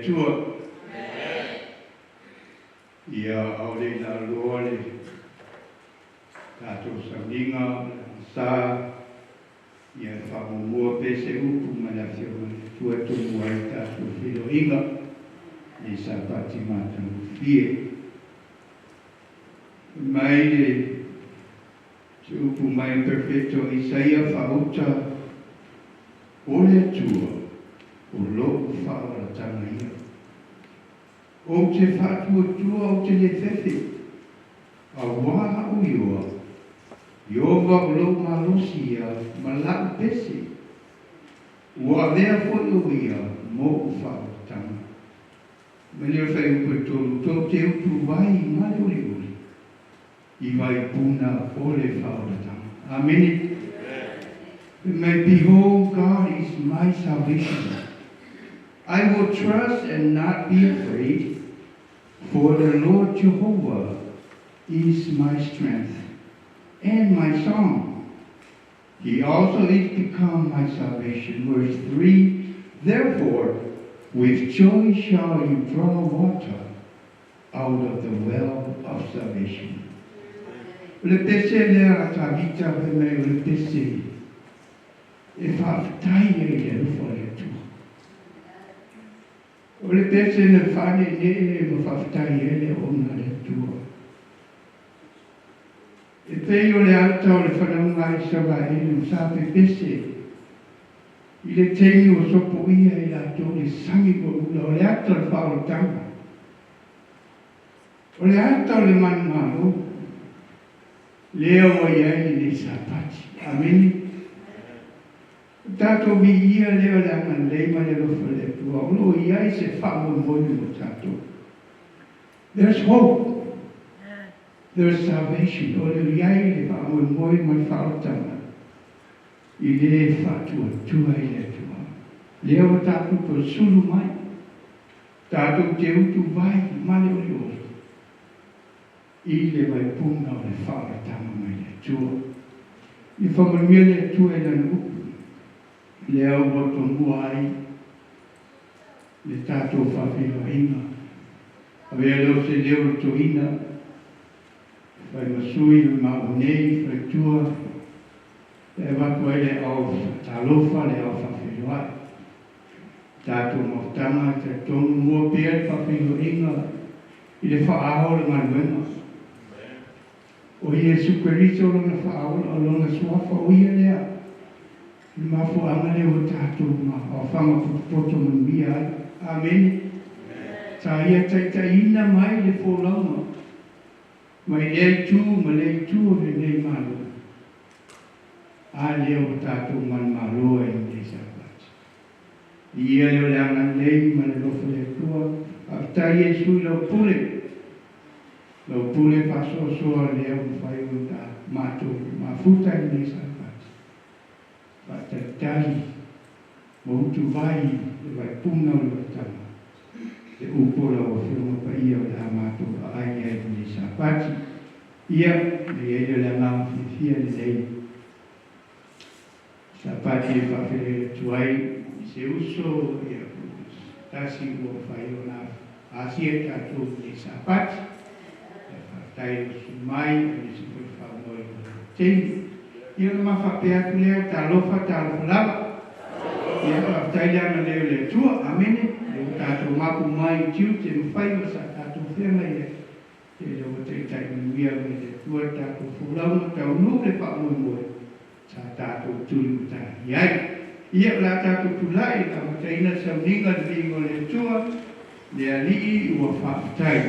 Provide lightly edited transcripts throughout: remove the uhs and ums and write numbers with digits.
Atua. Ia a o le i laaloa le tatou sauniga o le agasā, ia e faamuamua pea se upu mai le Afioga i le Atua e tomua ai le tatou feiloaiga i le Sapati matagofie. Fai mai le se upu mai le Perofeta o Isaia faauta, O le Atua o lo'u faaolataga ia. Ou te faatuatua ou te lē fefe, auā a'u ioa, Ieova o lou malosi ia ma la'u pese, ua avea foi o ia mo'u faaolataga. Ma le fuaiupu e 3, tou te utuvai ma le uliuli i vaipuna o le faaolataga. Amene. May behold, God is my salvation. I will trust and not be afraid, for the Lord Jehovah is my strength and my song. He also is become my salvation. Verse 3, therefore, with joy shall you draw water out of the well of salvation. O le pese lea a Tavita fai mai o le pese e faafetai ai i le alofa o le Atua. O le pese na faaneenee ma faafetai ai le auauna a le Atua. E pei o le ata o le fanauga a Isaraelu sa pepese i le taimi ua sopoia e latou le sami ua ula, o le ata o le faaolataga, o le ata o le manumalo, lea ua i ai lenei Sapati. Amene. O tatou viia lea o le agalelei ma le alofa o le Atua, o lo o i ai se faamoemoe mo tatou. There's hope. There's salvation. O le i ai le faamoemoe ma le faaolataga i le faatuatua i le Atua. Lea ua tatou toe sulu mai, tatou te utuvai ma le olioli i le vaipuna o le faaolataga mai le Atua. I faamanuia le Atua i lana upu, lea ua tomua ai le tatou faafeiloaiga. Avea lea o se leo o le toeaina, fai ma sui o le maua nei faletua, e avatu ai le aao faatalofa, le aao faafeiloai. Tatou mafutaga e talitonu mua pea le faafeiloaiga i le faaao o le galuega. O Iesu Keriso lona faaola, o lona suafa o ia lea. Le mafuaaga lea ua tatou mafaofaga potopoto manuia ai. Amene. Sa ia taitaiina mai le folauga mai lea itu ma lea itu o lenei Malo. A lea ua tatou manumalo ai i lenei Sapati. Ia lea o le agalelei ma le alofa o le Atua. Faafetai Iesu i lau pule. Lau pule faasoasoa lea ua mafai ona matou mafuta i lenei Sapati. Faatalitali ma utuvai le vaipuna o le olataga, le upu o lau Afioga Paia o le a matou aai ai i lenei Sapati. Ia, na i ai lea o le agaga fiafia lenei Sapati e faafeiloai atu ai i se uso, ia, tasi ua mafai ona asia i tatou i lenei Sapati. Ia, faafetai le usu mai, aemaise foi le faamoe o le taimi. Ia ona ma faapea atu lea, talofa, talofa lava. Ia, faafetai le agalelei o le Atua. Amene. Lea ua tatou mapu mai i tiute ma faiva sa tatou feagai ai. Ia lea ua taitai manuia mai le Atua le tatou folauga taunuu le faamoemoe sa tatou tulimatai ai. Ia, o le a tatou tulai e amataina le sauniga i le viiga o le Atua, le Alii ua faafetai.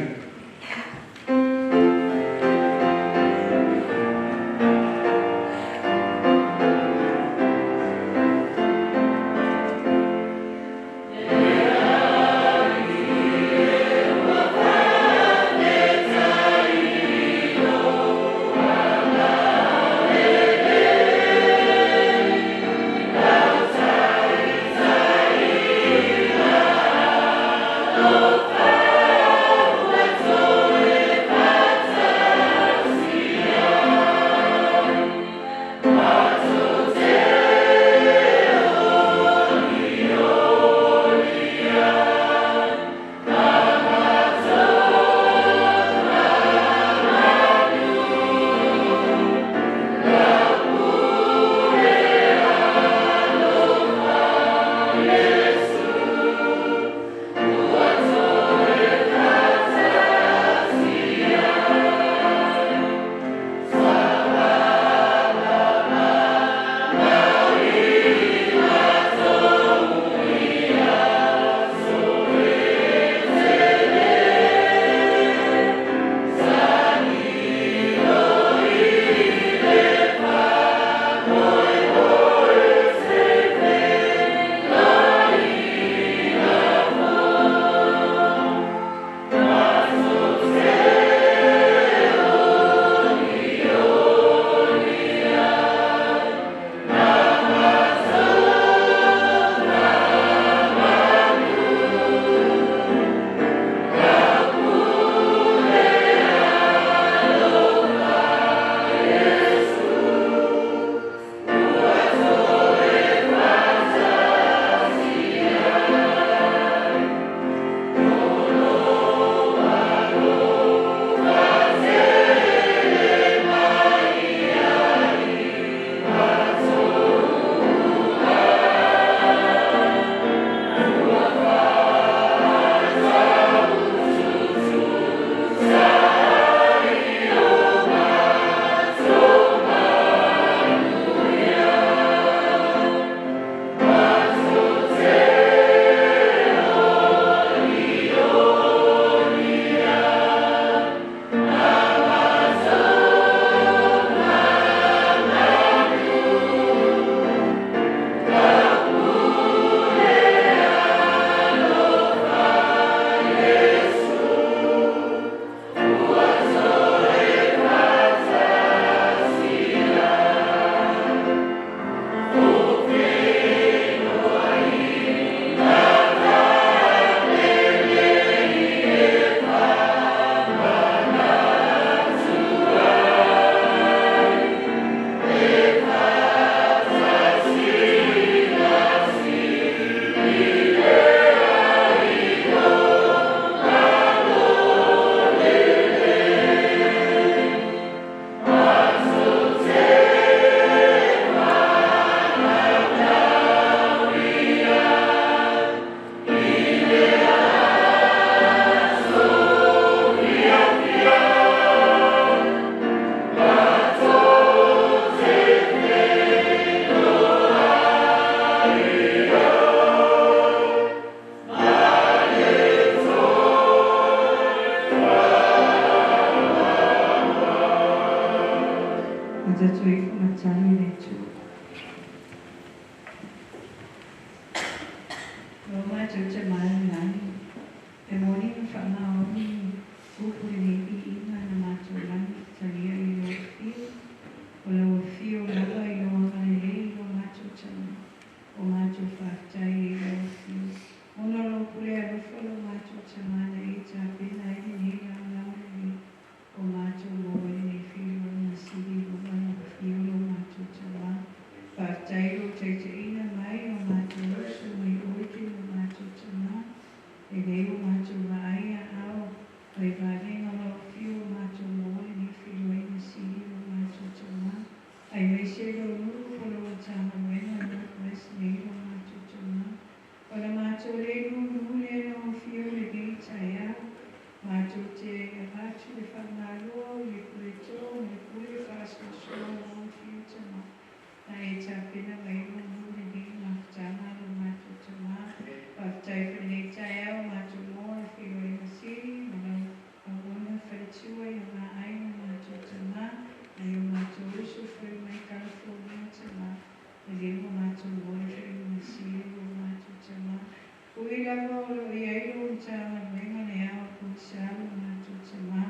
Ma tatou ifo ma tali i le Atua. Lo matou Tamā i le Lagi, e moni ma faamaoni upu lenei viiga na matou lagi talia i Lou Afio, o Lau Afio lava i Lou agalelei i lo matou Tamā, o matou faafetai ai i Lau Afio. Ona o Lou pule alofa lo matou Tamā na e tapena ai lenei lagolago lelei, o matou maua ai lenei feiloaiga sili i luga o Lau Afio lo matou Tamā. Faafetai i Lou taitaiina mai o matou uso mai Oregon lo matou Tamā, lenei ua matou vaai aao mai vavega o Lau Afio o matou maua lenei feiloaiga sili lo matou Tamā. Aemaise lou nuu po lau Matagaluega o North West nei lo matou Tamā. O le matou le nunu lea Lau Afio i lenei taeao, matou te avatu le faamalo i le puleto ma le pule faasoasoa o Lau Afio Tamā, na e tapena mai lou nuu lenei mafutaga lo matou Tamā. Faafetai foi lenei taeao matou maua le feiloaiga sili ma lau auauna faletua ia vaai lo matou Tamā, nai o matou uso foi mai California Tamā, lelei ua matou maua le feiloaiga sili lo matou Tamā. Ui lava o loo i ai lou Matagaluega le ao pogisa lo matou Tamā,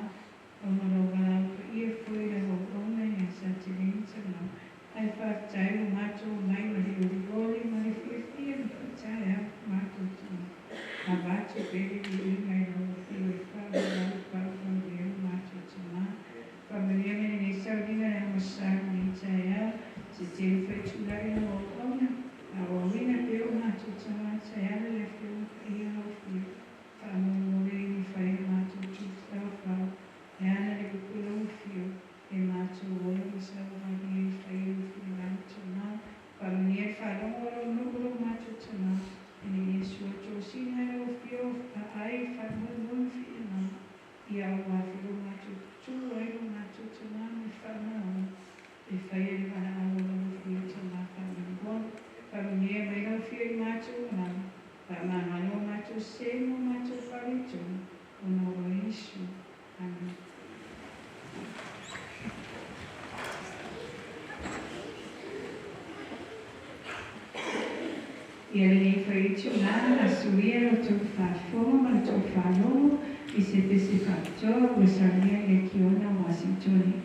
ona o lou valaau paia foi i lau auauna ia Sateleni Tamā, ae faafetai ua matou omai ma le olioli ma le fiafia lenei taeao matou Tamā. Avatu pea le viiga i Lau Afio e faaauau paupaulia lo matou Tamā. Faamanuia mai lenei sauniga le agosa lenei taeao, se tele foi tulai lau auauna, faaauauina pea o matou Tamā taeala le Afioga Paia Lau Afio, faamolemole i fai o matou tufaufau, e ala le upu Lau Afio, e matou ola ma savavali ai faia Lou finagalo Tamā. Faamanuia le faalogo a Lou nuu lo matou Tamā, ina ia sua tosina e Lau Afio aai faamoemoe ma finagalo, ia aua foi lo matou tu ai lo matou Tamā ma le faamaoni, e faia le valaau a Lau Afio Tamā faamolemole. Faamanuia mai Lau Afio i matou malaga, faamagalo o matou sē ma o matou faaletonu, ona o Oe Iesu. Amene. Ia lenei foi itulā, asuia la outou faafofoga ma la outou faalogo i se pese faapitoa ua saunia i le Kiona o Uasitone.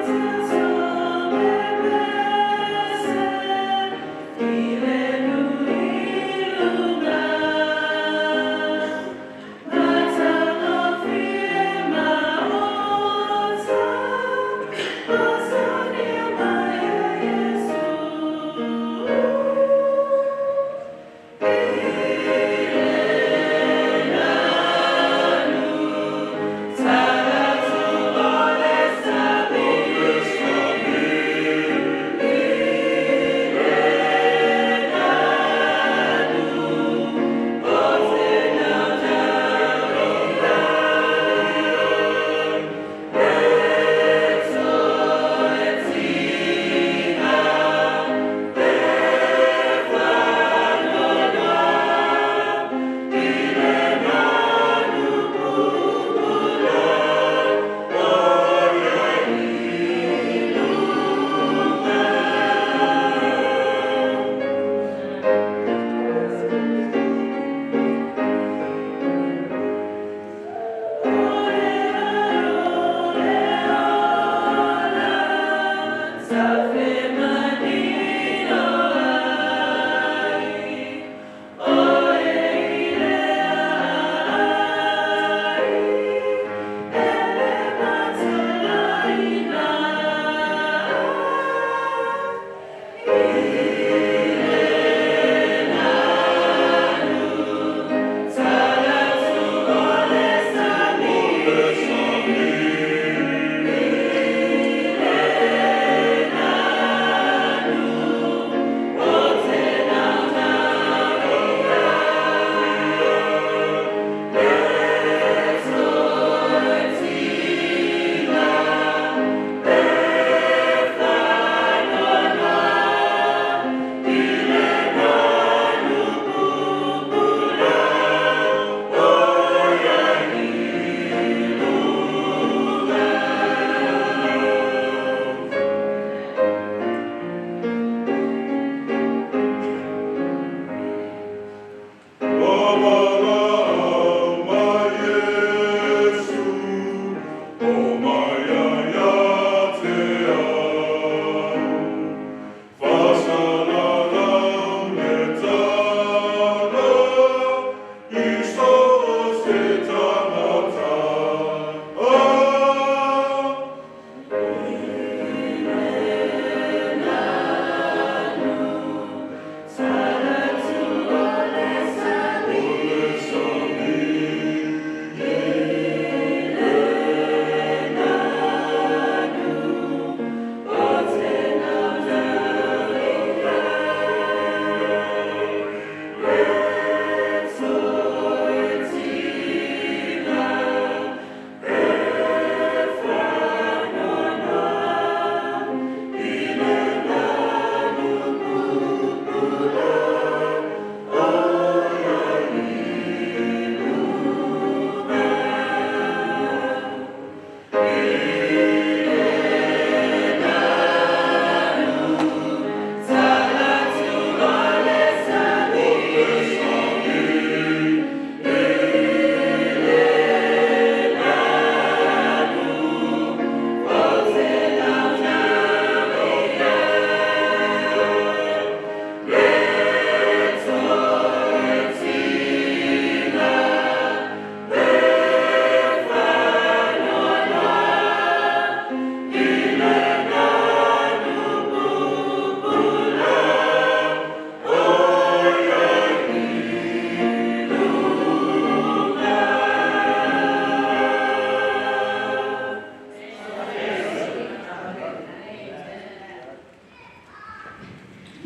Thank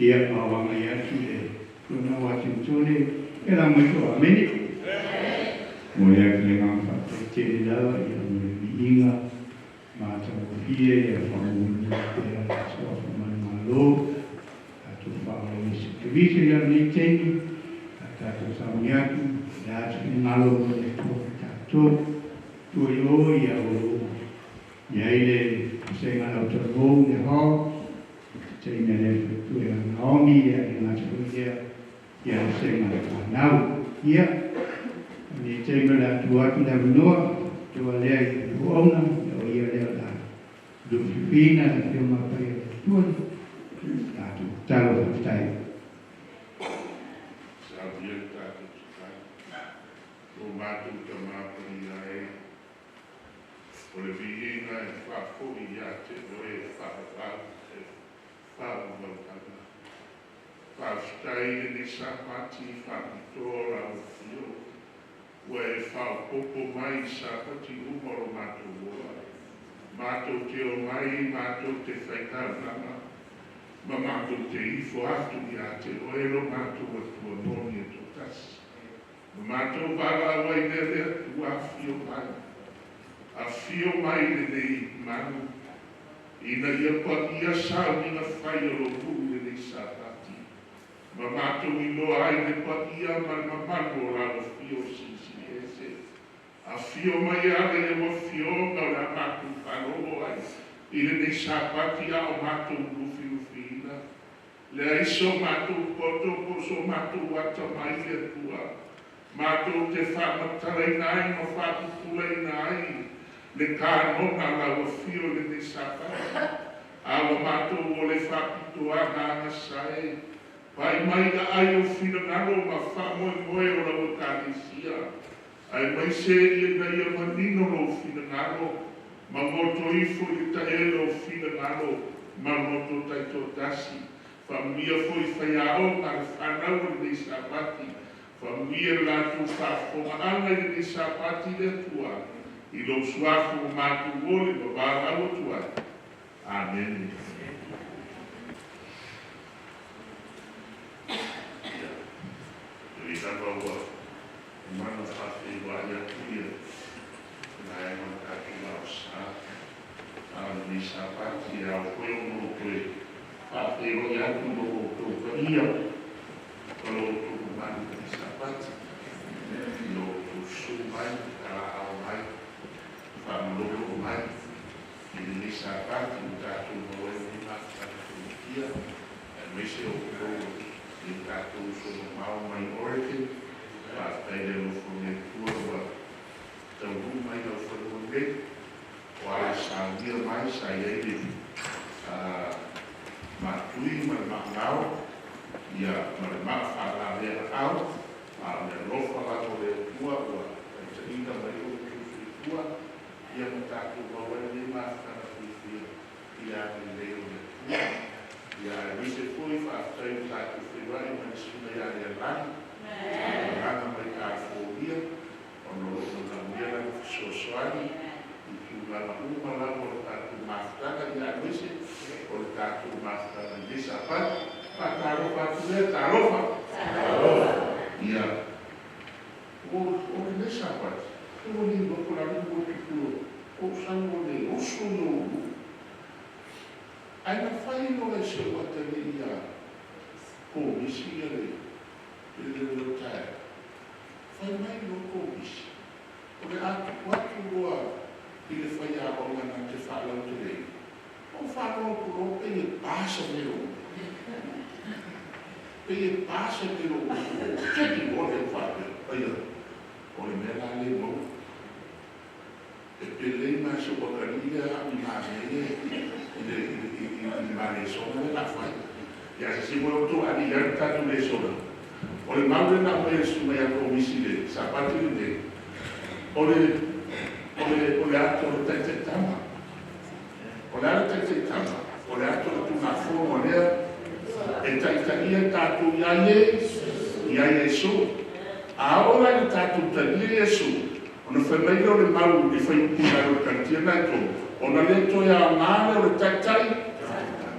Ia maoaga i atu le lona Uasinitone e la mai to amene. Mo le atu le agaga faafetai tele lava ia mo le viiga matagofie ia faamuamua pea le suafa ma le Malo tatou faaola Iesu Keriso i lenei taimi a tatou sauni atu le atu finagalo mo le Atua ma tatou tua i o ia o loo i ai le vasega lautalomou le hall taina le faletua ia Naomi ia le gata foi lea ia le vasega le fanau. Ia nei taimi o le atu atu le avanoa tua lea i le auauna o ia lea o le a lufilufiina le Afioga Paia o le Atua tatou tatalo faafetai. Saunia le tatou tatalo. O matou Tamā Paia e, o le viiga e faafoi ia te oe e faavavau e faavavautaga. Faafetai i lenei Sapati faapitoa o lau afio, ua e faaopoopo mai i Sapati uma o lo matou ola. Matou te omai, matou te faitaulaga, ma matou te ifo atu ia te oe lo matou Atua moni e toatasi. Ma matou valaau ai lea le Atua, afio mai. Afio mai lenei malu, ina ia paia sauniga fai o lou nuu i lenei Sapati. Ma matou iloa ai le paia ma le mamalu o lau afio silisili ese. Afio mai ala i lau afioga o le a matou faalogo ai i lenei Sapati a o matou lufilufiina. Leai so matou poto po o so matou atamai le Atua. Matou te faamatalaina ai ma faapupulaina ai le kanona lau afio i lenei Sapati. A ua matou o le faapitoaga agasae. Pai mai aai o finagalo ma faamoemoe o lau Ekalesia. Aemaise ina ia manino lou finagalo ma goto ifo i le taele o finagalo ma goto taitoatasi. Faamanuia foi faiaoga le fanau o lenei Sapati. Faamanuia le latou faafofogaaga i lenei Sapati le Atua. I lou suafa ua matou ole ma valaau atu ai. Amene. Ia, e lava ua mana faafeiloai atu ia vaega o le tatou aosa. A o lenei Sapati e ao foi ona ou toe faafeiloai atu i lo outou paia ma lo outou mamalu i lenei Sapati. I lo outou susu mai, talaau mai, faamalolo mai i lenei Sapati ua tatou maua ai lenei mafutaga fiafia. Aemaise o outou i tatou uso mamao mai Oregon. Faafetai le alofa o le Atua ua taunuu mai laufanua nei. O ala saunia mai sa i ai le maatui ma le maagao ia ma le maafaalavea aau, a o le alofa lava o le Atua ua taitaiina mai lo outou soifua ia ma tatou maua ai lenei mafutaga fiafia i le agalelei o le Atua. Ia aemaise foi faafetai ua tatou feiloai ma le susuga ia Lealagi, agaga mai Kalifonia, ona o loo manaomia lana fesoasoani i tulaga uma lava o le tatou mafutaga, ia aemaise o le tatou mafutaga i lenei Sapati. Faatalofa atu lea, talofa. Ia, o lenei Sapati, ua le iloa po o le a le mea ua tupu o ou sau o le oso i ou nuu. Ae na fai loa e si ou atalii ia komisi ia le le taeao. Fai mai loa komisi, o le a tuu atu loa i le faiaoga na te faalauteleina. O faalogo atu loa pei e pa se mea o pei e pa se mea o teki loa le faapea. Aia, o le mea la le maua. E pelei ma se atalii lea au i mea ia i le malesona lea na fai. Ia se si mo outou ali ia le tatou lesona. O le mau lea na aumai e le susuga ia Komisi le Sapati lenei, o le ato o le taitaitama. O le a le taitaitama? O le ato o le Tulafono lea e taitaia tatou ia Iesu. A oo la i le tatou talia Iesu, ona fai mai lea o le mau i fuaiupu i lalo o le Kalatia na e 3, ona le toe aoga lea o le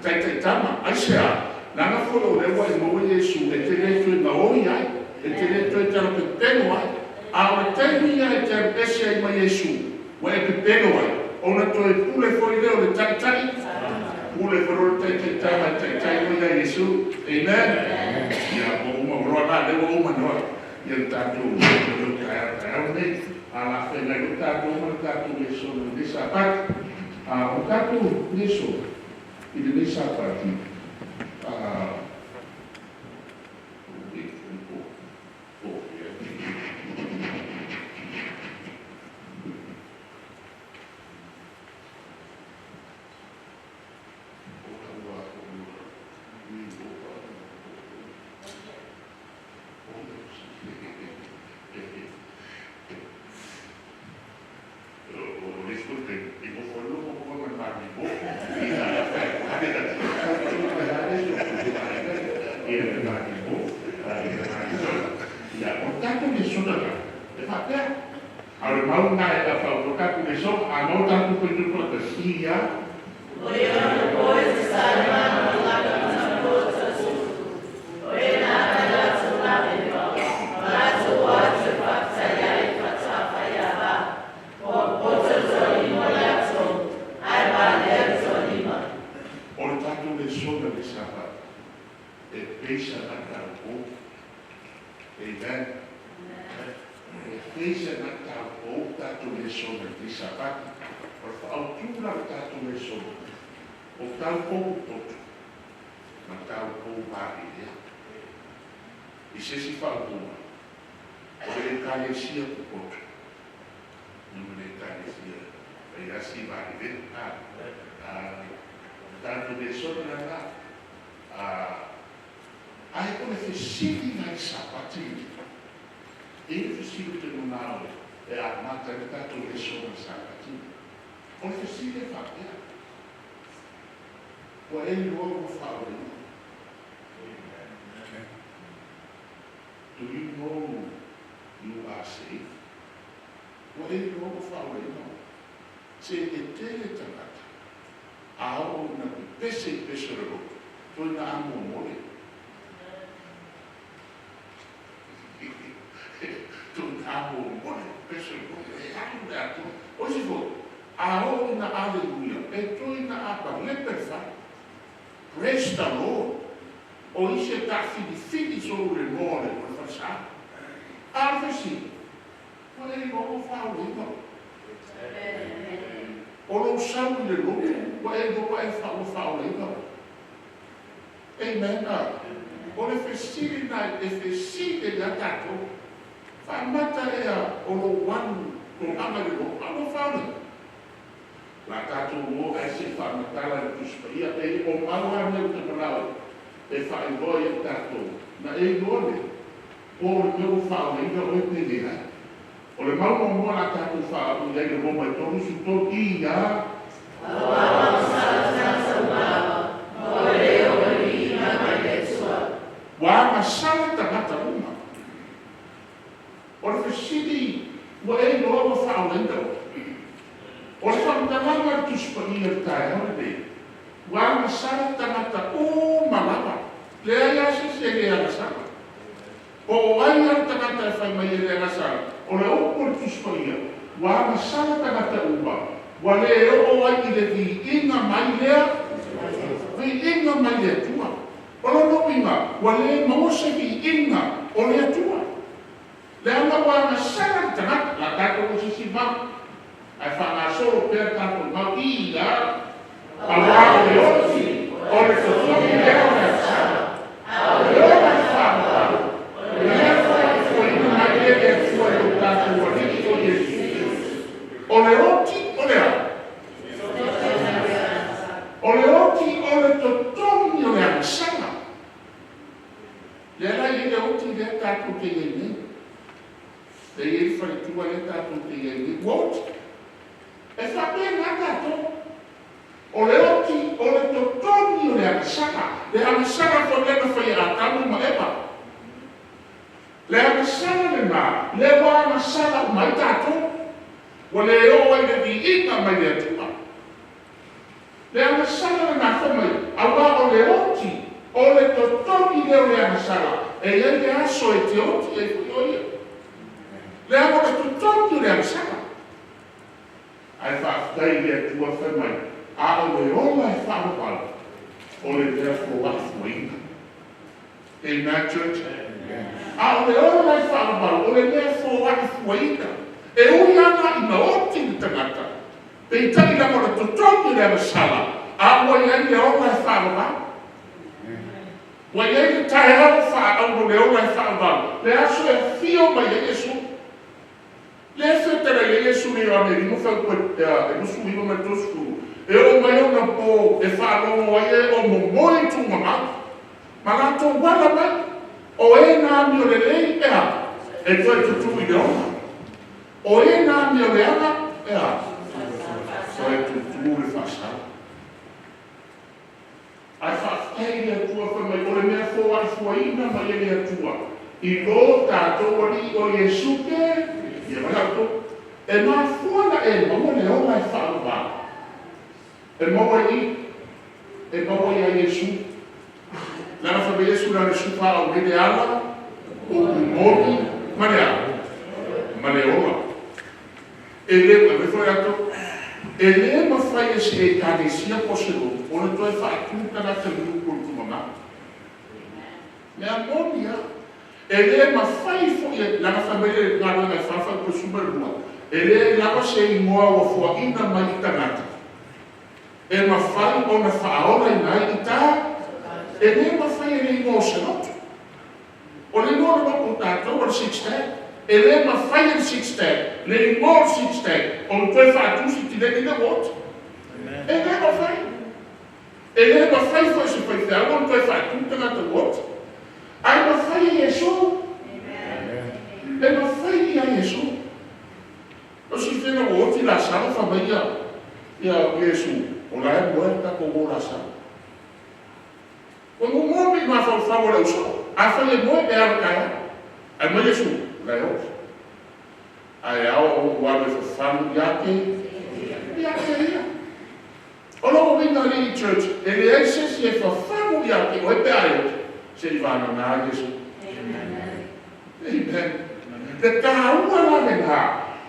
taitaitama. Aisea? Nana foi o le wa i maua Iesu e te le toe maoi ai, e te le toe tala pepelo ai. A o le taimi ia e te alu ese ai ma Iesu, ua e pepelo ai, ona toe pule foi lea o le taitai, pule foi le taitai tama e taitai mo ia Iesu. Amen. Ia, ua uma oloa la, lea ua uma noa. Ia le tatou le taeao nei. A la whaingai o tātou ma le tātou lesono i le Sapati. A o tātou leso i le Sapati, Do you know you are saved? Ua e iloa ua faaolaina. Se e tele tagata, a oo ina pepese i pese o le loto, toe na amo mole. Toe na amo mole, pese o le loto, e alu le atua. O isi foi, a oo ina aleluia, e toe na apa lepe le fale. Praise the Lord. O isi e taafilifili sou le noa le o le falesa. A o le fesili, ua e iloa ua faaolaina. O lou sau i le loto, ua e iloa e ua faaolaina. Amen. O le fesili na e fesili ia tatou, faamata ea o lou alu lou aga i le loto, a ua faaolaina. La tatou o ae se i faamatala i le Tusi Paia, e o mau lava mea ou te manao e faailoa ia tatou, na e iloa le, po o le mea ua faaolaina oe pe leai. O le mau muamua la tatou faauu i ai le Roma e 33 ia. Ua agasala tagata uma. O le fesili, ua e iloa ua faaolaina oe. O le faamatalaga a le Tusi Paia i le taeao lenei, ua agasala tagata uma lava. Leai lava se isi e le agasala. Po o ai lava le tagata e fai mai e le agasala, o le upu o le Tusi Paia, ua agasala tagata uma, ua le oo ai i le viiga mai lea, viiga mai le Atua. O lona uiga, ua le maua se viiga o le Atua. Leaga ua agasala le tagata, la tatou o sisi mau, ae faagasolo pea le tatou mau ia, auā o le oti, o le totogi lea o le agasala. A o le ola i le faamatala, o le mea faafofoina mai lea e le Atua i lo tatou Alii o Iesu Keriso. O le oti o le a? O le oti o le totogi o le agasala. Lea la e i ai le oti lea tatou te i ai nei. Lea e i ai le faletua lea tatou te i ai nei. Ua oti. E faapena tatou. O le oti o le totogi o le agasala. Le agasala foi lea na fai e Atamu ma Eva. Le agasala lenā, lea ua agasala uma ai tatou. Ua le oo ai le viiga mai le Atua. Le agasala lenā fai mai, auā o le oti o le lea o le agasala, e iai le aso e te oti ai foi o ia. Leaga o le totogi o le agasala. Ae faafetai i le Atua fai mai, a o le ola e faavavau, o le mea foai fuaina. Amen, church. A o le ola e faavavau, o le mea foai fuaina. E ui ana ina oti le tagata, peitai leaga o le totogi o le agasala, a ua i ai le ola e faavavau. Ua i ai le taeao faaauro le ola e faavavau, le aso e afio mai ai Iesu. Le fetalai ai Iesu i Ioane 5 fai 29 ma le 30. E oo mai ona po e faalogo ai e o momoe i tugamau. Ma latou ala mai. O e na amio lelei e a? E toe tutū i le ola. O e na amio leaga e a? Toe tutū le faasala. Ae faafetai i le Atua fai mai, o le mea foai fuaina mai e le Atua. I lo tatou Alii o Iesu ke, ia mai autou. E mafua na e maua le ola e faavavau. E maua i, e maua ia Iesu. Leaga fai mai Iesu na le sufa au nei le ala, upu moni, ma le ala, ma le ola. E le, ave foi ato, e le mafai e se ekalesia po se lotu, o le toe faatu tagata i upu o le tumamau. Mea moni a. E le mafai foi, leaga fai mai le galuega e fafa i 12, e le lava se igoa ua fuaina mai i tagata. E mafai ona faaola ina ai i ta, e le mafai e le igoa o se lotu. O le igoa o le lotu o tatou o le six tag. E le mafai e le six tag, le igoa o le six tag, o le toe faatusi tileni le ua oti. E le mafai. E le mafai foi se faifeau o le toe faatu tagata ua oti. Ae mafai e Iesu. E mafai ia Iesu. O si fena ua oti Lasaro fa mai ia ia Iesu. O la e moe tatou o Lasaro. O mo mi mafaufau o le uso. A fai e moe e ala kaea. Ai mai Iesu, la e oti. Ae ao o ua le fafalu ia te ia te ia. O lou uiga alii church, e leai se isi e fafagu ia te oe pe a e oti, se i vagana Iesu. Amen. Le taua la lena,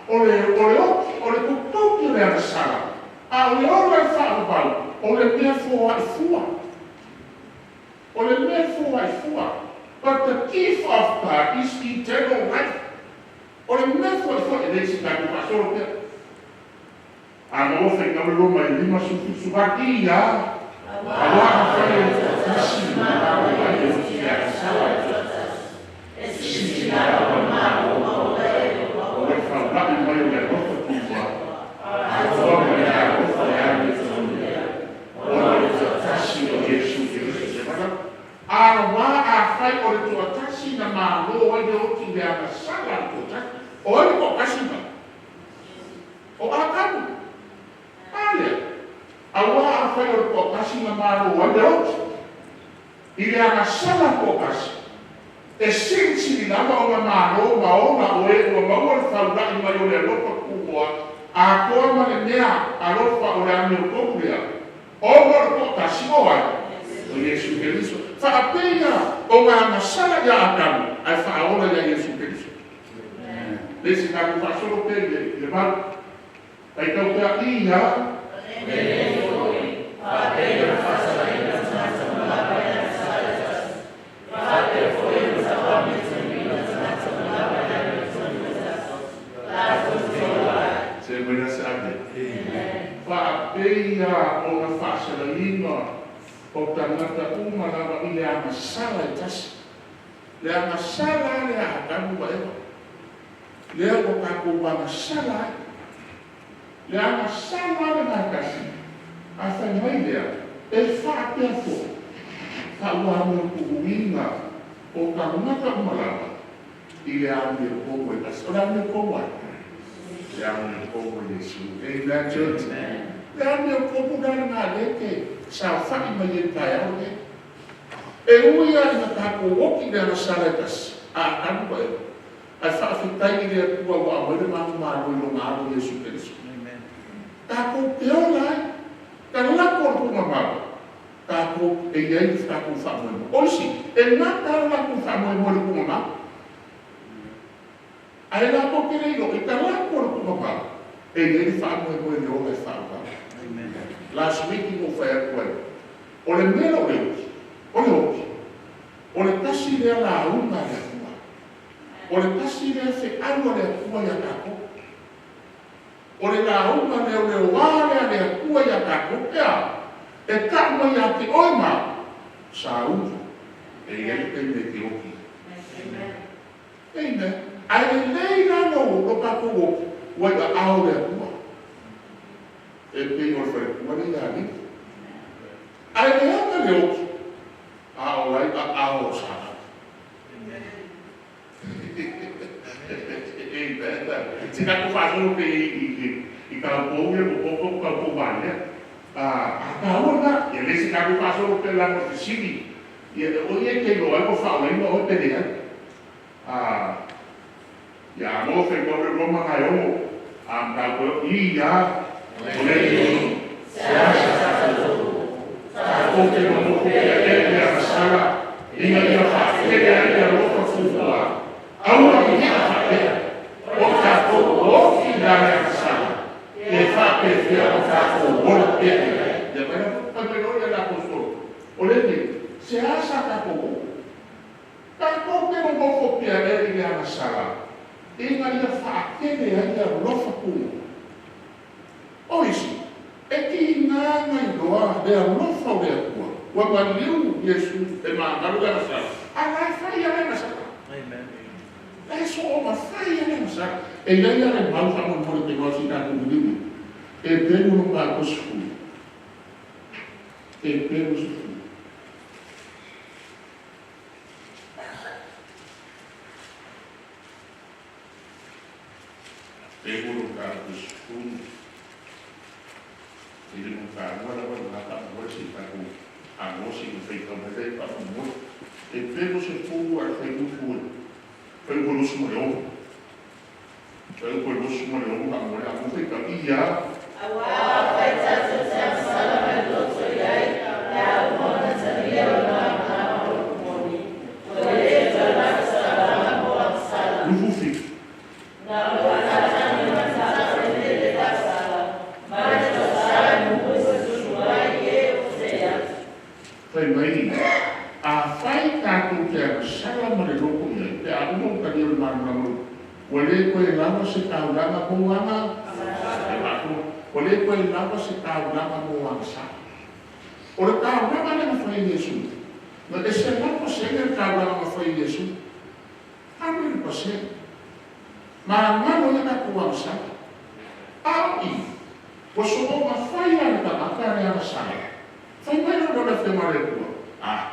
o le oti, o le totogi o le agasala, a o le ola e faavavau, o le mea foai fua. O le mea foai fua. But the gift of God is eternal life. O le mea foai fua, e le se tatou faasolo pea. A maua faitau le Roma e 5 17 ia, auā afai o le toatasi na malo ai le oti le agasala e sili o le faulai mai o le alofa tumua, atoa ma le alofa e amiotonu, ona o le toatasi o Iesu Keriso. Auā afai o le toatasi na malo ai le oti le agasala le toatasi. O ai le toatasi mai? O Atamu. A lea. Auā afai o le toatasi na malo ai le oti. I le agasala toatasi. E silisili lava ona malo ma ona o e ua maua le faulai mai o le alofa tumua, atoa ma le mea alofa o le amiotonu lea. Ona o le toatasi o ai? O Iesu Keriso. Faapeia o ngā agasala ia Atamu, ae faaola ia Iesu Keriso. Le isi tatou faasolo pea i le 8. Faitau pea ia. Se mai la se ame. Faapeia ona faasalaina o tagata uma lava i le agasala e tasi. Le agasala le Atamu ma Eva. Lea ua tatou agasala ai. Le agasala le gatasi. A fai mai lea, e faapea foi. Faauamotuuina o tagata uma lava i le amiotonu e tasi. O le amiotonu ai? Le amiotonu e Iesu. Amen, church. Le amiotonu la lena lea te saofa'i mai e taeao le. E ui a ina tatou oti le agasala e tasi, a Atamu ma Eva. Ae faafetai i le Atua ua aumai le manumalo i lona alo Iesu Keriso. Tatou te ola ai. Talako o le tuugamau. Tatou e i ai le tatou faamoemoe. O isi, e gata lava le latou faamoemoe i le tuugamau. Ae latou te le iloa, i talaatu o le tuugamau, e i ai le faamoemoe i le ola e faavavau. Last week na ou fai atu ai, o le mea o le oti, o le oti, o le tasi lea lauga a le Atua. O le tasi lea feau a le Atua ia tatou. O le lauga lea o le oa lea a le Atua ia tatou, e a? E tau mai ia te oe ma au, sauni, e i ai le taimi e te oti ai. Amen. Ae lelei la lo tatou oti, ua i aao o le Atua. E pei o le faletua lea ia Alii. Ae leaga le oti, a o la e i aao o Satani. Amen. Se tatou faasolo pea i taupou ia popoto ma taupou valea. A taua lena, ia le se tatou faasolo pea leaga o le fesili, ia o i e te iloa ai ua faaolaina oe pe leai. Ia a mo fai le Roma gaeono, a mataupu i ia o le tatou te nonofo pea e le agasala ina ia faatele ai le alofa fuafua, aua ne i faapea o tatou oti i le agasala, pe faapefea o tatou ola pea i ai. Ia mai la fai mai loa le aposetolo, o le se asa tatou o. Tatou te nonofo pea e i le agasala, ina ia faatele ai le alofa fuafua. O isi, e tiga na iloa le alofa o le Atua, ua maliu Iesu e magalo le agasala, a la e fai lava le agasala. E so o mafai le agasala. E i ai le mau faamolemole te iloa si tatou liliu. E pelu no matou sefulu. E pelu sefulu. Pelu no matou sefulu. E le matalua lava le faamolemole si tatou agosi ma faitau mai le faamolemole. E pelu sefulu a le faiupu e. Faiupu 26. Faiupu 26 faamolemole a mo faitau. Ia. Aua fai tatou te agasala mai loto i ai, pe a uma ona talia o le malamalama o le moni. Ua le toe agasala mo agasala. Lufufi. Na o le faatagi ma tatou le agasala, ma le tausala mumu se susu ai e o te atu. Fai mai, a fai tatou te agasala ma le loto i ai, pe a uma o talia o le malamalama, ua le koe lava se taulaga mo aga, e matua, ua le koe lava se taulaga mo agasala. O le taulaga lea na fai e Iesu, na e se 100% le taulaga na fai e Iesu. 100%. Magalo ia tatou agasala. A o i, ua so o mafai a le tagata le agasala. Fai mai lo le afioga a le Atua. Ah,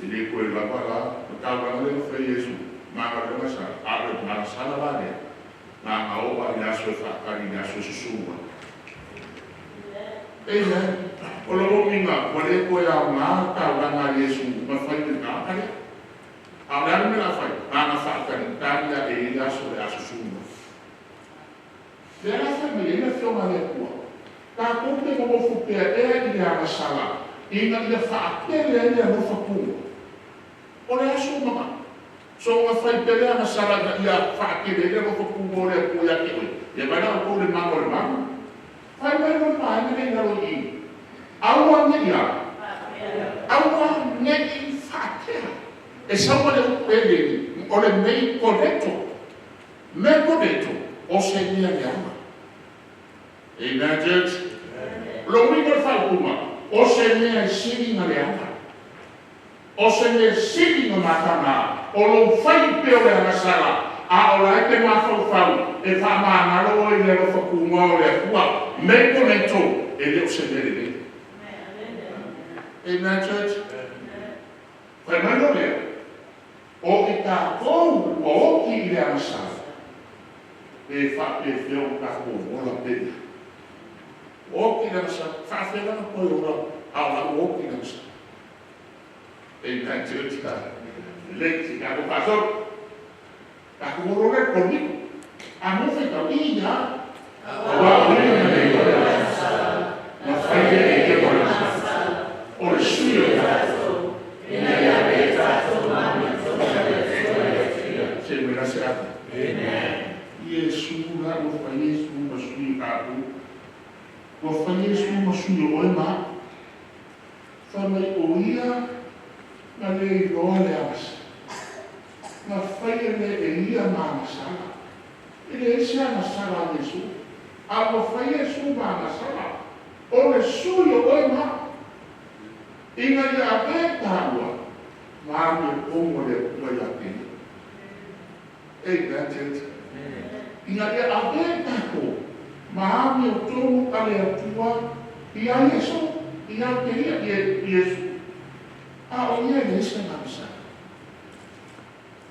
e le koe lava la, le taulaga lea na fai e Iesu, magalo le agasala. A o le agasala la lea, na o a i le aso e faatali i le aso e susu ai. Amen. O le uiga, ua le koe aoga le taulaga a Iesu ma fai le tagata lea. A o le a le mea la fai, na faatalitali a e i le aso le aso susu mai. Lea la fai mai ai le afioga a le Atua. Tatou te nonofo pea ea i le agasala, ina ia faatele ai le alofa pua. O le aso mama. So nga fai pele agasala ina ia faatele ai le alofa pua o le Atua ia te oe. Ia mai la outou le mago o le mago. Fai mai lo vaega le i lalo i i. Aua ne i a. Aua ne i faatea. E saua le upu e le o le mei koneto. Me koneto o se mea leaga. Amen, church. Lo uiga o le faaupuga, o se mea e sili na leaga. O se mea sili na matana, o lou fai pea o le agasala, a o la e te mafaufau e faamagalo oe i le alofa tunoa o le Atua. Me koneto e le o se mea lelei. Amen, church. Fai mai lo lea, o i tatou ua oti i le agasala, pe faapefea o tatou ola pea. Oti i le agasala, faafea lana toe ola, a o la ua oti i le agasala. Amen, church. Lelei, se tatou faasolo. Tatou olo le koniko. A mo faitau, i ia. Aua o le na lei o le agasala, na fai e ia mo le agasala. O le Se me la se ata. Iesu la ua fai Iesu ma sui o tatou. Ua fai Iesu ma sui o oe ma au. Fai mai o ia na le iloa le agasa. Na faia lea e ia ma agasala. E leai se agasala a Iesu. A ua fai Iesu ma agasala, o le sui o oe ma au. Ina ia avea taua ma amiotonu a le Atua ia te Ia. Amen, church. Ina ia avea tatou ma amiotonu a le Atua ia Iesu, ia te Ia, Iesu. A o Ia e leai se agasala.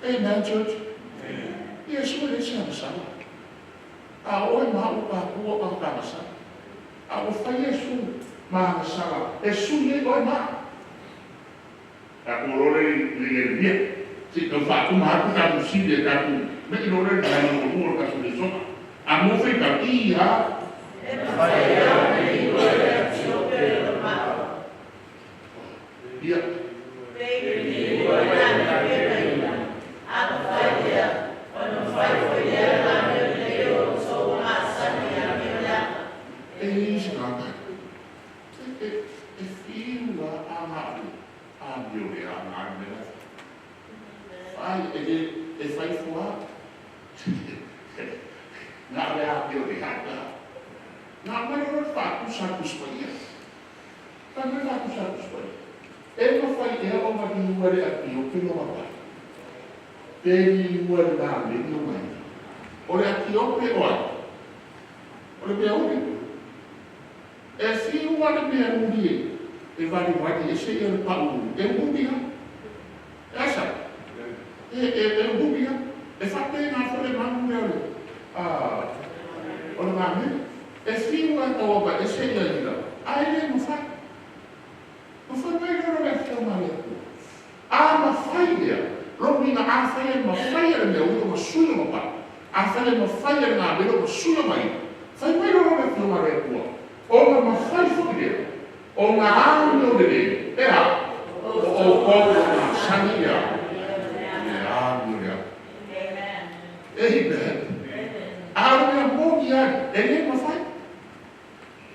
Amen, church. Iesu e leai se agasala. A o oe ma au o tatou o tagata agasala. A ua fai Iesu ma agasala e sui ai oe ma au. Tatou o loa lea i le Ieremia, se i tau faatuma atu tatou sili e tatou mei loa lea i le vaega muamua o le tatou lesona. A mo faitau, ia. Ia. E leai se gagana. E fiu lava a na o le amio le aga le mea la e fai. Fai, e le, e fai ifo lava. Na o le amio le aga. Na aumai loa le faatusa a le Tusi Paia. Fai mai le faatusa a le Tusi Paia. E mafai ea ona liua e le Atiope lona vai? Pe liua e le lalegi ona i'a? O le Atiope o ai? O le mea uli. E fiu lava le mea uli e valivali ese le pau uli, e uli lava. E a sa? E uli lava. E faapena foi le manu lea o le gamele. E fiu lava e tauavae ese ila, ae le mafai. Mafai mai loa le Afioga a le Atua. A mafai lea, lona uiga afai e mafai e le mea uli ona sui lona pau, afai e mafai e le gamele ona sui lona i'a, fai mai loa le Afioga a le Atua, ona mafai foi lea ona amio lelei, e a? O outou o masani ia le amio le au. Amen. A o le mea moni ai, e le mafai.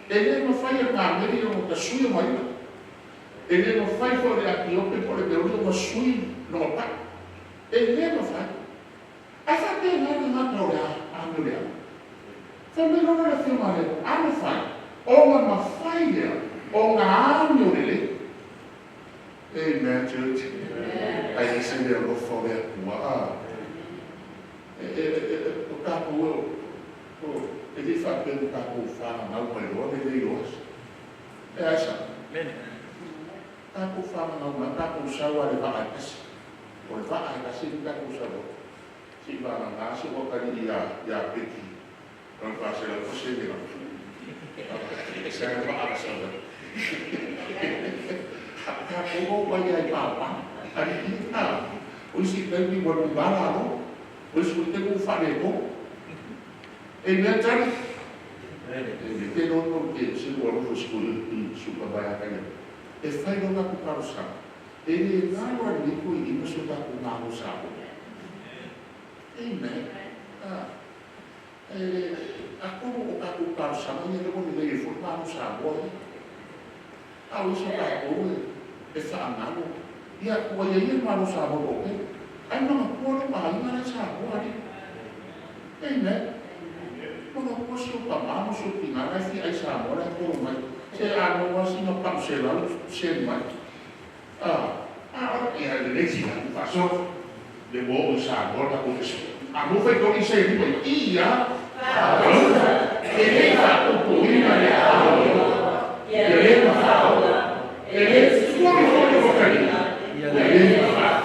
E le mafai e le gamele ona tasui ona i'a. E le mafai foi e le Atiope po o le mea uli ona sui lona pau. E le mafai. Ae faapena le gata o le amio le au. Fai mai loa le Afioga a le Atua, a mafai, ona mafai lea ona amio lelei. Amen, church. Ai ese le alofa o le Atua. A. O tatou o, e le i faapea ua tatou fananau mai loa le le iloa se. E a sa? Tatou fananau mai, tatou sau lava i le vaa e tasi. O le vaa e tasi lea tatou sau ai. Se i vagana si ou atalii ia Peki, lona 400 pasene lava. Se ai vaa na sau ai. A o tatou o mai ai papa. Alii, a, o isi taimi ua luma lalo, o isi foi taimi ua faaletonu. Amen, Tali? E te loto ke se ua alofa sikuli i suka mai a kai. E fai loa tatou talosaga. E le galo a lenei toeaina so tatou malo Samoa. Amen. A, e, atonu o tatou talosaga ia lea ua lelei ai foi le malo Samoa ia. A o isi o tatou e faagalo. Ia, ua i ai ia le malo Samoa toatele. Ae manatua lou aiga la e i Samoa alii. Amen. Manatua si ou tama ma si ou tina la e fia ai Samoa la e tolo mai. Se a maua sina pau 100 send mai. A, a, ia lelei si tatou faasoa. Le ua oo i Samoa le tatou fesoa. A maua faitoli se lima ia, e le i faapupuina le ia le mafai. E le foli foli o kali. Ia le mafai.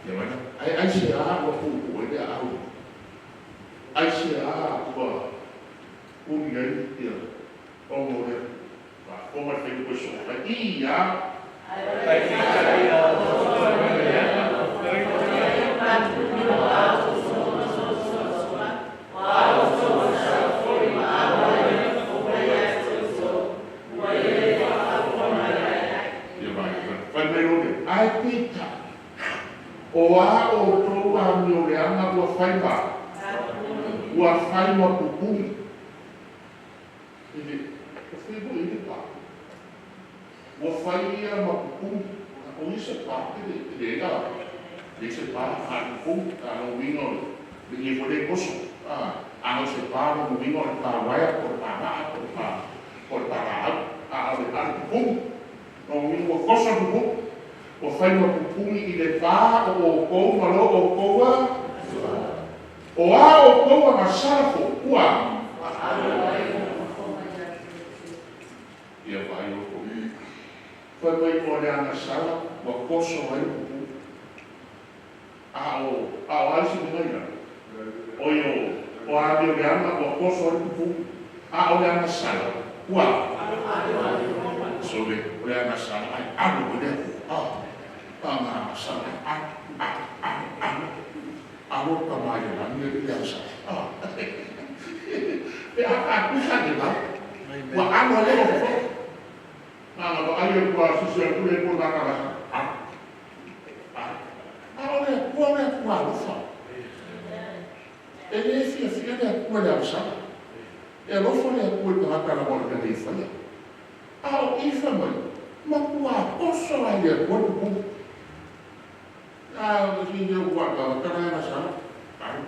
Ia mai. Ai ai se a ua puupuu ai le aau. Ai se a ua uli ai ia ona o le faafofoga le faiva soo mai. Ia. Ia vai. Fai mai lo le, ai pita. O a o tō a mi o le anga ua fai ma. Ua fai ma pupuni. Ele, o fai mo ile pa. Ua fai ia ma pupuni. O ise pa, ele, ele ega. Le se pa, a pupuni, a no wingo le. Le i fole koso. A no se pa, no wingo le pa waia, po le pa maa, po le pa, po le pa rau. A o le a le pupuni. No wingo koso pupuni. O fai ma pupuni i le pā o o kou ma lo o koua. O a o koua nga salafo, ua. Ia vai o kou. Fai mai o le agasala, ua koso ai pupuni. A o ai si menga ina. O i o a mi o le anga, ua koso ai pupuni. A o le agasala, ua. So le, o le agasala, ai alu o le aku. Ah, agasala, alu, alu, alu, alu. Alu ka mai le langi le agasala. Ah. Pe a ka ku sa le la. Ua alu ale o fo. Nā ba ai e kua sisi a kule ko nā ka la. Ah. Ah. A o le kua le kua alofa. E le fia fia le kua le agasala. E alofa le kua le ka la mo le le whaia. A o ifa mai. Ma kua oso ai le kua pupu. A o si le kua ka ka na agasala. Alu.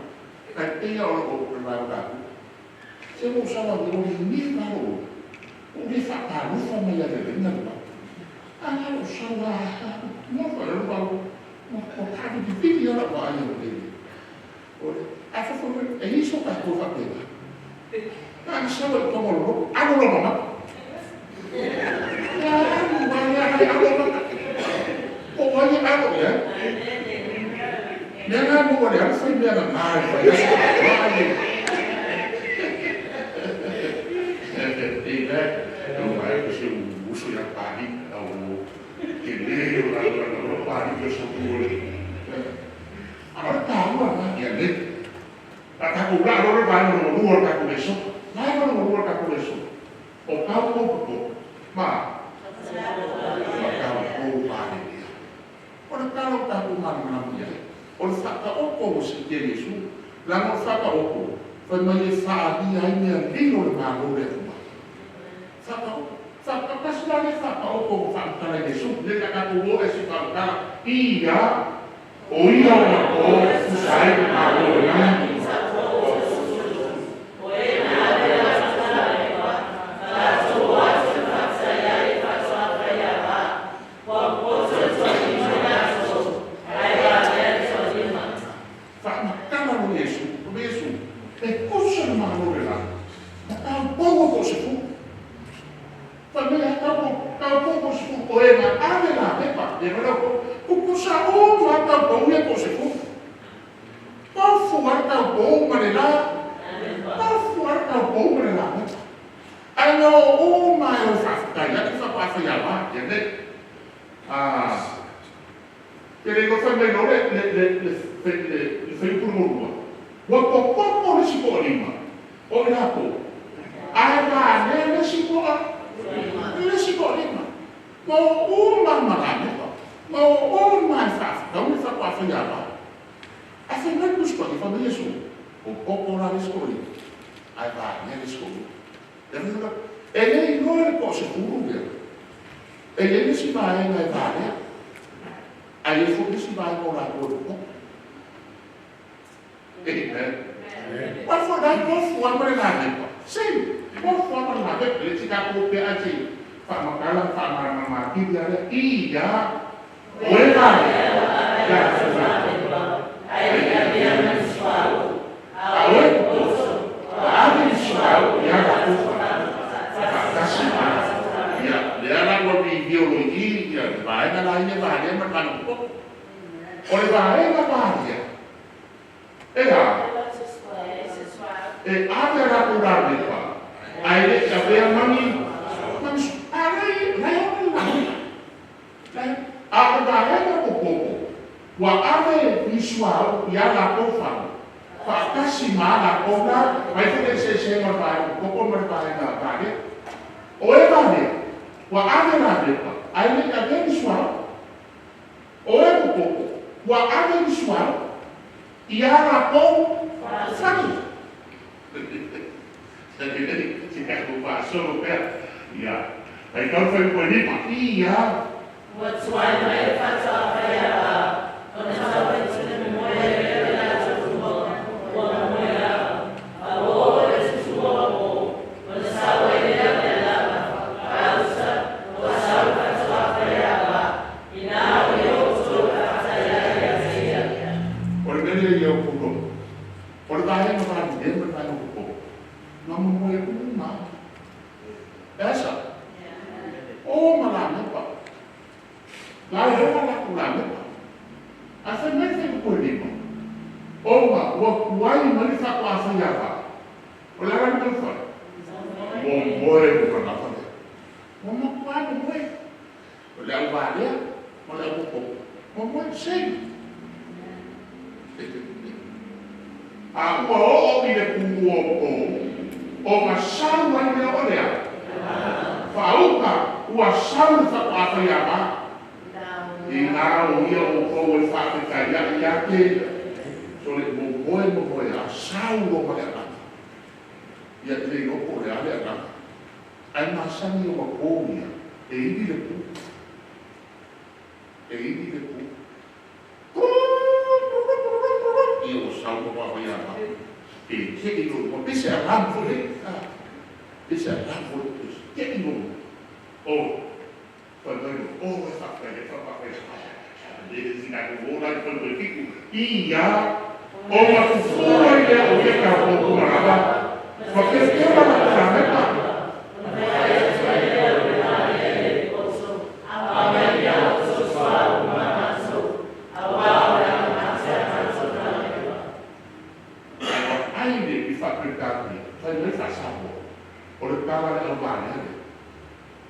Ai pia o o le mai o ka. Se mo sa wa mo ni ka o. O le fa ka lu fa mai le le na ba. A na o sa wa mo fa le ba mo ko ka di pi ya la ba ya le. O le a fa fa e iso ka ko fa pe. A sa wa ko mo lo a lo ma. Ya wa ya ya lo ma. O wa ya a lo ya. Mea ngā mo le ala fai mea ngā ngā fai aso. Amen. O mai ko se uso ya pari o ke le o la la la pari ke so ku le. A o ta ua na ya le. A ta ku la lo ba no no ka ku le so. Mai no no ka ku le so. O ka ko ko. Ma. Ma ka ko pa le. O le ka lo ka ku ma na ya. O le whaka oko o si te Yesu. La mo whaka oko. Whai mai e whaali ai mea lilo le mālo le atua. Whaka oko. Whaka pasila le whaka oko o whakatala Yesu. Le ka o e si whakatala. Ia, o ia o na o kusai le mālo le nā. O e vale, ua ave la lepa, ai le ka veni suau. Ua ave ni suao ia la pou fali. Se ka ku pa solo pea. Ia. Ai kau fai ko ni pa. Ia. Ua tuai mai faatoa ia va, ona sau ai tuna moe le latou tua, ua moe lava. A ua oo le tutua o po, ona sau ai lea o le alama faausa, ua sau le faatoa ia va, ina o ia outou e faafetai ai ia te ia. O le mea ia o kulo. O le vaega valile ma le vaega popo. Na momoe uma. Esa. O ma la mepa. La e o la ku la mepa. A fai mai fai ko lima. O ma ua kuai ma le fa kwa fa ya va. O la la ko fa. Mo moe mo ka na fa. Mo mo kwa mo moe. O le au va le, mo le au popo. Mo moe sei. A ua oo i le pu'u o po o masau ai lea o lea faauka ua sau le faatoafaiava ina o ia o kou e faafetaia'i ia te so le momoe momoe a sau lo ma le agaga ia te le iloa po o le a le agaga ae masani o mapō ia e ili le pu e ili le pu ia ua sau ma faafaiava e te i lo ma pese alam fo le pese alam fo le te i lo o fa mai o e fa fa fa fa fa le sina ko o la ko ko kiku ia o ma fua ia o ia ka ko ko ma fa ke ke ma la me pa. Ai le i fa pre fai mai fa sa o le tala le au vale le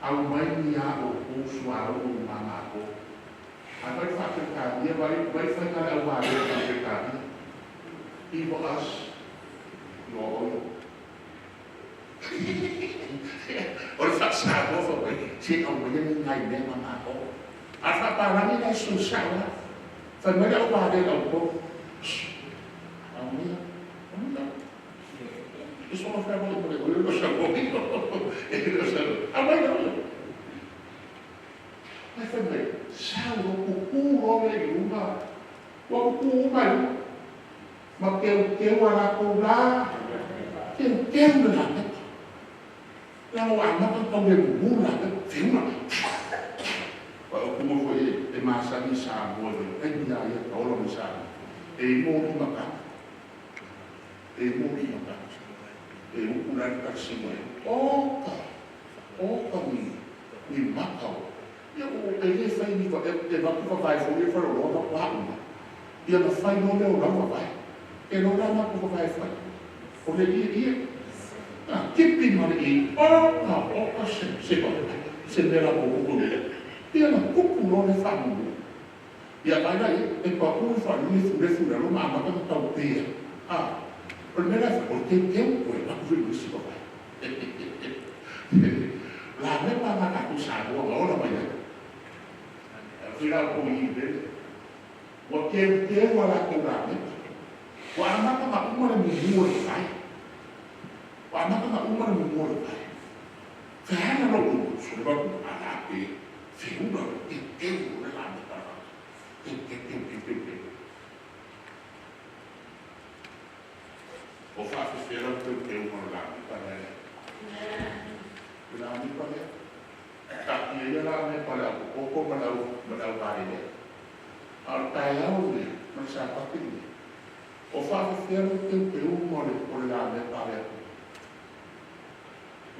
au mai ni a o ku sua o ma ma ko a vai fa pre vai vai fai na le au vale fa pre i mo as no o o le fa sa o fa mai se au mai ni ngai me ma ma ko a fa pa la ni la su sa la fai mai le au vale au ko au mai au mai. Isso não foi bom, eu não chamo, ele não chamo. A mãe não. Mas foi bem. Sau o cu le uma. O cu uma. Ma que o ala ko la. Que o la. La o ana ko le mu la fe una. O como foi e masa ni sa mo le. E ni ia o lo sa. E mo ni maka. E mo ni maka. E uku la ka singo o ka ni ni makau ia o e le fai ni e va ku vai fo e fa ro va pa uma ia na fai no le o la va e no la ma ku vai fai o le ia ia a tipi ma le i o ka se se ba se me la o o ia na kuku lo le fa mo ia vai la e pa ku fa ni fu le fu la lo ma ma ka tau pe a o le mea o te teu o e laku fili misi pa pai. La me pa nga ka kusa o nga ola mai ai. Fila ko i le. Wa teu teu ala ko la me. Wa amaka ma uma le mumu le pai. Wa amaka ma uma le mumu le pai. Fehana lo u so le ba ku ala pe. Feula te teu le la me pa. Te te te te te te. O fa fera o teu teu ma la mi pa le. La mi pa le. Ta ia la me pa la o ko ma la va le. Al tai au le ma sa pa ti. O fa fera o teu teu ma le o la me pa le.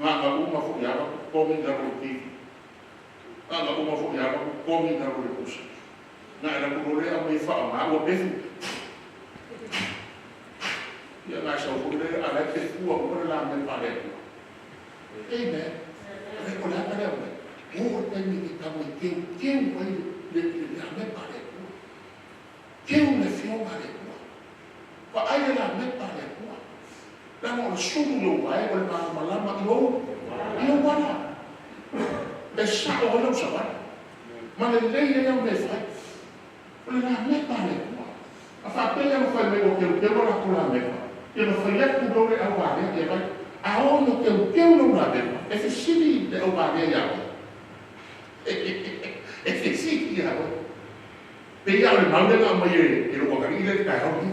Nga nga uma fo ia ko mi na ro ti. Nga nga uma fo ia ko mi na ro le kusa. Nga la ko le a me fa ma o be. Ia ngai sau fo le a le te fua o le la me pa le. Amen. Le ko la pa le. O te ni ki ta mo teu teu ai le le me pa le. Teu le fio ma le. Pa ai le la me pa le. La mo su lo vai o le ma ma la ma io. Io wala. E sa o le sa wa. Ma le le ia me fai. O le la mepa le tua. A whapea no whai mai o keu keu la ko la mepa. Ia no whai atu lo le au valea ia vai. A o no keu keu lo la mepa. E fesili le au valea ia oe. E fesili ia oe. Pe ia o le mau lenga mai e lo wakari ile kai hau.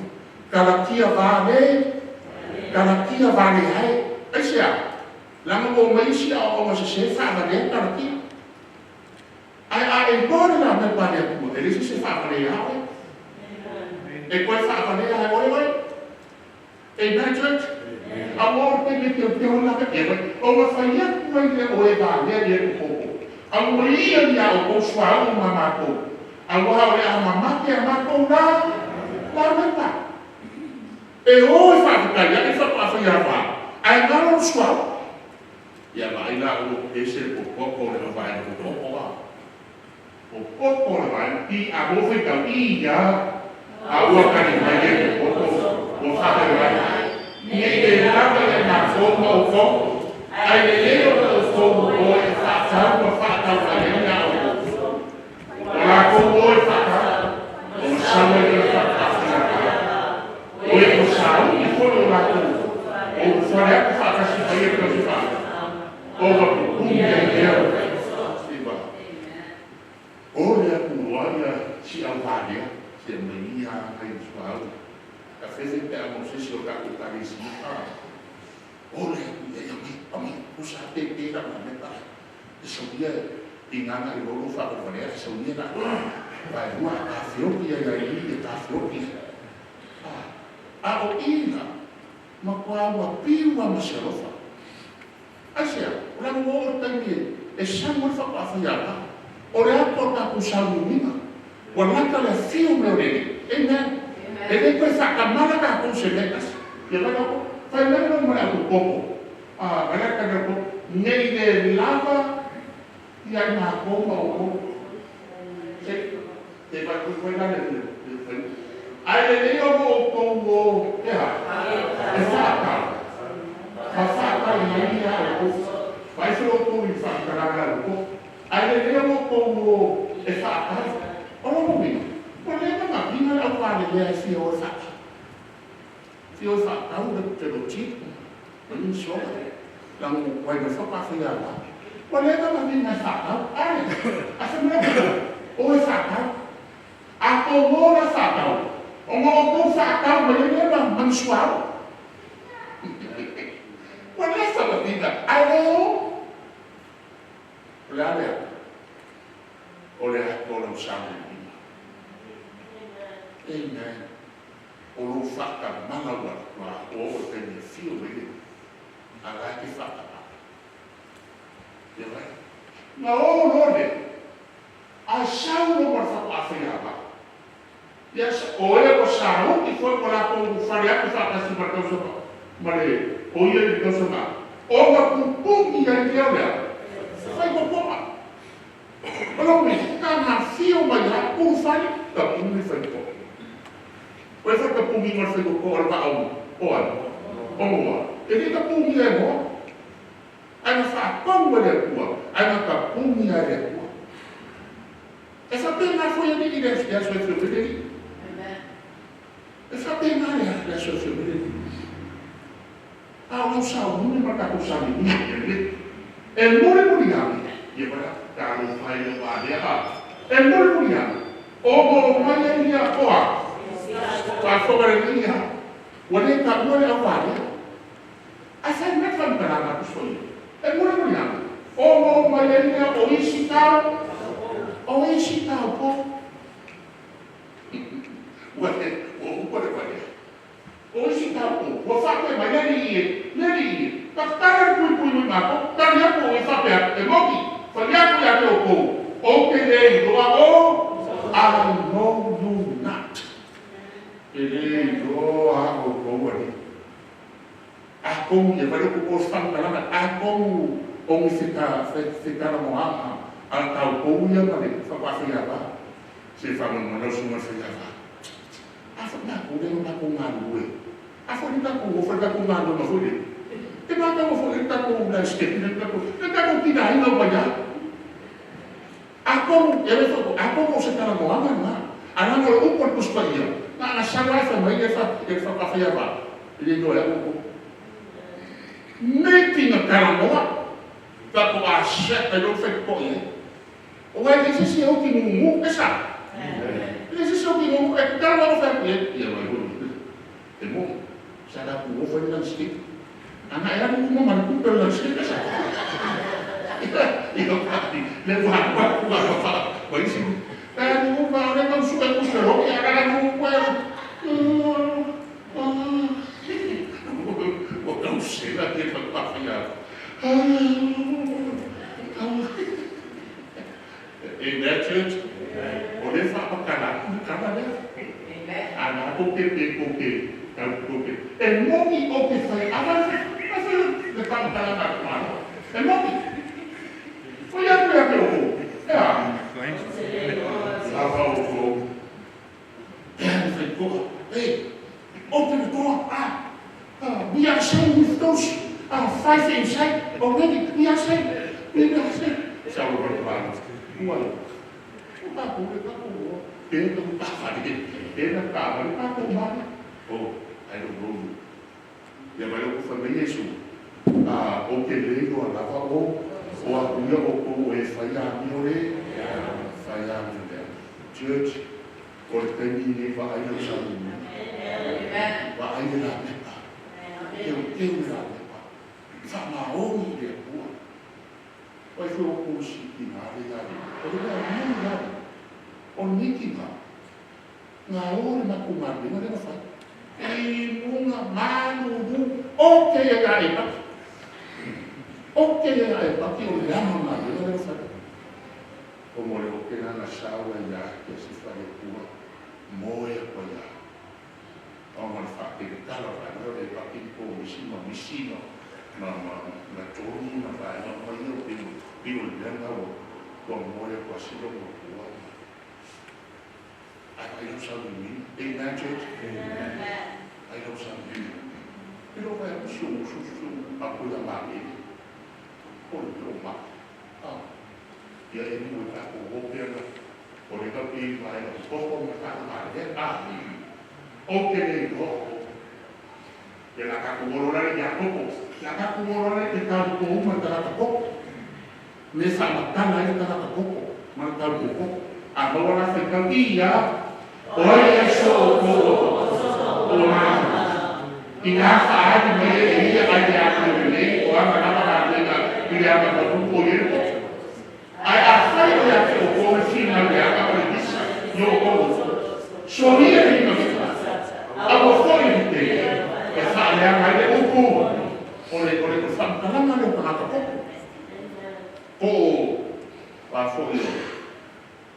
Kalatia vale. Kalatia vale hai. Ai sea. Langa mo mai isi a o se se wha valea kalatia. Ai a e more la mepa le atua. E le se se wha valea oe. E koe wha valea hai oe oe. Amen, church? A o te me te te la ke e o ma whai atu ai le oe valea i e koko. A mo ia ia o ko swa o mama ko. A wa o le a mama ke a mako la la mepa. E o e wha whakai e wha wha ia wha. Ai ngaro swa. Ia ma ila o e se ko koko le wa e ko koko wa. O koko le wa i a mo whai tau i ia. A ua kani mai e ko koko. O wha wai. Nei e lava e ngā fōma o kō. Ai le leo o fōma o e whātau ma whātau a le ngā o kō. O la kō o e whātau. O masawa i le whātau. O e o sāu i fōno o la kō. O whare aku whākasi mai e kausi whā. O wapupumi ai leo. Iwa. O le aku roa ia si au vālea. Si a mai ia ai suau. Ka whewhe pe a mo sisi o kako karisi. O le aku ia ia mai, amai, usa te te ka ma mepa. E sauia i ngana i lolo whakawanea, e sauia na. Vai rua, ka whioki ai ai i e ka whioki. A o ina, ma kua ua piua ma se alofa. Ai sea, o la mo o taimi e samu e whakawhai a. O le ako o tākou saunumiga. Ua laka le whio meo lele. Amen. E le koe whakamala kākou se mekas. Ia lai ako, whai mai no mara aku koko. A alea ka ko, nei le lava ia i ngā koma o koko. Se, te vai koe koe nane te whai. Ai le leo mo o kou o, e ha? E whākau. Ka whākau mai ia o koko. Vai whiro o kou i whākaranga o koko. Ai le leo mo kou o e whākau. O lo mo. O le ma pina au wale lea e whio o whākau. Whio o whākau le te ro tito. O ni soa. La mo wai me whakawhai a wā. O le ma pina e whākau. Ai. A wha mea o e whākau. A ko ngōra whākau. O ngō kou whākau ma le mea mansuau. O le whakapina. Ai leo. O le alea. O le ako lau samu. Amen. O lo whaka mana ua tua o o te me whio me a lai te whaka. Ia vai. Nga o lone. A sau lo mar whaka awhia wa. Ia o e o sau ki foi ko la ko whare aku whaka si mar kausa ma le o ia i kausa ma. O nga pupungi ai te au lea. Whai ko poma. O lo me ka ngā whio mai ha ku whare ka pungi whai ko. O e whaka pungi ngā whai ko o le au. O ai. O moa. E le ka pungi ai moa. Ai ngā whākau e le atua. Ai ngā ka pungi ai le atua. E whapea ngā whoi ani i le aso e whio mele. E whapea ngā le aso e whio mele. A o lau sao mune ma kako sami ni. E more muri ame. Ia wala, ka alo whai o wālea a. E more muri ame. O mo mai ai ia oa. Whāwhakare ni ia. Ua le ka ua le au wālea. A whai mea whankaranga kusoi. E more muri ame. O mo mai ai ia o isi tau. O isi tau po. Ua le, ua upa le wālea. O isi tau po. Ua whākoe mai nani i e. Nani i e. Ka tara pui pui mui mako. Tari aku o i whapea. E moki. Whai aku ia te o kou. O te lei roa o. I know you not. E lei roa o kou ani. A kou ia wale ko ko whankaranga. A kou o ngi whitara mo aa. A tau kou ia mare. Whakawhia wā. Se whangan manau sunga whia wā. A wha ngā kou leo ngā kou ngā rue. A wha ni ngā kou o wha ngā kou ngā rue ma whore. Te ngā kou wha ngā kou ngā stepi. Te ngā kou tina hinga wai a. A kou, e le whako, a kou o se tara mo anga ngā. Alanga o upu o le Tusi Paia, na ana sau lava e fai mai e faafaiava, e le iloa e au outou. Nei na talanoa, tatou aseta i lou faitotoa i ai. Aua e leai se isi e oti gugu, e sao? E leai se isi e oti gugu, e tatalo lava fai atu i ai, ia vai foi, e moni, sa tatou o fai le landscape. Ana e alu uma ma le tupe o le landscape, e sao? Ia, le ua alu atu lava ma isi. E alu uma, o le tau sue tupe logi, a alu uma, ua tausela te faapafia. Amen, church. O le faamatala atu le tala lea. A na tou te pe tou te tau tou te. E moni o te fai ava le faamatalaga a le Malo. E moni. O ia atu ia te outou. E a? Lava outou. E a le faitoa. Hey, open the door. Ah, we are saved with those five inside already. We are saved. We are saved. Sa o le malo. Ua. O tatou le tatou pe na taavale, pe na taavale tatou male. Oh, I don't know you. Ia mai o fai mai Iesu. Ah, o te le iloa lava o atu ia o kou e fai amio le, fai amio lea. Church, o le taimi nei vaai lau sauniuni. Vaai le lapepa. Teuteu le lapepa. Faamaoni i le Atua. Ai foi o kou si tina le ia le. O le mea moni la le. O lenei tina, na o le matou galuega lea na fai. I luga malulu, o te ia e paki. O te ia e paki o le ama galuega lea na fai. O mo le o te nana saua ia te si whare tua, moe a koe ia. O mo le whaatele tala o le le paki ko misi ma misi ma ma ma ma tonu ma vaega ma ia o pino pino le mea o ua moe a koa silo ma tua. Ai ai lau sauniuni. Amen, church. Ai lau sauniuni. E lo vai aku su su su aku ia male. O le pilo ma. Ah. Ia e ni o ta ko o pena. O le ka pi vai o koko ma ta ma le. Ah. O te le no. Ia la ka ko ro la ia koko. La ka ko ro la te tau ko uma ta ka koko. Me sa matala i ta ka koko. Ma tau ko koko. A maua la whaikau ia, o ia so o ko o ma. I ngā whaari mai e ia ai le ake o le o anga lava ngā lenga i le anga maru o ie po. Ai a whai o ia te o ko me whina le anga o le visa i o ko. So ia le ima mita. A mo foi i te e whaaleanga ai le upu o le o le o whaamtalanga le o tangata koko. Po o a foi o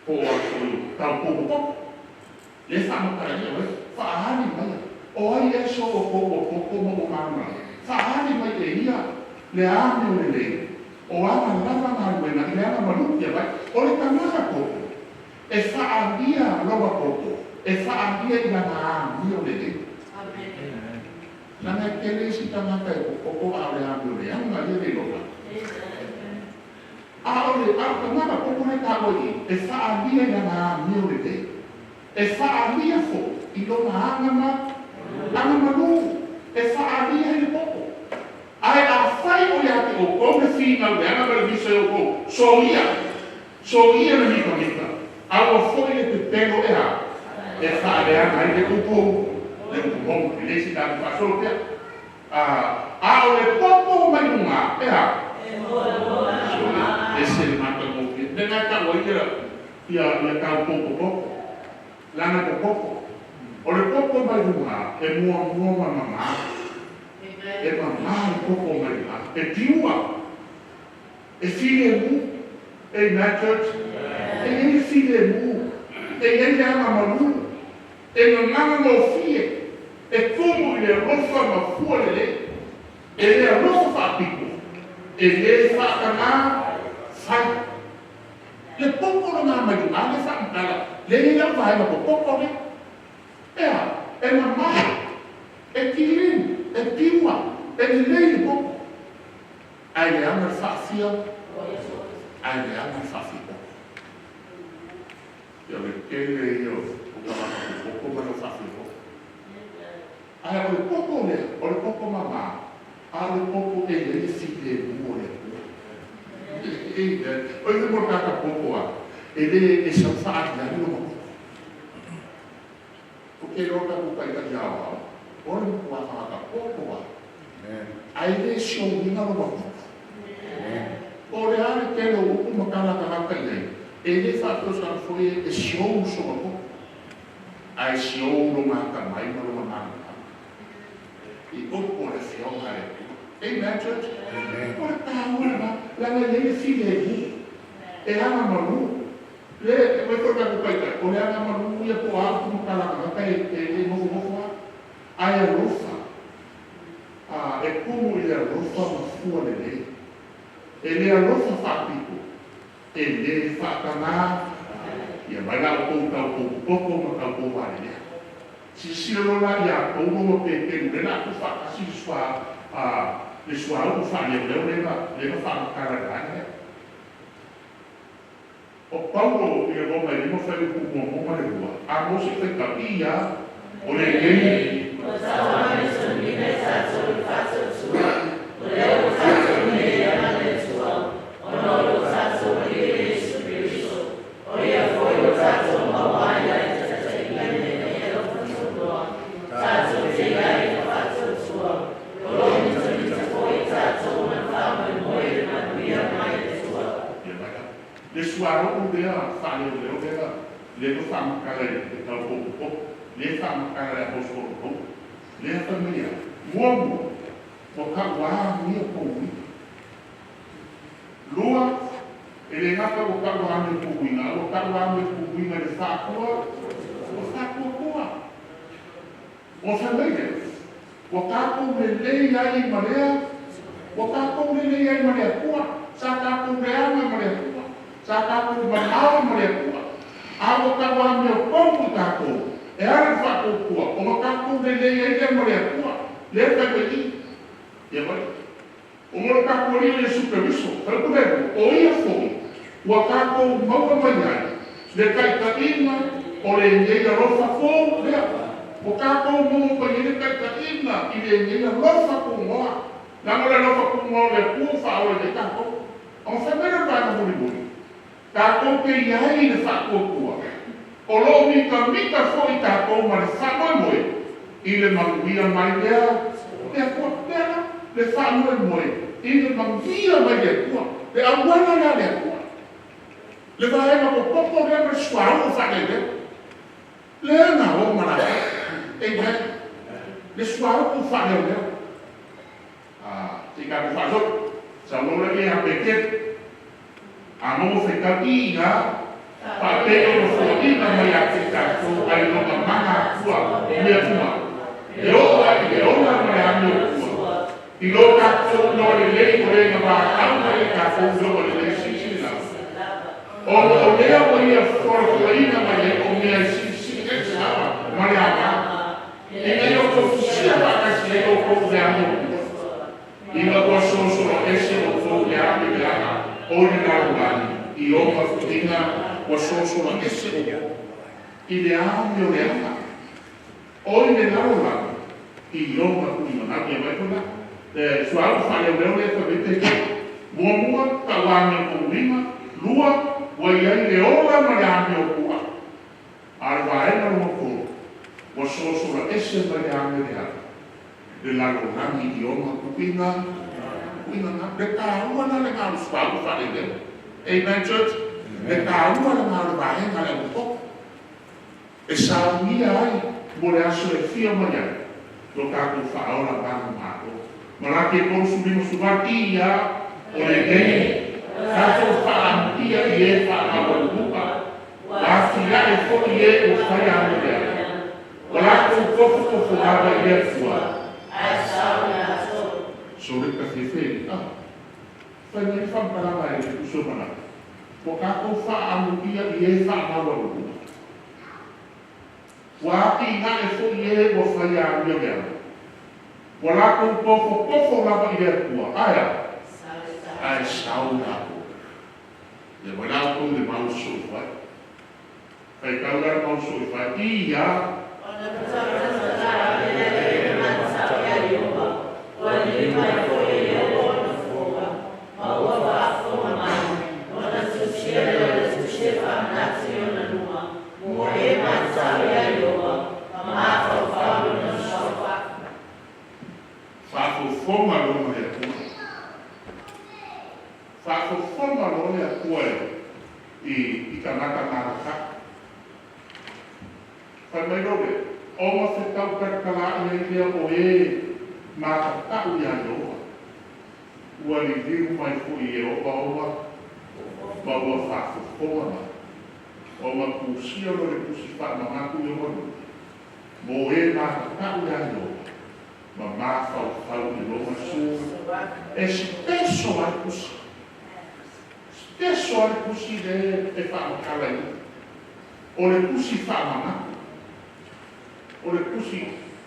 po o a foi o tau koko koko. Le whaamatara ia oe, whaahani mai. O ai e so o koko koko mo o mana. Whaahani mai e ia le ame o le le. O anga lava ngā ruena i le anga maluki vai. O le tangata koko. E whaangia loa koko. E whaangia i lana ame o le le. Nana e tele si tangata e koko a o le ame o le anga ia le loa. A o le a tangata koko le tā oi e whaangia i lana ame o le le. E whaangia fo i lona anga ma anga malu. E whaangia i le koko. Ai a whai o ia te o kou le whina o le anga ma le visa o kou. So ia. So ia le mika mika. A ua foi le te pelo e a. E whaaleanga ai le upu. Le upu mou. E le si tāku whaasolo pea. A o le popo mai lunga e a. So ia. E se le mata mō. Le ngā tau ai ia ia tau popo popo. Lana po popo. O le popo mai lunga e mua mua ma mama. E mama le popo mai lunga. E piua. E file mu. Amen, church. E i file mu. E i le anga malu. E nganganga mo fie. E tumu i le rofa ma fua le le. E le alofa whaapiko. E le whaakanga whai. Le popo na ngā mai lunga le whaamtala. Le ni lau vaega po popo le. E a, e mama. E kilin. E piua. E lelei le popo. Ai le anga le whaafia. Ai le anga le whaafia popo. Ia le tele ia o Ae o le popo lea, o le popo mamā, a o le popo e iai le filemu o le Atua. Amen. O i mo le tagata popo a, e lē e sau faaaliali lona popo. Ou te iloa tatou taitai aoao, o le matua tagata popo a, ae lē siouina lona popo. Po o le a le tele o upu ma tala a tagata i ai, e lē faapea o se tagata foi e siou sona popo, ae siou lona atamai ma lona malamalama i upu o le Afioga a le Atua. Amen, church? O le taua lena, leaga e i ai le filemu e agamalu. Le mai foi le tatou taitai, o le agamalu ia po o a upu ma tala a tagata e nofonofo lava, ae alofa, a, e tumu i le alofa ma fua lelei. E le alofa faapito, e lē faatagā ia mai la outou tau kou popo ma tau kou valelea. Silasila loa la iā Paulo ma Peteru lea o le a tuufaatasi le sua a le suauu faaleoleo lea na lea na faamatala i le vaega lea. O Paulo i le Roma e 5 fuaiupu 1 ma le 2, a maua se faitau, i a, o lenei. Ua tauamisogiga i tatou i le faatuatua, o lea ua tatou meia ma le Atua, ona o lo tatou Alii o Iesu Keriso, o Ia foi ua tatou maua ai le taitaiga ina ia alofa tauloa, tatou te i ai i le faatuatua, o lo o mitamita foi i tatou ma le faamoemoe i le manuia mai le Atua. Ia mai la. Le suauu lea faaleoleo lea lea na faamatala i le tau popopopo, lea e faamatala e le aposetolo Paulo, lea fai mai ai, muamua, ua tauamia tou uiga. Lua, e le gata ua tauamia tou uiga, a ua tauamia tou uiga i le faatua, ua faatuatua. Ua fai mai lea, ua tatou lelei ai ma lea, ua tatou lelei ai ma le Atua, sa tatou leaga ma le Atua, sa tatou mamao ma le Atua, a ua tauamiotonu i tatou, e ala i le faatuatua, ona tatou lelei ai lea ma le Atua, lea e fai mai i i. Ia vai. O mo le tatou Alii o Iesu Keriso, fai upu lea, o ia foi, ua tatou maua mai ai le taitaiga o lenei alofa fou lea. Ua tatou maua mai ai le taitaiga i lenei alofa tunoa. Leaga o le alofa tunoa o le Atua ua faaola nei tatou. Ona fai mai lea o le vaega mulimuli, tatou te i ai i le faatuatua, o lo o mitamita foi tatou ma le faamoemoe i le manuia mai lea le Atua. Lea la, le faamoemoe i le manuia mai le Atua, le auala lea a le Atua. Le vaega popopo lea ma le suauu faaleoleo. Lea na o ma latou. Amen. Le suauu faaleoleo. Ah, se i tatou faasolo. Saunoa lea ia Peteru. A maua faitau i ina, faapei ona foaiina mai ia te tatou ai lona mana Atua mea uma, e oo ai i le ola ma le amiotua, i lo tatou iloa lelei o le na vatau mai ai tatou iloga lelei silisili lava, ona o lea ua ia folafolaina mai ai o mea e silisili ese lava ma le aoga, ina ia outou tusia faatasi ai outou i le amiotua, ina ua solosolo ese outou i le amioleaga o le lalolagi i ona puiga ua solosolo ese outou i le amioleaga o i le lalolagi i ona puiga. Ia mai foi la le suauu faaleoleo lea fai mai Peteru. Muamua, tauamio tou uiga. Lua, ua i ai le ola ma le amiotua. A o le vaega lona tolu, ua solosolo ese mai le amioleaga le lalolagi i ona puiga puiga na. Le taua la lena o le suauu faaleoleo. Amen, church? Le taua lena o le vaega le aupopo e saunia ai mo le aso e fia mai ai lo tatou faaola manumalo. Malaki e 38 i ia o lenei tatou faaamuia i e faamaualuluga, ua atiae foi e ua fai amioleaga, ua latou tofotofo lava i le Atua. Sole ta fefe ah. Fai mai le faamatalaga e le uso manatu, ua tatou faaamuia i e faamaualuluga, ua atinae foi e ua fai amioleaga, ua latou tofotofo lava i le Atua, ae a? Ae sau latou. Ia mai la outou i le mau soifua. Faitau la le mau soifua i ia. Mo e matatau ia Ieova, ma mafaufau i Lona Suafa. Faafofoga loa ma le Atua. Faafofoga loa le Atua i tagata matatau. Fai mai loa lea, ona fetau talatala'i ai lea o e matata'u iā Ieova, ua liliu mai fo'i Ieova ona ma ua faafofoga mai, ona tusia loa le tusi faamanatu i ona luga mo e matata'u iā Ieova ma mafaufau i lona Suafa. E special a le tusi, special a le tusi le e faamatala i o le tusi faamanatu, o le tusi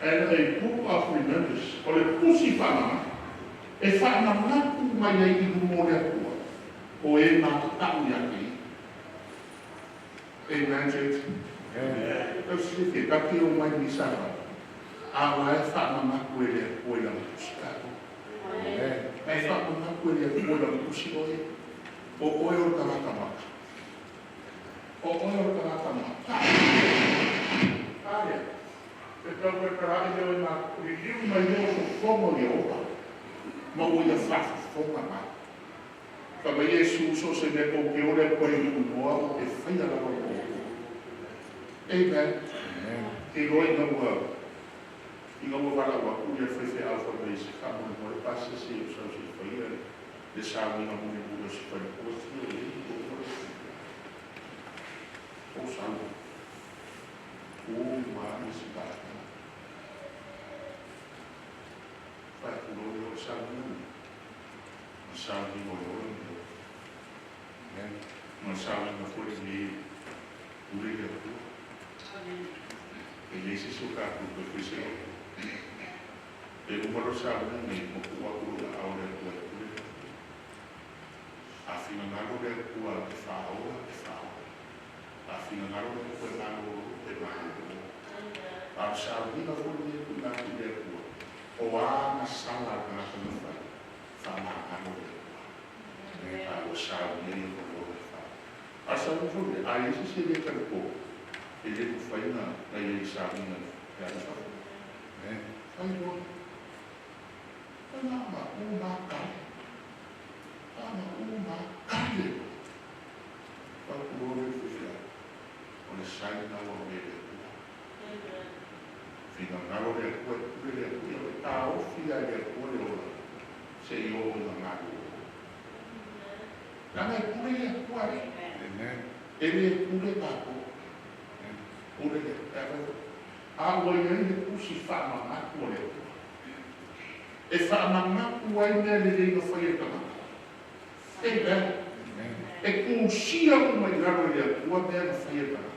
and a book of remembrance, o le tusi faamanatu e faamanatu mai ai i luma o le Atua o e matata'u iā te ia. Amen, church. Tausilafia tati o mai misava a oa e faamanatu e le Atua i lana tusi tatou. E faamanatu e le Atua i lana tusi oe, o oe o le tagata mata, o oe o le tagata mata alea fetaukaikala'i lea o e liliu mai lea o fofoga o Ieova ma ua ia faafofoga mai. Fa mai Iesu, so o se mea tou te ole atu ai i lou igoa, ou te faia lava mo outou. Amen. Te iloa ina ua valaau atu ia le faifeau fai mai se faamolemole pasese o sau se i faia le sauniga mulimuli o se faletua fia i ai o sau tu ma isi vaega fai atu loa lea o le sauniga nei ma sauniga o le ola nei ma sauniga foi lenei pule le Atua e leai se isi o tatou toe fai se loto e uma loa sauniga nei ma tuu atu lo aao le Atua e pule le Atua. A finagalo le Atua e faaola, e faaola. A finagalo le Atua e malolo, e malolo. A o le sauniga foi lenei e tuuina atu i le Atua, o a gasala a le tagata na fai, faamagalo le Atua a ua saunia ia oloa e fai. A o le sauniga foi lenei, a i ai se isi e le talitonu, e le mafai na i ai i sauniga e alu i fafo. Fai loa na ma u makale ma u makale fautuloa le faifeau o le saina ua me le Atua finagalo le Atua e pule le Atua ia o le taofi a le Atua le ola se'i oo ina galulua leaga e pule le Atua le e lē pule tatou, pule le Atua. A ua iai le tusi faamanatu o le Atua e faamanatu ai mea lelei na fai e tagata. Amen. E tusia uma i lalo i le Atua mea na fai e tagata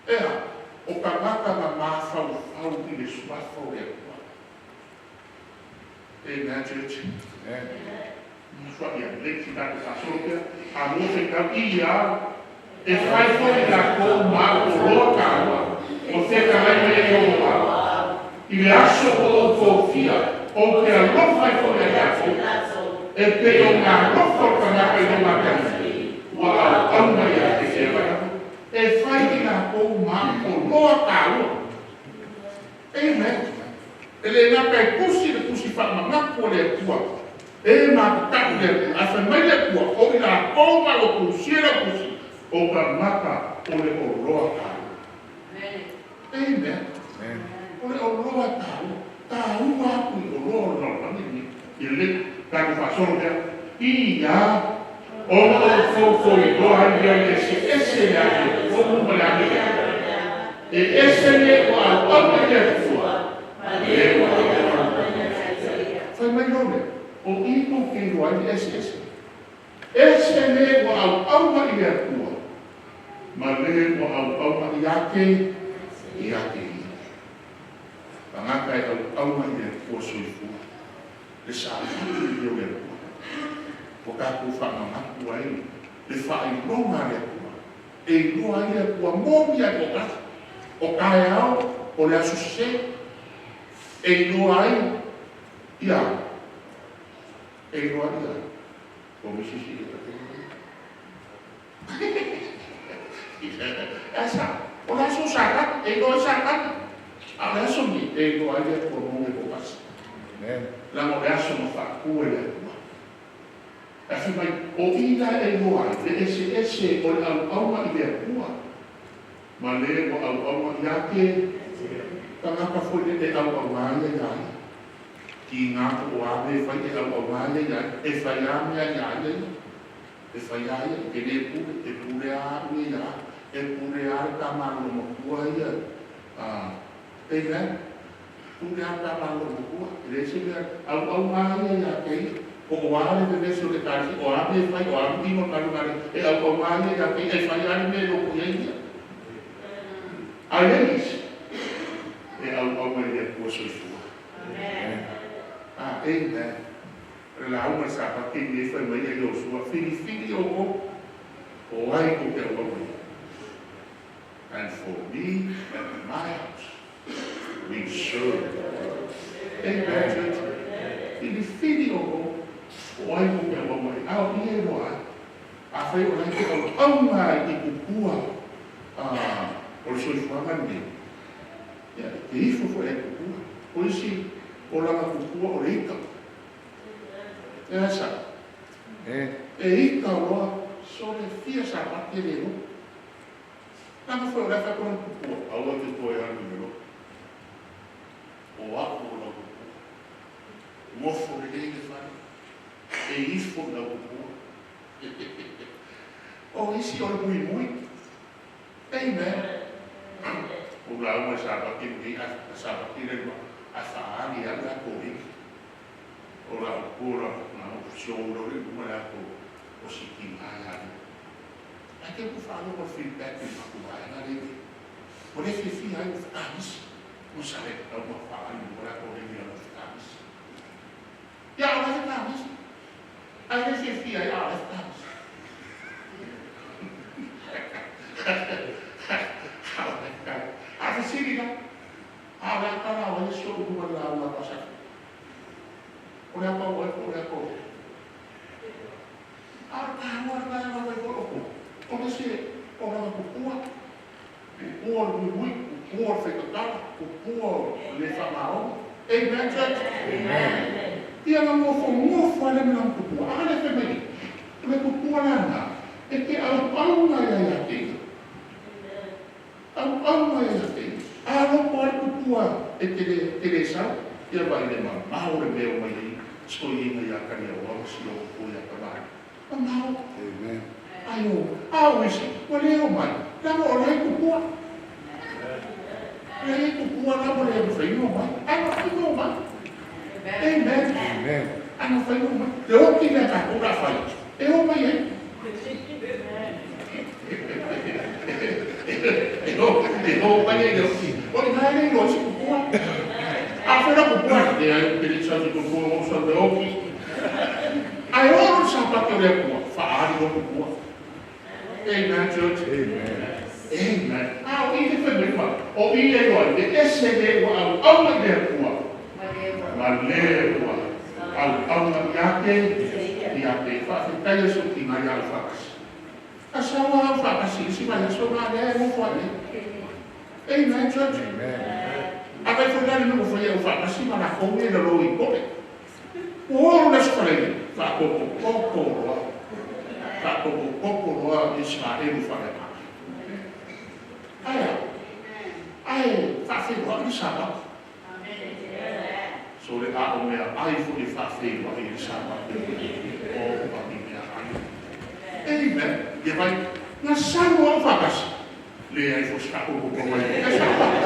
ea o tagata na mafaufau i le suafa o le Atua. Amen, church. Masuaʻi lelei si tatou faasolo pea a lua fetau ia e fai foʻi lakou ma oloa taua o fetalai mai ai Ieova i le aso ua ou tofia, ou te alofa ai foʻi ai tatou e pei o galofa o le tagata i lona atalii ua auau mai ia te ia. E fai i lakou ma oloa taua. Amen. E lē gata e tusi le tusi faamanatu o le Atua e matata'u le Atua, ae fai mai le Atua o i lakou ma ua tusia lau tusi o tagata o le oloa taua. Amen. O le oloa taua, taua atu i oloa o le lalolagi lenei ia lelei. Tatou faasolo pea ia ona ou foufoiloa ai lea i le eseese le amiotonu ma le amio e ese le ua auau mai le Atua le ua auau. Fai mai loa lea o i tou te iloa ai le eseese, ese le ua auauna i le Atua ma le ua auauna iā te ia tagata e auauna i le Atua soifua le savali i o le Atua ua tatou faamanatu ai le faailoga a le Atua e iloa ai le Atua momi ai toatasi o taeao o le aso sesē e iloa ai ia e iloa ai ia o misisi e tatele. Asa, o le aso Satani, e iloa ai Satani. A o le aso lenei, e iloa ai le Atua mo e toatasi. Leaga o le aso na faatu e le Atua. Ae fai mai, o i la e iloa ai le eseese o le auauna i le Atua ma le ua auauna ia te tagata foi lele e auauna ai ia ia. Tiga po o a mea e fai e auauna ai ia ia, e fai lava mea ia ia ia. E fai lava ia, e le pule, e pule lava au ia ia, e pule lava le tama a lou matua ia. Amen. Pule lava le tama a lou matua. E leai se mea, auauna lava ia ia te ia. Po o a le vevesi o le Ekalesia, o a mea e fai, o a tino o le galuega a le, e auauna lava ia ia te ia, e fai lava le mea e loto i ai ia. A le isi, e auauna i le Atua soifua. Amen. O le lauga a le Sapati lenei fai mai ia Iosua, filifili outou, o ai tou te auauna i ai. And for me and my house, we serve the Lord. Amen, church. Filifili outou, o ai tou te auauna i ai. A o i e iloa ai. Afai o la e te auauna ai i tupua o le soifuaga lenei, ia, e te ifo foi ai tupua. O isi o lana tupua o le ika. E a sao? E ika loa, sole fia Sapati e le loto. Leaga foi o le a fai atu lana tupua, aua e te toe alu i le loto. O au o lau tupua. Nofo lelei le fale, e ifo i lau tupua. O isi o le muimui. Amen. O lauga i Sapati lenei, a Sapati le lua, ae faaali ai la tou O lau pula na ou show loa le luma le ato o sikiga ia le. Ae te ku faalogo le feedback i le matou vaega lea i ai. Ua le fiafia ai ua fekamisi. Ua sale tatau ma faaali luma le ato lea i lau fekamisi. Ia a o la e fekamisi. Ae le fiafia ai a o la e fekamisi. A o la e fekamisi. A o le fesili la, a o le a tala o ai le show i luma le lauga a Pastor? O le ata o ai po o le ata o ai? A o le taua lena e avatu ai foi o kou, o le se o lana tupua, tupua o le muimui, tupua o le faitatala, tupua o le faamaoni. Amen, church? Amen. Ia na nofonofo ai le ma lana tupua. A le fai mai nei, o le tupua lana e te auauna ia ia te ia. Auauna ia ia te ia. A loko ai le tupua e te le, te le sau, ia vai le mamao le mea o mai ai soiina ia Kaliaoa ma si ou pua ia Tamai. Mamao. Amen. Ai o, a o isi, ua le o mai, leaga o la e tupua. La e tupua la ua le mafai ona omai. Ae mafai ona omai. Amen. Amen. Ae mafai ona omai. Le oti lea tatou o le a fai, e omai ai. E omai ai le oti. O i ina e le iloa ai se tupua. Afai la tupua, leai ou te le i sau i se tupua, ua ou sau i le oti. Ae oo loa le Sapati o le Atua, faaali loa tupua. Amen, church. Amen. Amen. A o i le fai mai ma, o i e iloa ai le ese le ua auauna i le Atua, ma le ua auauna ia te, ia te. Faafetai Iesu ki ngai au faatasi. A sau a au faatasi i si vaiaso na lea e nofo ai nei. Amen, church. Amen. A fai foi la le nofo fai au faatasi ma lakou ia i lalo i Kole. Ua oo le aso Faraile, faatopotoko loa, faatopotoko loa Isaraelu faaleaga. Ae a? Ae faafeiloai le Sapati. So le a o mea ai foi e faafeiloai ai le Sapati o paki mea ai. Amen. Ia vai, na sau loa au faatasi. Leai foi se faatopotoko ai le Sapati.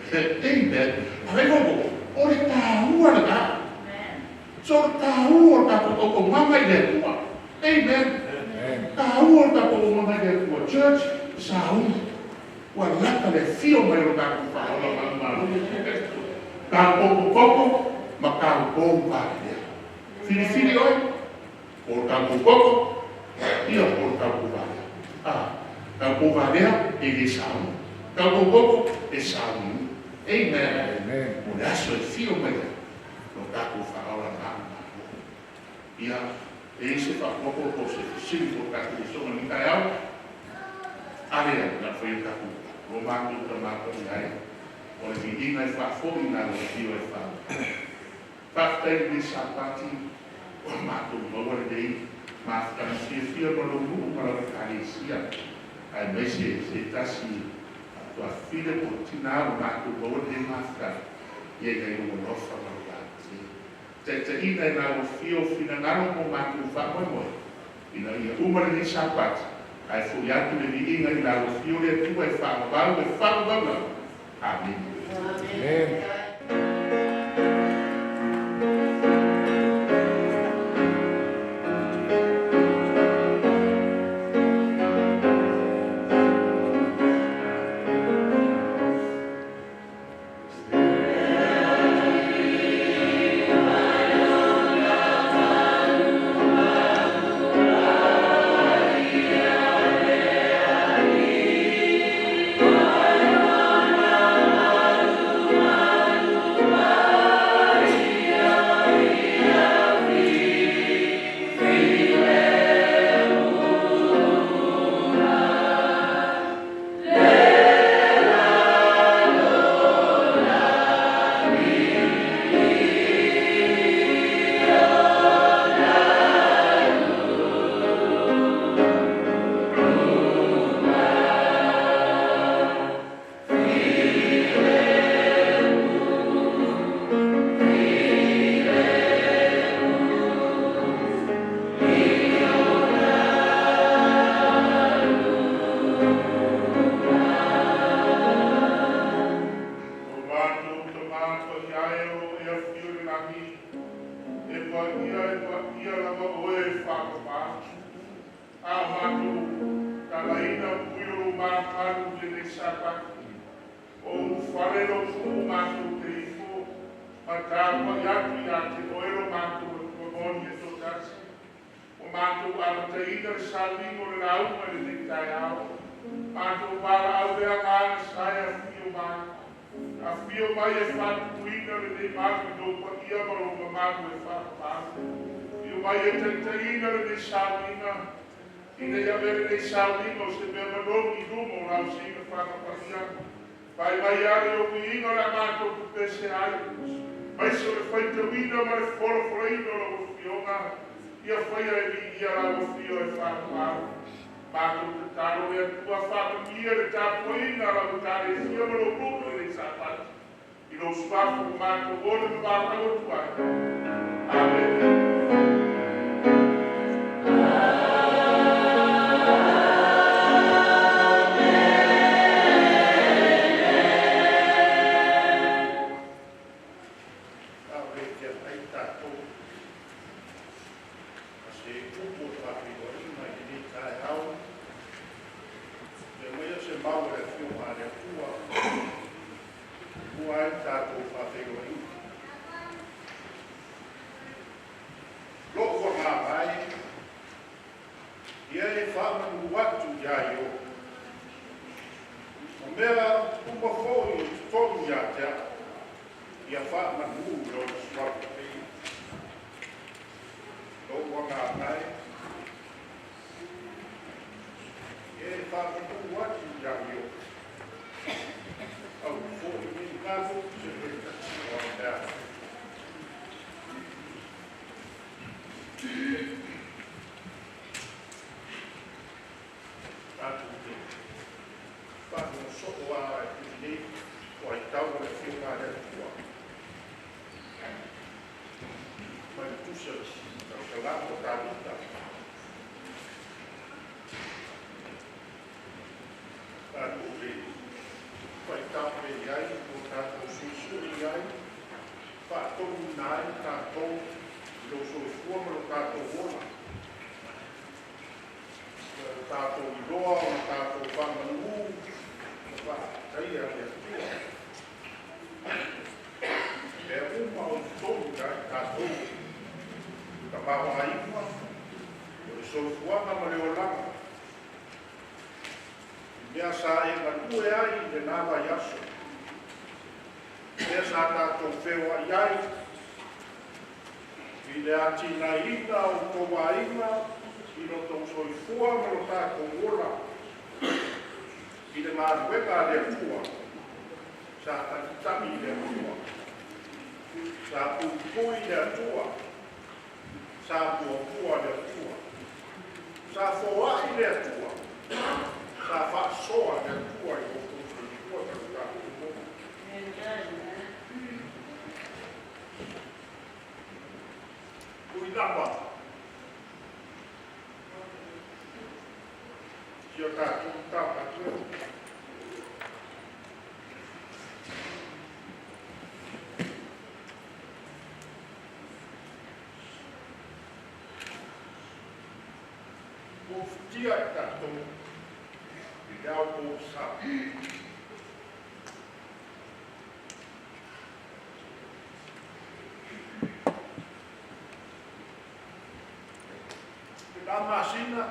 Amen. A vai fou, o le taua lena. So o le taua o le tatou auaunaga i le Atua. Amen. Taua o le tatou auaunaga i le Atua. Church, sauni. Ua lata le afio mai o lo tatou Faaola manumalo Iesu Keriso. Tau kokokoko ma tau pou valelea. Filifili oe, po o le tau kokoko, ia po o le tau pou valea. Ah, tau pou valea e le sauni. Tau kokoko e sauni. Amen. Amen. O le aso e afio mai ai lo tatou Faaola manumalo. Ia. E se faaopoopo po o se fesili mo tatou usoga i lenei taeao. A lea na faia tatou lo matou Tamā Paia e, o le viiga e faafoi i lau Afio e faavavau. Faafetai i lenei Sapati ua matou maua lenei mafutaga fiafia ma lou nuu ma lau Ekalesia, aemaise se tasi tuafafine po o tinā ua matou maua lenei mafutaga, ia ina i lou alofa ma lou agalelei. Taitaiina i lau Afio finagalo mo matou faamoemoe, ina ia uma lenei Sapati, ae fo'i atu le viiga i lau Afio le Atua e faavavau e faavavau lava. Amene. Amen. O matou Tamā Paia e o lo e afio i le lagi, e paia lava oe e faavavau. A o matou talaina pui o lou malumalu i lenei Sapati. O ulufale lou nuu matou te ifo, ma tapuai atu ia te oe lo matou Atua moni e toatasi. Ua matou amataina le sauniga o le lauga i lenei taeao. Matou valaau le agaga sa e afio mai. Afio mai e faatutuina lenei malu i lou paia ma lou mamalu e faavavau. Afio mai e taitaiina lenei sauniga, ina ia avea lenei sauniga o se mea manogi i luma o lau silafaga paia. Vaai mai ale o uiga o le a matou pepese ai, maise o le faitauina ma le folafolaina o lau Afioga, ia faia e viia lau Afio e faavavau. Matou tatalo le Atua faamanuia le tapuaiga a lau Ekalesia ma lou nuu i lenei Sapati. I lou suafa ua matou ola ma valaau atu ai. Amene. Ave te ai tatou ma se upu o le faafeiloaiga i lenei taeao. E aumaia se mau a le Afioga a le Atua e mua ai le tatou faafeiloaiga. Lou agaga e, ia e faamanu atu iā Ioho, ma mea uma foi o i totonu ia te au, ia faamanu i lona suafa paia. Lou agaga e, ia e faamanu atu iā Ioho, aua foi ne i galo se faitasi o ana mea. Tatou te faalogo soo lava i lenei vaitau o le Afioga a le Atua mai le Tusi a le Tausalamo a Tavita. Tatou te faitape i ai mo tatou suisui i ai, faatonuina ai tatou i lou soifua ma lo tatou ola. Ua tatou iloa ona tatou faamanu ma faafetaia le Atua. Mea uma o i totonu ia i tatou, tamaoaiga, o le soifuaga ma le olaga. I mea sa e galue ai i lena vaiaso, mea sa tatou feoai ai, I le atinaeina o outou aiga i lo outou soifua ma lo tatou ola i le galuega a le Atua sa tagitagi i le Atua, sa puipui i le Atua, sa muamua le Atua, sa foai le Atua, sa faasoa le Atua i lo outou soifua ma lo tatou ola. Ui lava si o tatou Matagaluega. Ua ufitia i tatou i le ao pogisa. Le la masina,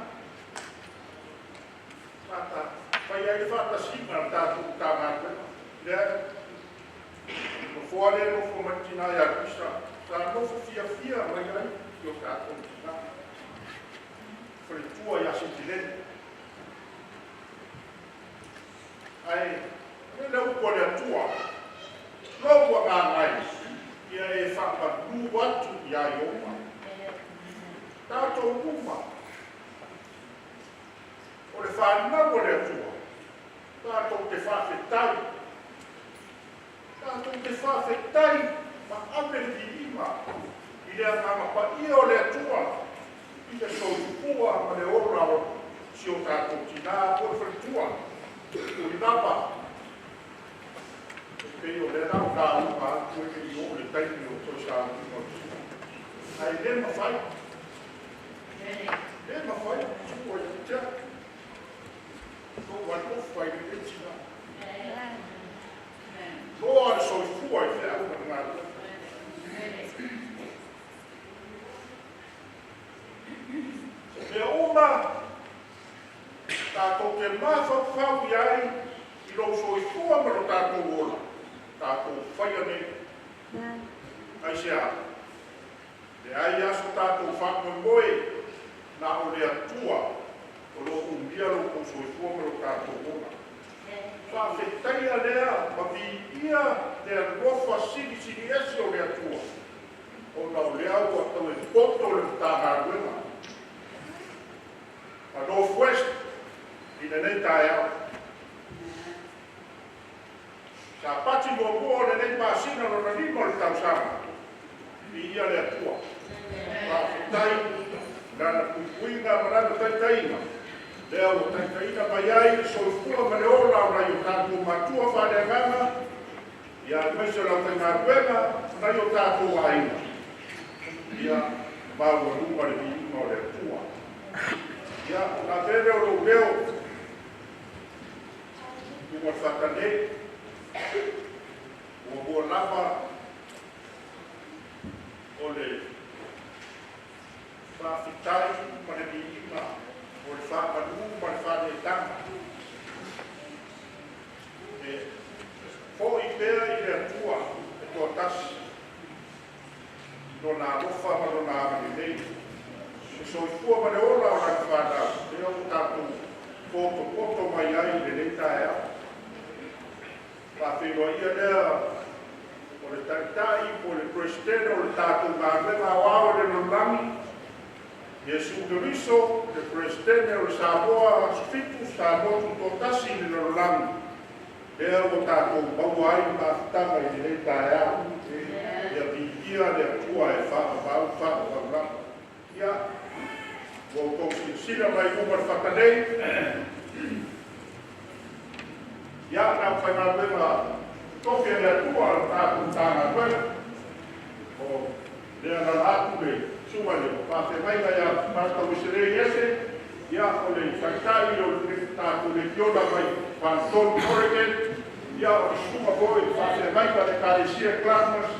fata, fai ai le faatasiga a le tatou Matagaluega. Lea, nofoa lea e nofo mai le tina ia Luisa, sa nofo fiafia mai ai i o tatou tina. Faletua ia Sitileni. Ae, le le upu a le Atua, lou agaga e, ia e faamalu atu ia Ieova. Tatou uma, o le fanau a le Atua, tatou te faafetai. Tatou te faafetai ma ave le viiga i le agaga paia o le Atua, i le soifua ma le ola o si o tatou tina po o le faletua. Ui lava, e pei o lea la o lauga atu e le i oo le taimi o toe saunoa o le tina. Ae le mafai, le mafai, sua ia te au. Lou alofa i lenei tina. Loa le soifua i feau ma le galuega. Se mea uma, tatou te mafaufau i ai i lou soifua ma lo tatou ola, tatou faia nei. Aisea, leai aso tatou faamoemoe na o le Atua o lo o umia lo outou soifua ma lo tatou ola. Faafetaia lea ma viia le alofa silisili ese o le Atua, ona o lea ua tau e poto le Matagaluega a North West i lenei taeao. Sapati muamua o lenei masina lona 5 o le tausaga, viia le Atua. Faafetai lana puipuiga ma lana taitaiga, lea ua taitaiina mai ai le soifua ma le ola o nai o tatou matua faaleagaga, ia aemaise o le aufaigaluega ma nai o tatou aiga. Ia maualuga le viiga o le Atua. Ia, ona avea lea o lou leo, luga o le fata nei, muamua lava o le faafetai ma le viiga o le faamalu ma le faaletaga. E foi pea i le Atua e toatasi, lona alofa ma lona agalelei. Le soifua ma le ola o lana fanau, lea ua tatou potopoto mai ai i lenei taeao. Faafeiloaia lea o le taitai po o le presidente o le tatou galuega aoao i le lalolagi, Iesu Keriso, le presidente o le Samoa Aso Fitu, Samoa Tutoatasi i le lalolagi, lea ua tatou maua ai le mafutaga i lenei taeao. Ia viia le Atua e faavavau faavavau lava. Ia, ua outou silasila mai luma o le fata nei. Ia, le aufaigaluega tofi a le Atua o le tatou Matagaluega. O lea alaala atu le susuga i le faafeagaiga ia Pastor Ueselei Ese, ia o le taitai o le tatou Lekiona mai Faletolu, Oregon, ia o le susuga foi i le faafeagaiga o le Ekalesia Clackamas,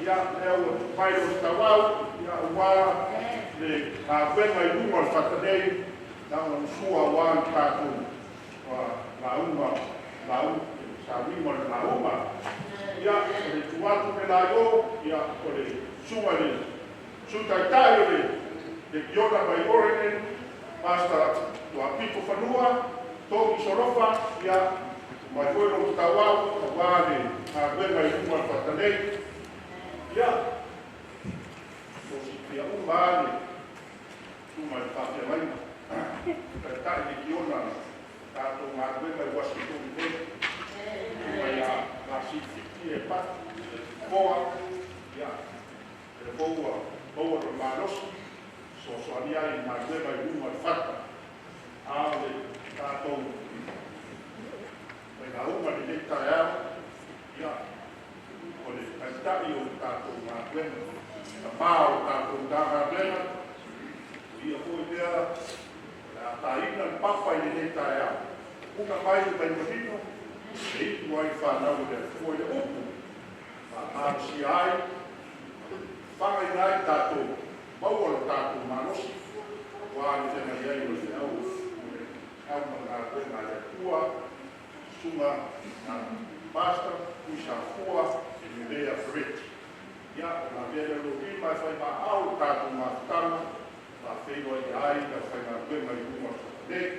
ia lea ua mai le ositauau, ia aua le galuega i luma o le fata nei, na ona usua aua le tatou lauga, lauga, sauniga o le lauga. Ia, o le tu atu le la i o, ia, o le susuga i le Sui Taitai o le Lekiona mai Oregon, Pastor Tuapito Fanua, Togi Solofa, ia, mai foi lo tauau, auā le galuega i luma o le Fata nei. Ia, o sipia uma a le susuga i le faafeagaiga, Taitai Lekiona tatou galuega i Uasitoni nei, susuga ia Gasifiti e Pati Foa, ia, le fou ua maua le malosi, soasoani ai i galuega i luma o le fata. A o le tatou failauga lenei taeao, ia, o le Taitai o le tatou galuega, tamā o le tatou Matagaluega, o ia foi lea o le a taina le papa i lenei taeao, puna mai le vaimanino, e iu ai fanau o le Atua i le upu, faamalosia ai, fagaina ai tatou, maua lo tatou malosi, ua le feagai ai o le feau, o le feau ma le galuega a le Atua, susuga na Pastor Tuisafua e Lelea Fereti. Ia, o la mea lea o lou lima e fai maau le tatou mafutaga, faafeiloai ai le aufaigaluega i luma o le Fata nei.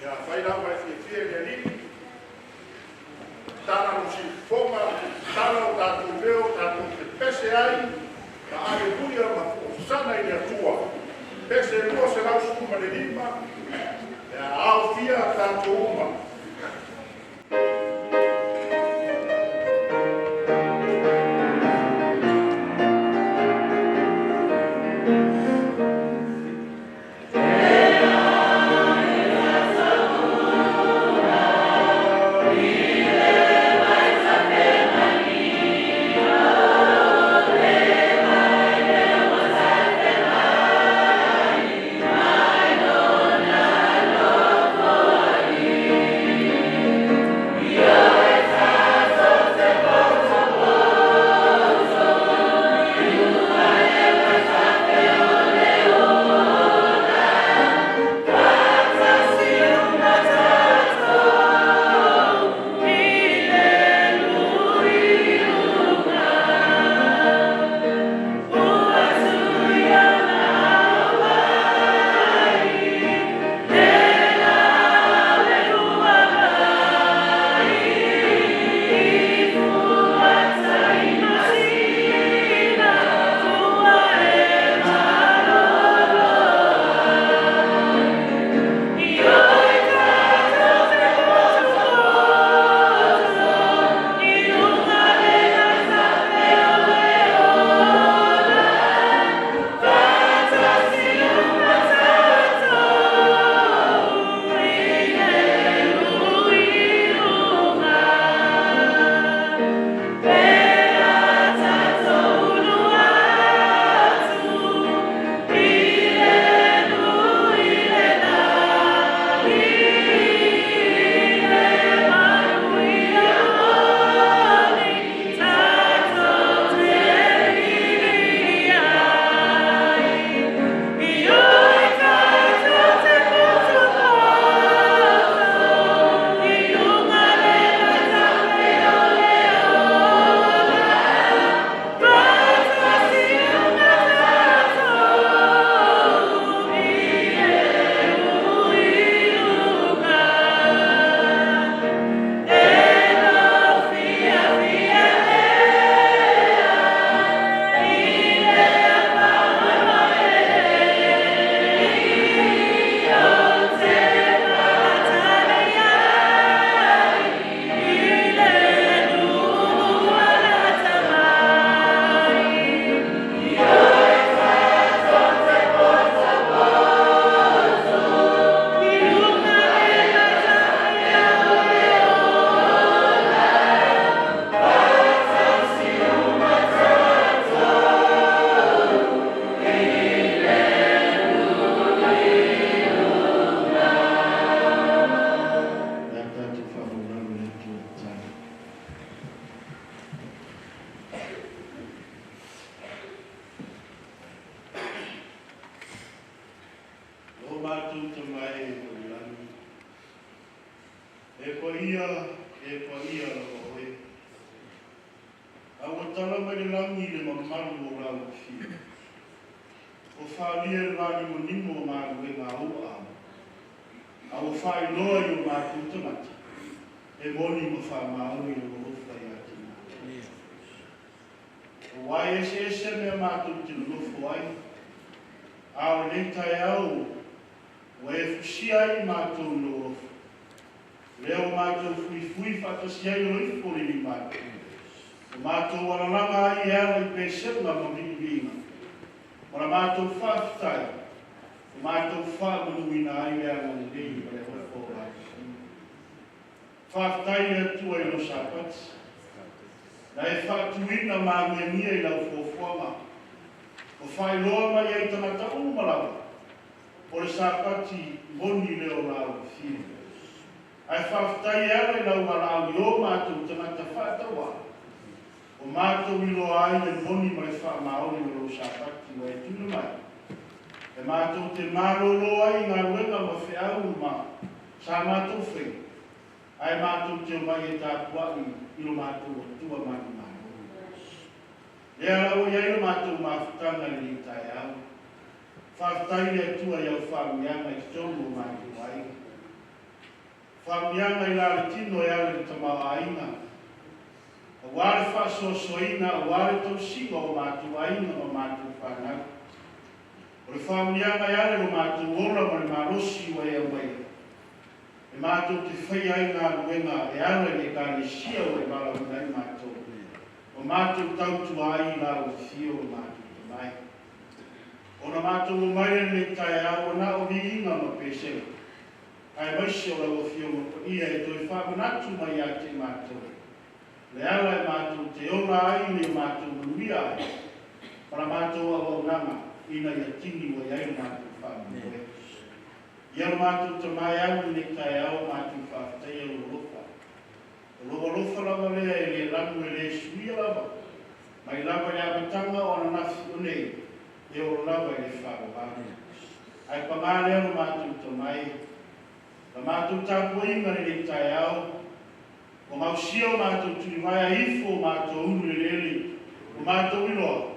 Ia fai lau mai fiafia i le Alii, tala lo siufofoga, tala o tatou leo, tatou te pese ai, ma aleluia ma hosanna i le Atua. Pese 215, e a aofia tatou uma. Paia e paia lava oe. A ua tala mai le lagi i le mamalu o lau afio. O faalia le valimonimo o galuega a ou aao, a ua faailoa i o matou tagata, e moni ma faamaoni lou alofa ia te matou. Auā e eseese mea matou te nonofo ai, a o lenei taeao ua e fusia ai i matou i lou alofa, lea ua matou fuifui faatasi ai i lou ifo le limai, ua matou alalaga ai e ala i pesega ma viiviiga, ma la matou faafetai, ua matou faamanuina ai le agalelei ma le alofa o lau Afioga. Faafetai le Atua i lou Sapati, na e faatuina ma agiagia i lau fuafuaga, ua faailoa mai ai tagata uma lava, o le Sapati moni lea o lau Afioga. Ae faafetai e ala i lau valaau i o matou tagata faatauā, ua matou iloa ai le moni ma le faamaoni o lou Sapati ua e tuuina mai, e matou te malolo ai i galuega ma feau ma sa matou faia, ae matou te omai e tapuai i lo matou Atua manumalo. Lea la ua i ai lo matou mafutaga i lenei taeao. Faafetai le Atua i au faamanuiaga i totonu o matou aiga. Faamanuiaga i la le tino e ala i le tamaoaiga, auā le faasoasoaina, auā le tausiga o matou aiga ma matou fanau. O le faamanuiaga e ala i lo matou ola ma le malosi ua e aumaia, e matou te faia ai galuega e ala i le Ekalesia ua e valaauina ai matou, ma matou tautua ai i lau afio lo matou Tamai. Ona matou omai i lenei taeao ua na o viiga ma pesega, aemaise o lau Afioga Paia e toe faamanatu mai ia te matou, le ala e matou te ola ai ina ia matou manuia ai, ma la matou auaunaga ina ia tini ua i ai lo matou faamoemoe. Ia lo matou Tama e alu i lenei taeao matou faafetaia lou alofa. O lou alofa lava lea e le lanu e le suia lava, mai lava i le amataga o ananafi o nei, e oo lava i le faavavau. Ae pagā lea lo matou Tama e, la matou tapuaiga i lenei taeao, ua gausia o matou tulivae a ifo o matou ulu i le eleele, ua matou iloa,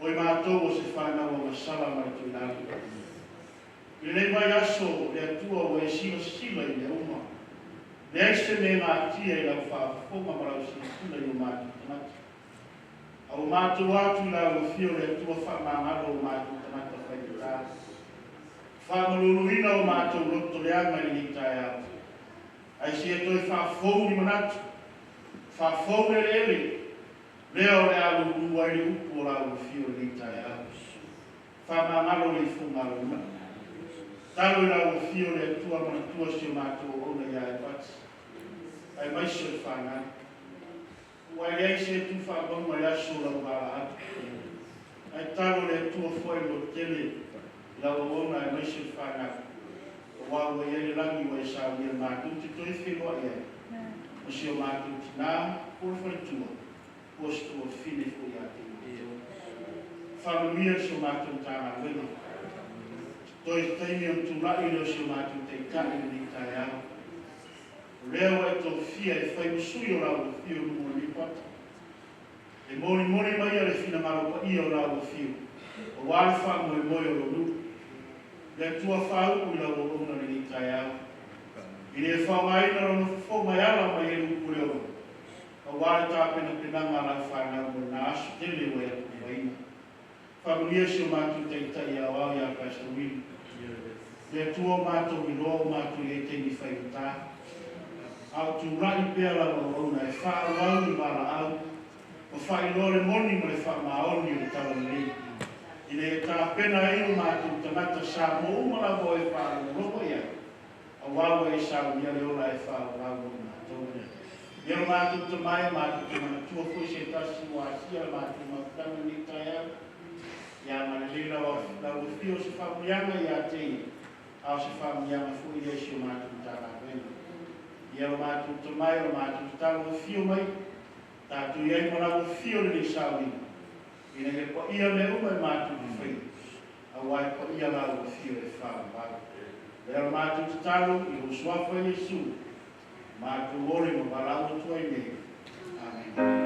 o i matou o se fanau agasala ma le toilalo. I lenei vaiaso, le Atua ua e silasila i mea uma. Leai se mea e natia i lau faafofoga ma lau silasila i o matou tagata. A ua matou atu i lau afio le Atua faamagalo o matou tagata faigata. Faamaluluina o matou loto leaga i lenei taeao. Ae sia toe faafou ni manatu, faafou le eleele, lea o le a lulu ai le upu o lau afio i lenei taeao. Faamagalo le ifoga a lou nuu. Talo i lau afio le Atua manatua si o matou auauna ia Epati, aemaise o le fanau. Ua e leai se tu faamauga i le aso o lau valaau. Ae talo le Atua foai le lototele i lau auauna aemaise o le fanau, auā ua i ai le lagi ua e saunia matou te toe feiloai ai ma si o matou tinā po o le faletua po o se tuafafine foi ia te matou. Faamanuia i si o matou Matagaluega. Toe taimi o tulai lea o si o matou Taitai i lenei taeao. O lea ua e tofia e fai ma sui o lau afio i luga o lenei pata, e molimoli mai le finagalo paia o lau afio, auā le faamoemoe o lou nuu. Le Atua faau'u i lau auauna lenei taeao, i le faaaogaina lona fofoga e ala mai ai le upu o le ola, auā le tapenapenaga a lau fanau mo lena aso tele ua e atugaina. Faamanuia si o matou Taitai Aoao ia Pastor Willie. Le Atua o matou iloa o matou i ai taimi faigata, a o tulai pea lau auauna e faaauau le valaau ma faailoa le moni ma le faamaoni o le talalelei, ina ia tapena ai o matou tagata Samoa uma lava o e faalogologo i ai, auā ua e saunia le ola e faaauau mo matou. Ia lo matou Tama e, matou te manatua foi se tasi ua asia le matou mafutaga i lenei taeao. Ia agalelei lau afio o se faamanuiaga ia te ia, a o se faamanuiaga foi lea i si o matou Matagaluega. Ia lo matou Tama e, o le matou tatalo, afio mai, tatou i ai ma lau afio i lenei sauniga, ina ia paia mea uma e matou te faia, auā e paia lau afio e faavavau. Lea o le matou tatalo i lou suafa Iesu. Matou ole ma valaau atu ai nei. Amene.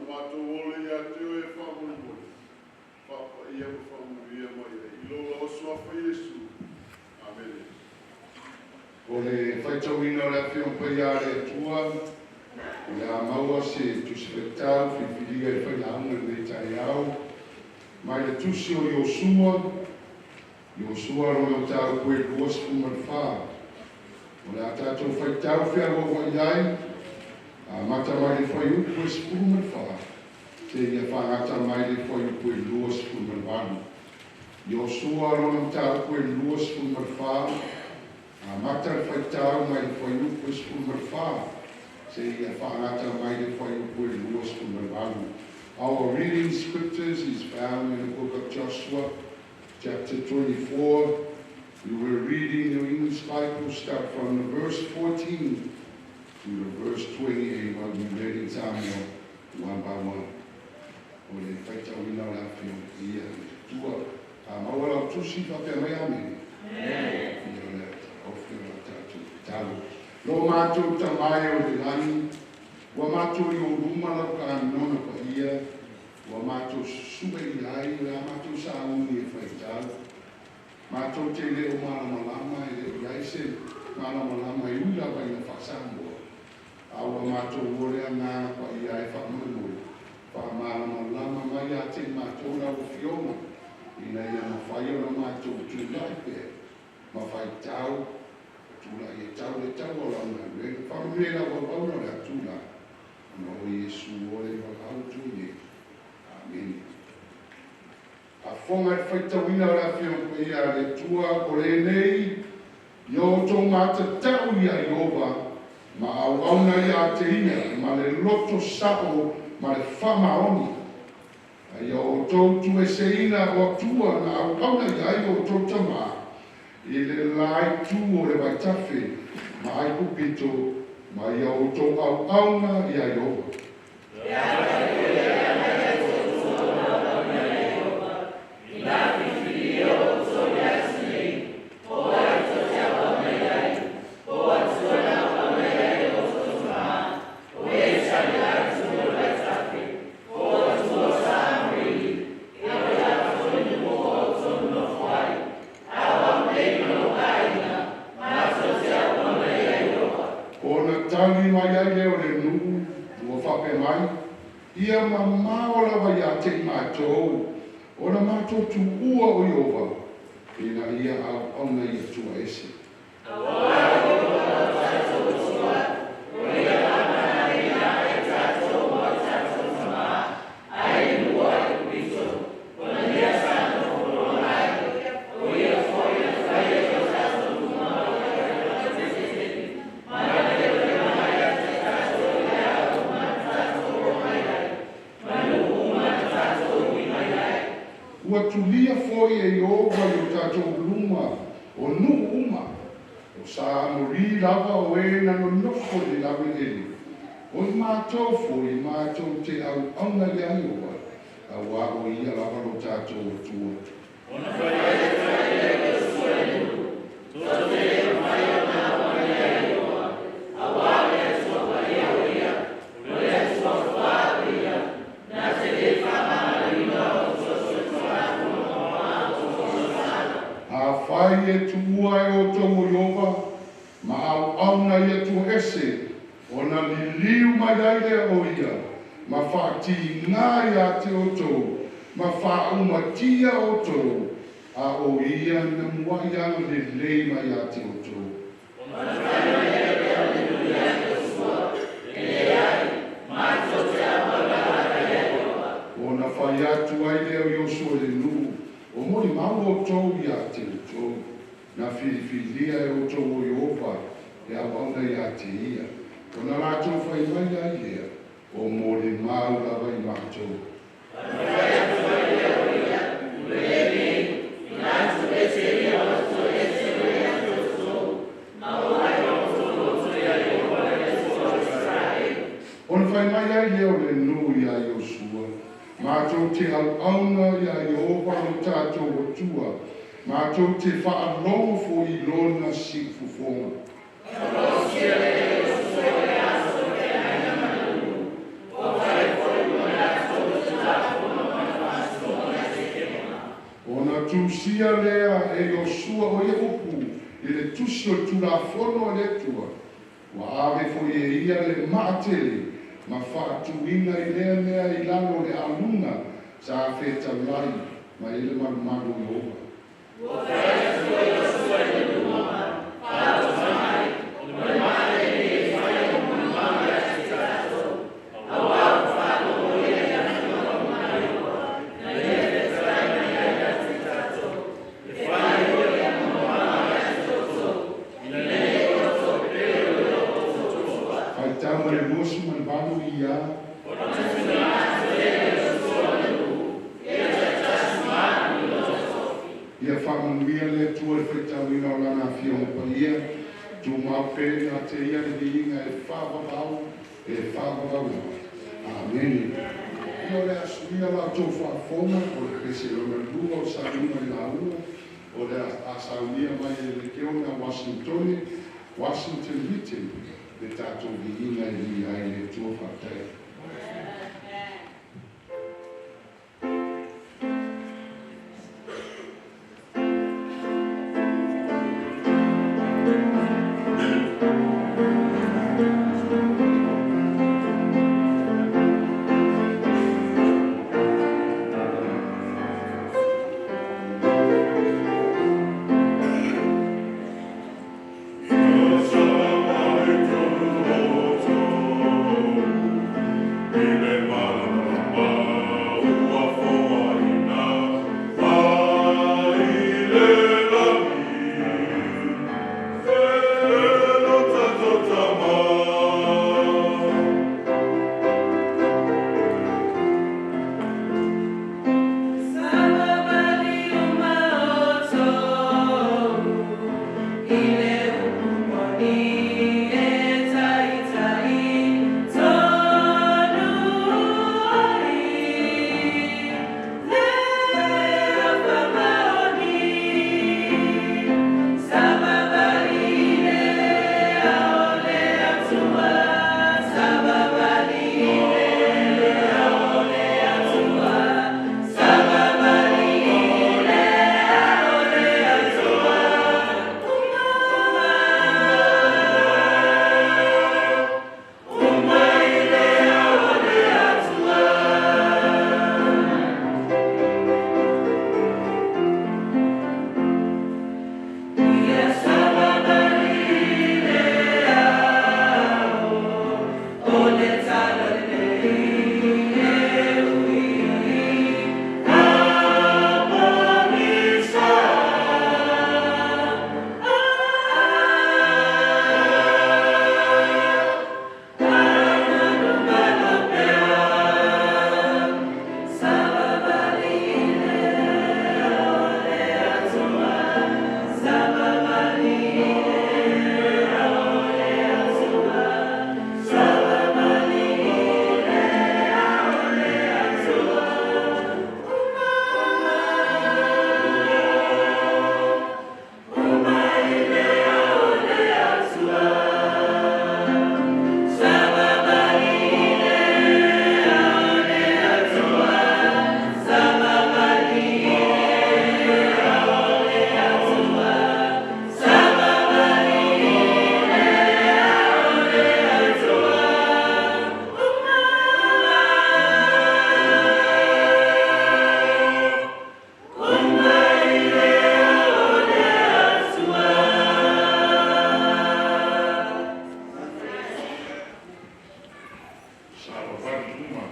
Matou ole ia te oe e faamolemole, faapaia ma faamanuia mai ai i lou lava suafa Iesu. Amene. O le faitauina o le Afioga Paia a le Atua, o le a maua se tusi faitau filifilia i le failauga i lenei taeao, mai le tusi o Iosua, Iosua lona mataupu e 24. O le a tatou faitau fealoaloai ai, amata mai le fuaiupu e 14, seia faagata mai le fuaiupu e 28. Iosua lona mataupu e 24, amata le faitau mai le fuaiupu e 14, seia faagata mai le fuaiupu e 28. Our reading scriptures is found in the book of Joshua, chapter 24. We were reading the English Bible, start from the verse 14 to the verse 28, while we read in Samoa one by one. O le faitauina o le Afioga Paia a le Atua. A maua lau tusi faapea mai amene. Ia o le ofi o la tatou tatalo. Lo matou Tama e o le lagi, ua matou i ou luma lau kanona paia, ua matou susue i ai la matou sauni e faitau. Matou te le o malamalama e le o i ai se malamalama e ui lava ina faa-Samoa. A ua matou o le agaga paia e faamolemole, faamalamalama mai ia te i matou lau Afioga, ina ia mafai ona matou tulai pea ma faitau, tulai e tau le tau o lau galuega. Faamanuia i lau auauna o le a tulai, ona o Iesu o le valaau atu nei. Amene. Afoga i le faitauina o le Afioga Paia a le Atua, o lenei, ia outou matatau ia Ieova, ma auauna ia te ia, ma le loto sa'o ma le faamaoni. A ia outou tuueseina o Atua na auauna i ai outou tamā, i le la itu o le vaitafe ma Aikupito, ma ia outou auauna ia Ieova. Ona tali mai ai lea o le nuu ua faapea mai, ia mamao lava ia te i matou, ona matou tuua o Ieova, ina ia auauna i Atua ese. Ua tulia foi e Ieova i o tatou luma o nuu uma, o sa Amori lava o e na nonofo i le laueleele, o i matou foi matou te auauna iā Ieova, auā o ia lava lo tatou Atua. Ona fai atu ai lea o Iosua i le nuu, tou te le mafai ona auauna ia Ieova, auā o le Atua paia o ia, o le Atua fā o ia, na te lē faamagaloina outou solitulafono mamā o outou tausaga. Afai e tuua e outou o Ieova ma auauna i Atua ese, ona liliu mai ai lea o ia ma faatigā ia te outou ma faaumatia outou, a o ia na muai agalelei mai ia te outou. Ona fai mai ai lea o le nuu ia Iosua, e leai, matou te auauna lava ia Ieova. Ona fai atu ai lea o Iosua i le nuu, o molimau outou ia te outou, na filifilia e outou o Ieova e auauna ia te ia. Ona latou fai mai ai lea, o molimau lava i matou. Ona fai atu ai lea o ia, o lenei, ina tuuese ia o Atua ese mai ia te outou, ma o ai o outou loto ia Ieova le Atua o Isaraelu. Ona fai mai ai lea o le nuu iā Iosua, matou te auauna iā Ieova lo tatou Atua, matou te faalogo foi i lona siufofoga. Ona fausia lea e Iosua i le aso o le feagaiga ma le nuu, ua fai foi mo i Iosua o ia upu i le tusi o le Tulafono a le Atua, ua ave foi e ia le maatele ma faatuina i lea mea i lalo o le aluga sa fetalai mai ai le malumalu o Ieova. Ua fai Atua Iosua i le luma ma mai, o le maa lenei e faia mo malumalu ia te tatou, auā ua faalogoia i le afioga uma a Ieova, na ia fetalai mai ai ia te tatou, e fai ia mo malumalu ia te outou, ina nei outou pepelo i lo outou Atua. Faitau mai le 28 ia. Ona tuuina atu lea e Iosua le nuu, ia taitasi ma alu i lona tofi. Ia faamanuia le Atua i le faitauina o Lana Afioga Paia, tumau pea ia te Ia le viiga e faavavau, e faavavau lava. Amene. Ia o le a suia la outou faafofoga, o le pese lona lua o saunoaga i lauga, o le a saunia mai e le Lekeona Washington, Washington Witten, le tatou viiga e viia ai le Atua. Faafetai. Savavali uma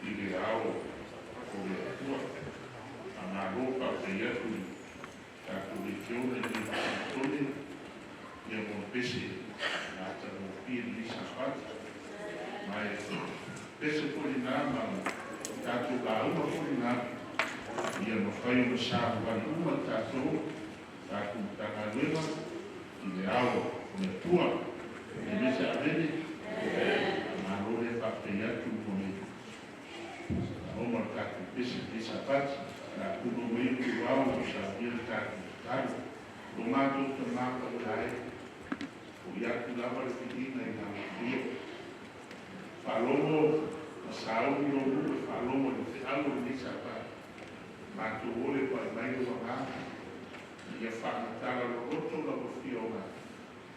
i le ao o le Atua. Faamalo faafetai atu i tatou Lekiona i le Washingtone ia mo le pese na atagofie lenei Sapati. Ma e pese foi lena ma tatou lauga foi lena ia mafai ona savavali uma le tatou Matagaluega i le ao o le Atua. E le se avene. Malo le faafetai atu mo le oma le tatou pese lenei Sapati. La tuno mai tu au o saunia le tatou tatalo. O matou tamā paia e, o i atu lava le viiga i ngā ia. Faalogo ma sauni lo nuu e faalogo i le feau o lenei Sapati. Matou ole pai mai lo agaga. Ia faamatala loloto lau Afioga,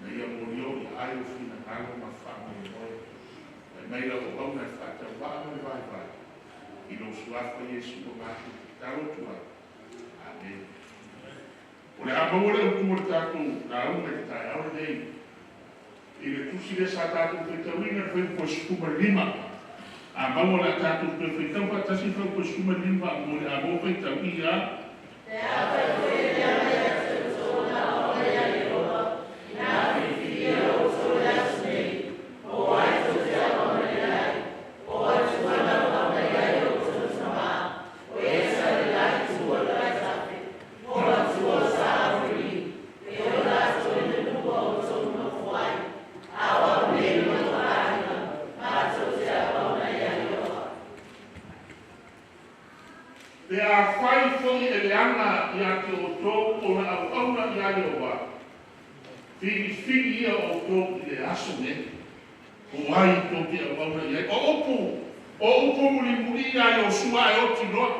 na ia molio i ai o finagalo ma faamoemoe. Fai mai lau auauna e faatauvaa ma le vaivai, i lou suafa Iesu ua matou tatalo atu ai. Amene. O le a maua le autu o le tatou lauga i le taeao lenei, i le tusi lea sa tatou faitauina i le fuaiupu 15. A maua o le a tatou toe faitau faatasi le fuaiupu 15 faamolemole, a maua faitau ia. Pe afai foi e leaga ia te outou le auauna ia Ieova, ina a filifilia outou i le aso nei, po o ai tou te auauna i ai, po o Atua na auauna i ai o outou tamā, o e sa i le la itu o le vaitafe, po o Atua o Sa-Amori, e o latou i le nuu ua outou nonofo ai. A o au nei ma lou aiga, matou te auauna ia Ieova. Pe afai foi e leaga ia te outou ona auauna ia Ieova, filifili ia outou i le aso nei, po o ai tou te auauna i ai. O upu mulimuli ia a Iosua ae oti loa.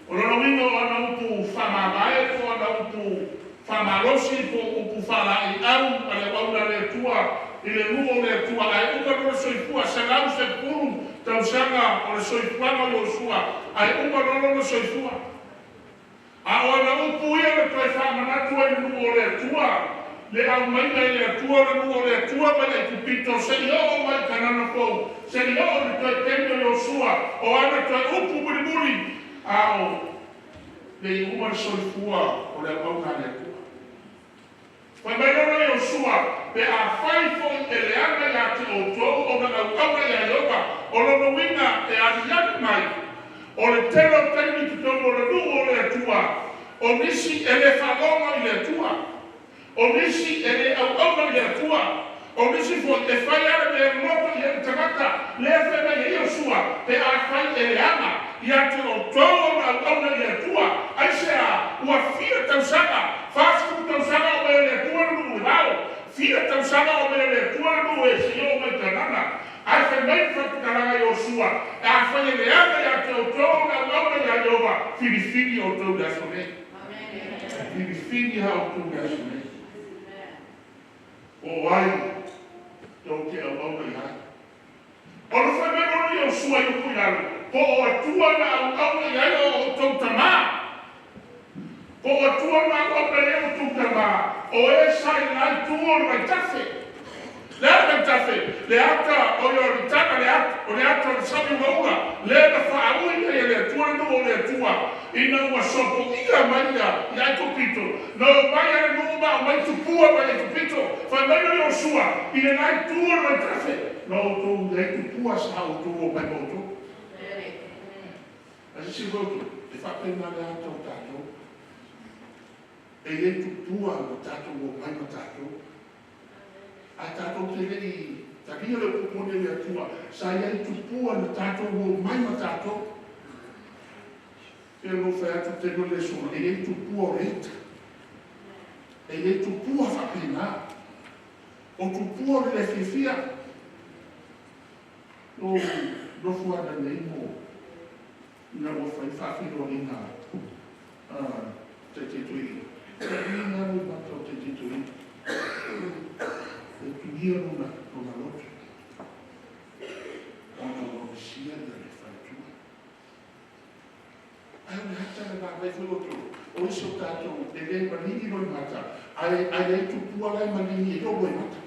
O lona uiga o ana upu faamamae po o ana upu faamalosi po o upu faalaeiau a le auauna a le Atua i le nuu o le Atua ae uma loa le soifua, 110 tausaga o le soifuaga o Iosua ae uma loa lona soifua. A o ana upu ia na toe faamanatu ai le nuu o le Atua, le aumaiga e le Atua le nuu o le Atua mai Aikupito seia oo mai i Kanana fou, seia oo i le toe taimi o Iosua, o ana toe upu mulimuli a o le iuga le soifua o le auauna a le Atua. Fai mai lona Iosua, pe afai foi e leaga ia te outou ona auauna ia Ieova, o lona uiga e aliali mai, o le tele o taimi totonu o le nuu o le Atua, o nisi e le faalogo i le Atua, o nisi e le auauna i le Atua, o nisi foi e fai lava le mea loto i ai le tagata. Lea fai mai ai Iosua, pe afai e leaga ia te outou ona auauna i le Atua, aisea ua fia tausaga, 40 tausaga o mai e le Atua le nuu i vao, fia tausaga o mai e le Atua le nuu e seia oo mai Kanana. Ae fai mai le faamatalaga Iosua, afai e leaga ia te outou ona auauna ia Ieova, filifili outou i le aso nei. Filifili lava outou i le aso nei. Po o ai tou te auauna i ai. Ona fai mai lona Iosua i upu i lalo, po o Atua na auauna i ai o outou tamā. Po o Atua na auauna i ai o outou tamā, o e sa i le itu o le vaitafe. Le a le vaitafe, le ata o Ioritana, le ata, o le ata o le sami ulaula, lea na faaui ai e le Atua le nuu o le Atua, ina ua sopoia mai ia i Aikupito, na o mai ale nuu ma o mai tupua mai Aikupito. Fai mai o Iosua, i le la itu o le vaitafe, na outou i ai tupua sa outou o mai ma outou. Ae se silasila outou, e faapena le ata o tatou. E i ai tupua ua tatou o mai ma tatou. Ae tatou te le i talia le upu moni a le Atua, sa i ai tupua na tatou o mai ma tatou. E lou fai atu te le sola, e i ai tupua o le ita. E i ai tupua faapena. O tupua o le le fiafia. O nofu ana nei mo ina ua fai faafeiloaiga taitaitoeina. E i alu i mata o taitaitoeina. E tuia lona, lona loto. Ona ua misia ia le faletua. Ai o le ata le vaavaai foi outou. O isi o tatou e le maligi loimata, ae ai tupua la e maligi e o loimata.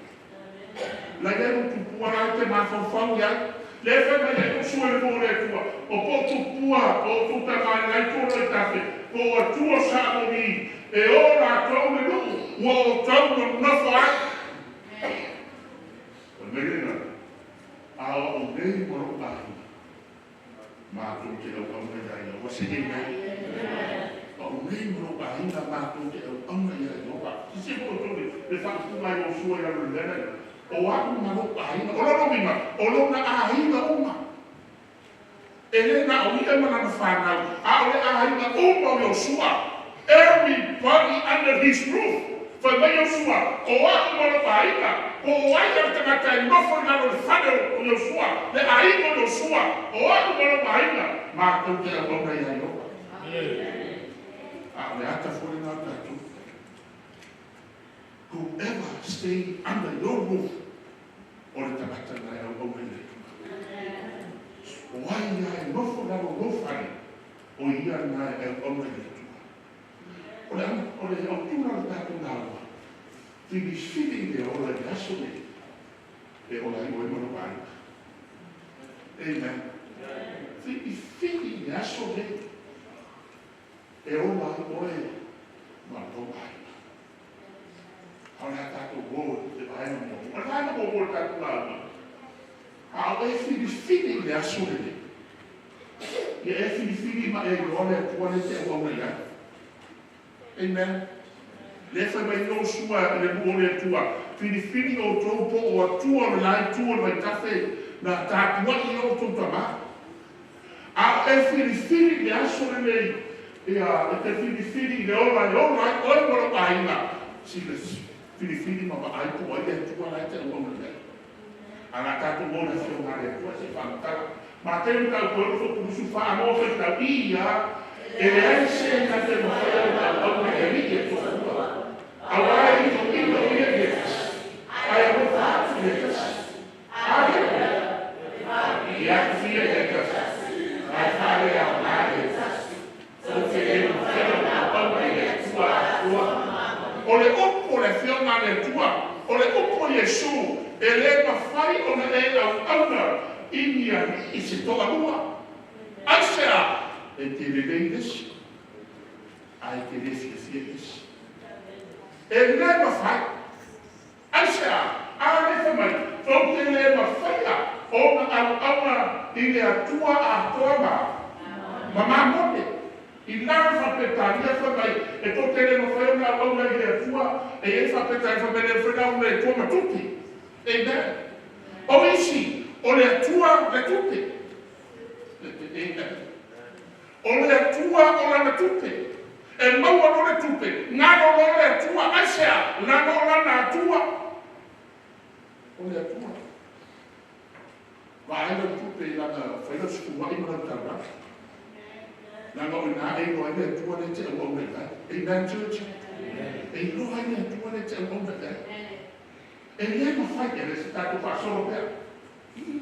La i ai o tupua la e te mafaufau i ai. Le fai mai ai Iosua le mo le Atua. O po tupua o tutama i lai tu o tafe. Po o Atua sa moni e o latou le nuu ua outou nonofo ai. O le mea lena, a o au nei ma lou aiga, matou te auauna ia Ieova. Se amen. Au nei ma lou aiga matou te auauna ia Ieova. Sisi foi outou le faaupuga a Iosua i lalo i le mea lea. O au ma lou aiga. O lona uiga, o lona aiga uma. E le na o ia ma lana fanau, a o le aiga uma o Iosua. Everybody under his roof. Fai mai Iosua, o au ma lou aiga, po o ai le tagata e nofo i lalo le fale o Iosua, le aiga o Iosua, o au ma lou aiga, matou te auauna ia Ieova. A o le ata foi lena o tatou. stay under your roof, o le tagata na e auauna i le Atua. O ai ia e nofo i lalo o lou fale, o ia lena e auauna i le Atua. O le o le autu la o le tatou lauga, filifili i le ola i le aso lenei, e ola ai oe ma lou aiga. Amen. Filifili i le aso lenei, e ola ai oe ma lou aiga. A o le a tatou o i le vaega muamua. O le vaega muamua o le tatou lauga, a o e filifili i le aso lenei, ia e filifili ma e iloa le Atua lea e te auauna i ai. Amen. Lea fai mai Iosua i le nuu o le Atua, filifili outou po o Atua o le la itu o le vaitafe na tapuai i o outou tamā. A o e filifili i le aso lenei, ia e te filifili i le ola e ola ai oe ma lou aiga, sila filifili ma vaai po o ai le Atua la e te auauna i ai. A o le a tatou o i le Afioga a le Atua se i faamatala. Mateu mataupu e 6, 24 moa faitau ia, e leai se na te mafaia ona auauna i alii e toalua, auā e itoito ia i le tasi, ae alofa atu i le tasi. A ia fia i le tasi, ae faaleaoga i le tasi. Tou te le mafaia ona auauna i le Atua atoa. O le upu o le Afioga a le Atua, o le upu a Iesu, e le mafai ona e auauna i ni alii se toalua. Aisea? E te lelei i le isi, ae te le fiafia i le isi. E le mafai. Aisea? A lea fai mai, tou te le mafaia ona auauna i le Atua atoa ma mamone. I lalo faa-Peretania fai mai, e tou te le mafai ona auauna i le Atua, e i ai faa-Peretania fai mai, e le mafai ona auauna i le Atua ma tupe. Amen. O isi, o le Atua le tupe. Amen. O le Atua o lana tupe. E maua loa le tupe, galo loa le Atua. Aisea? Leaga o lana Atua. O le Atua. Vaai lau tupe i lana fai lau sefuluai ma lau taulaga. Leaga o i ina e iloa ai le Atua lea e te auauna i ai. Amen, church? E iloa ai le Atua lea e te auauna i ai. E le mafai, e le se tatou faasolo pea.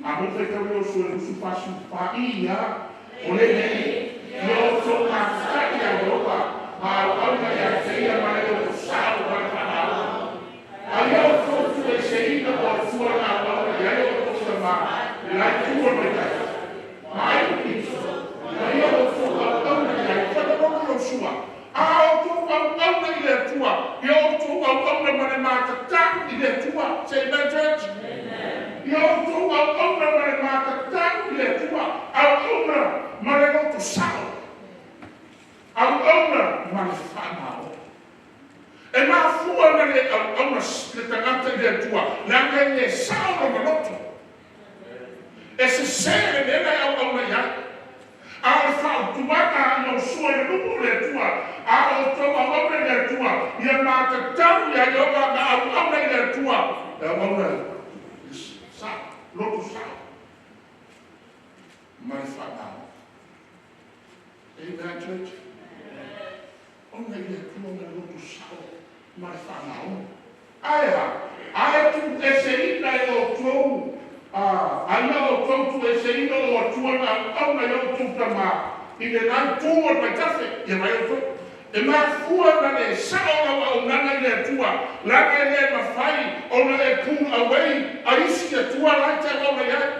A mo faitau Iosua 24 ia, o lenei, ia outou mafuta'i ia Ieova, ma auauna ia te ia ma le loto sao ma le faamaoni. A ia outou tuueseina o Atua na auauna i ai o outou tamā i la itu o le vaitafe, ma Aikupito, ma ia outou auauna i ai. Fai mai loa Iosua, a outou auauna i le Atua, ia outou auauna ma le matatau i le Atua. Say amen, church. Ia outou auauna ma le matatau i le Atua, auauna ma le loto sao, auauna ma le faamaoni. E mafua na le auauna le tagata i le Atua, leaga e le sao lona loto. E sesē le mea la e auauna i ai. A o le fautuaga a Iosua i le nuu o le Atua, a outou auauna i le Atua, ia matatau ia Ieova ma auauna i le Atua, e auauna i sao, loto sao, ma le faamaoni. Amen, church. Ona i le Atua ma le loto sao ma le faamaoni. Ae a, ae tuueseina e outou, a ia outou tuueseina o Atua na auauna i outou tamā i le la itu o le vaitafe, ia mai outou. E mafua na le sao lau auaunaga i le Atua, leaga e le mafai ona e pull away a isi Atua la e te auauna i ai.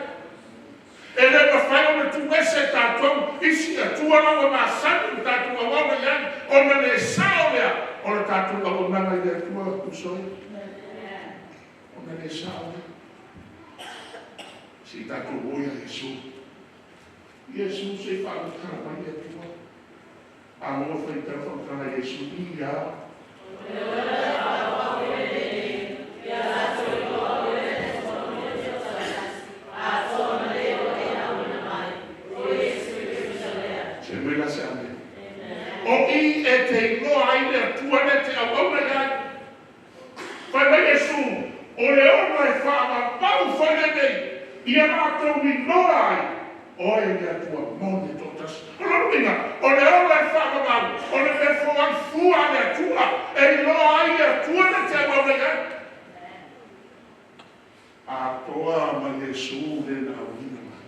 E le mafai ona tuuese tatou isi Atua la ua masani ma tatou auauna i ai, ona le sao lea o le tatou auaunaga i le Atua uso e. Ona le sao lea. Se i tatou o ia Iesu. Iesu se i faamatala mai le Atua. A moa faitau faamatala Iesu ia. Se mai la se ame. O i e te iloa ai le Atua lea te auauna i ai. Fai mai Iesu, o le ola e faavavau fai lenei, ia latou iloa ai, oe le Atua moni e toatasi. O lona uiga, o le ola e faavavau, o le mea foai fua a le Atua, e iloa ai le Atua lea te auauna i ai. Atoa ma Iesu le na auina mai.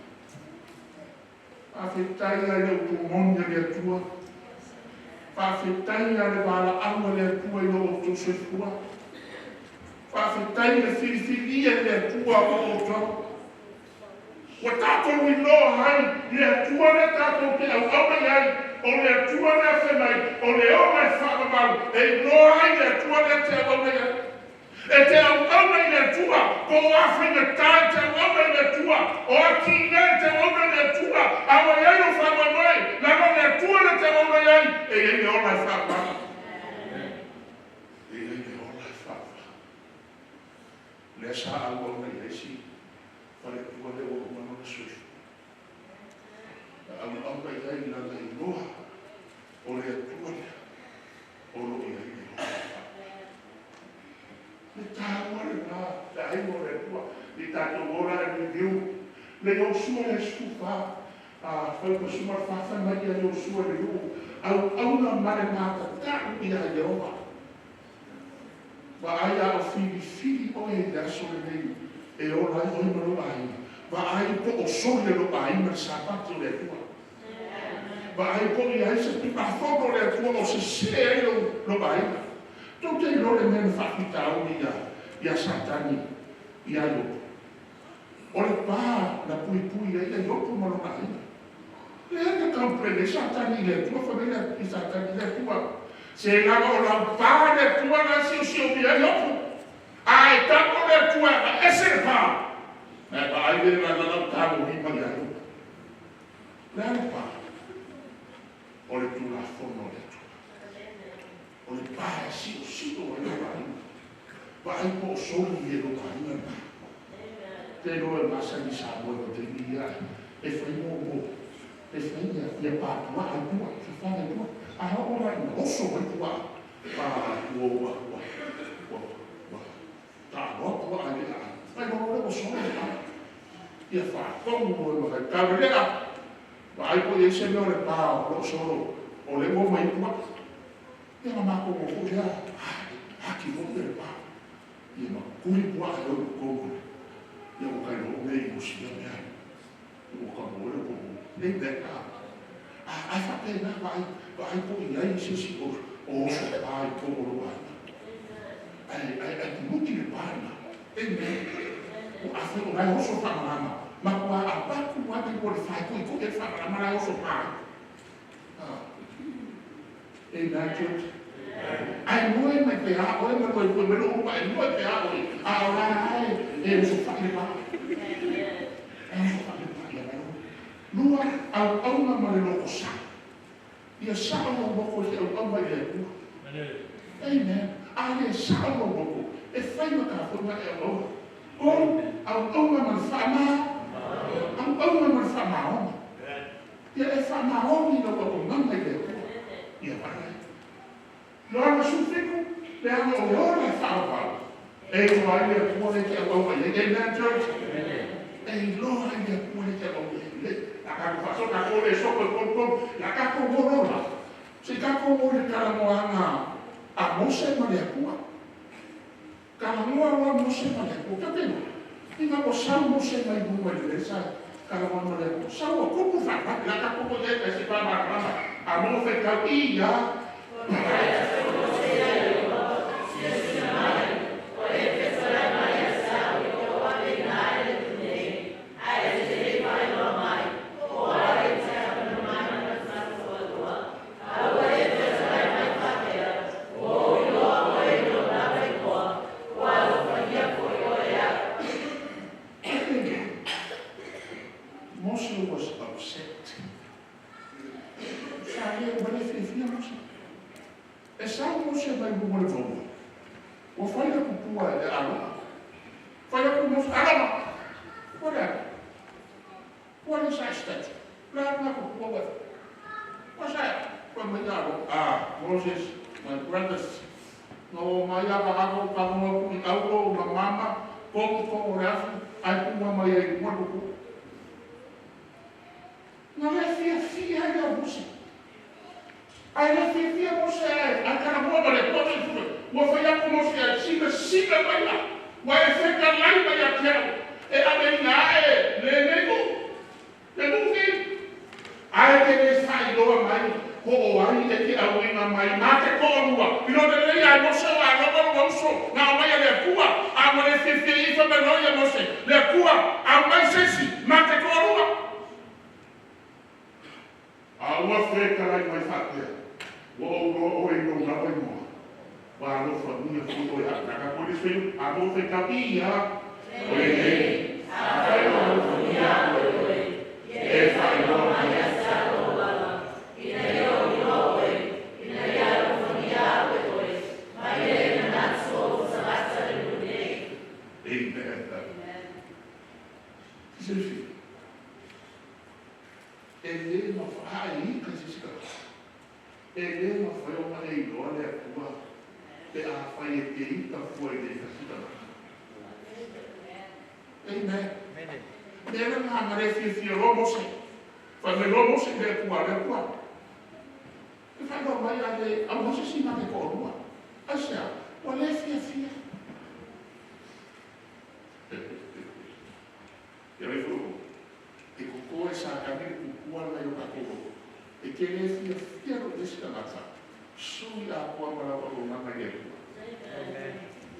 Faafetai ai le upumoni a le Atua. Faafetai a le valaau a le Atua i lo outou soifua. Faafetai le filifilia i le Atua o outou. Ua tatou iloa ai le Atua lea tatou te auauna i ai, o le Atua lea fai mai, o le ola e faavavau, e iloa ai le Atua lea te auauna i ai. E te auauna i le Atua, po o a faigata e te auauna i le Atua, o a tiga e te auauna i le Atua, a ua i ai lou faamoemoe, leaga o le Atua lea te auauna i ai, e i ai le ola e faavavau. E i ai le ola e faavavau. Lea sa auauna i ai si faletua lea ua uma lona soifua. Na auauna i ai lana iloa o le Atua lea o lo o i ai le ola e faavavau. Le taua lena, le aiga o le Atua, i tatou ola e review. Le Iosua le 14, fai ma suma le fai mai ia Iosua le nuu, auauna ma le matatau ia Ieova. Vaai a o filifili oe i le aso lenei e ola ai oe ma lou aiga. Vaai po o soli e lou aiga le Sapati o le Atua. Vaai po o i ai se tulafono o le Atua o sese ai lou aiga. Tou te iloa le mea na faafitauli ia Satani ia Iopo. O le pa na puipui ai ia Iopo ma lona aiga. Lea na complain ai Satani i le Atua, fai mai le Satani i le Atua. Se lava o lau pa le Atua na siosiomia ai Iopo. A e tago le Atua e ese le pa. Na e vaai le la la tago lima ia Iopo. Le a le pa? O le tulafono o le Atua. O le pa e siosio ai lou aiga. Vaai po o soli e lou aiga le pa. Te iloa e masani Samoa i taimi ia e fai mo e fai ia patua ai tua, fafaga i tua. A oo la ina oso mai tua, ua ua ua ua ua taaloa tua ai le ai. Mai loa le ua solo le pa. Ia faatonu oe ma faitau le lea. Vaai po i ai se mea o le pa o lo o solo, o le ua mai tua. Ia na matou o foi lea, haki foi le pa. Ia ma kuli pua ai o tonu. Ia ua kai loo mea i usia mea. Ua ka mo le po. Nei mea ka. Ai faapena vaai, vaai po i ai se isi o oso pa i tonu o lou aiga. Ai ai ai pumuti le pa na. Amen. O afe o nai oso whamarama. Ma kua a paku wake ko le whai kui kui e whamarama lai oso pa. Amen, church. Ai moe mai pe a oe ma koe koe me lo upa e moe pe a oe. A o la ai e oso whai le pa. E oso whai le pa ia mai. Lua au aunga ma le loko sa. Ia sa o lou loko i te au au mai le Atua. Amen. A le sa o lou loko e whai ma ka whai e au au. O au aunga ma le whaama. Au aunga ma le whaamaonga. Ia e whaamaongi lau au manga i le Atua. Ia wharai. Loa na sufiku, le anga o le ora e whaawau. E iloa ai le Atua le te au au ai. Amen, church. E iloa ai le Atua le te au au ai. La kako whaso, kako le soko e kom kom, la kako morola. Se kako mo le kalamoanga a Mose ma le Atua. Kalamoa wa Mose ma le Atua. Ka pena. Inga o sau Mose mai bunga i le sa kalamoa ma le Atua. Sau a kupu whaapa, la kako mo le ka se pa marama. A mo whekau i ia. Mose was upset. Sa le wale fiafia Mose. E sau Mose mai bunga le vaua. Ua fai le kupua e le aloa. Fai aku Mose, alama! Ua le alo. Ua le sa statue. Le alo na kupua ua. Ua sa e. Ua mai alo. Ah, Moses, my brothers. No mai ava ako ka mua ku i aulo ma mama, kongi kongo le afu, ai pua mai ai mua kuku. Na le fiafia ai a Mose. Ai le fiafia Mose ai, ai kana mua ma le tua mai fue. Ua fai aku Mose ai, sina sina mai la. Ua e fetalai mai ia te au, e aveina ae lenei nuu, le nuu nei. Ae te le faailoa mai po o ai e te auina mai ma te toalua. I lo lelei ia Mose o Arona lona uso na aumai e le Atua, a ua le fiafia i ai fai mai loa ia Mose, Le Atua, aumai se isi ma te toalua. A ua fetalai mai faapea, Ua ou iloa oe i lou lava igoa, ua alofagia foi oe amataga atu ai le isi faiga, a maua faitau, Ia, o lenei, afai ua alofagia au e oe, ia e faailoa mai ia te au lou ala, ina ia ou iloa oe, ina ia alofagia au e oe, ma ia e manatu ou tagata le nuu nei. Amen. Silafia, e le mafai, a e ita i se isi tagata, e le mafai ona e iloa le Atua pe afai e te ita fua i le tasi tagata. Amen. Mea lena na le fiafia loa Mose. Fai mai loa Mose i le Atua, le Atua, e faailoa mai a le au Mose si na te toalua. Aisea? Ua le fiafia. Ia le foi e koko e Satani le pupua lena i o tatou loto. E te le fiafia loa i le isi tagata, sui atoa ma lau auaunaga i le Atua.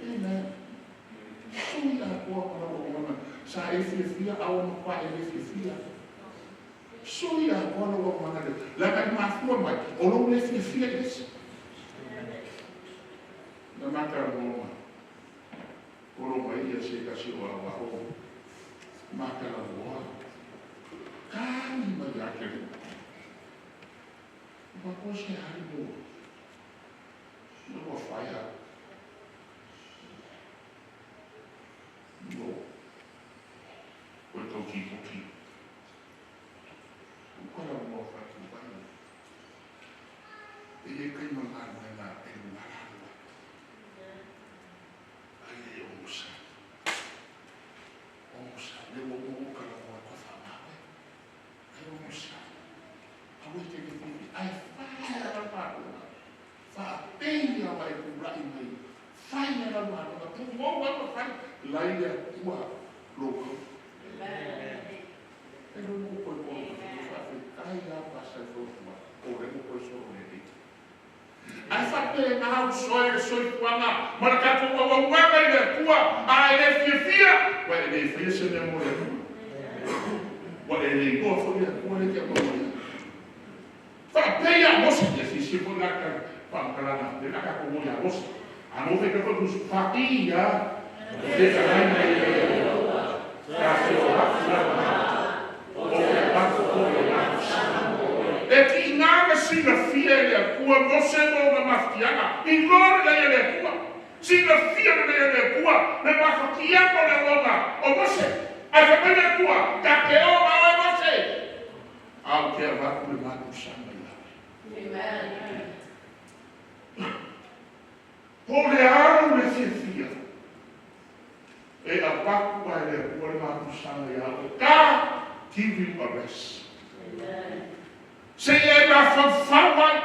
Amen. Sui atoa ma lau auaunaga. Sa e fiafia, a ua matua e le fiafia. Sui atoa lau auaunaga i le Atua. Leaga e mafua mai, o lou le fiafia i le isi. Na mata loa ma polo mai ia se tasi o aoao matalanoa tali mai ia te le ua koe se hali mo na ua fai a no koe tau tipoti ukala moa fatu vai e ye kai magaluega e luga lalo ai e onosai. Onosai, le ua uma ou talanoa i koe faamaoe. Ai onosai. Aua e te le fiafia, ae fai a lau galuega. Faapei lava e tulai mai, fai a lau galuega, pumou ai ma fai, lai le Atua lou au. E lo mo koe kolo ka whiu faafetai a pasa i fautua, o le mo koe solo lelei. Ae faapena uso e le soifuaga ma le tatou auaunaga i le Atua, a e le fiafia, ua e le faia se mea mo le Atua. Ua e le iloa foi le Atua lea e te auau mai ai. Faapea ia Mose, ia silasila foi la ta faamatalaga lea o le a tatou o ia Mose. A no faitau foi Tusi faapea fetalai mai e le Atua, ta te o atu lava na, o te avatu foi le mapusaga mo oe. E tiga na silafia e le Atua Mose ma ona mafatiaga, iloa lelei e le Atua. Silafia lelei e le Atua le mafatiaga o le auauna o Mose. Ae fai mai le Atua, Ta te o ma oe Mose, a ou te avatu le mapusaga ia oe. Po o le a lou le fiafia e avatu ae le Atua le mapusaga ia oe, God give you a rest. Seia e mafaufau ai,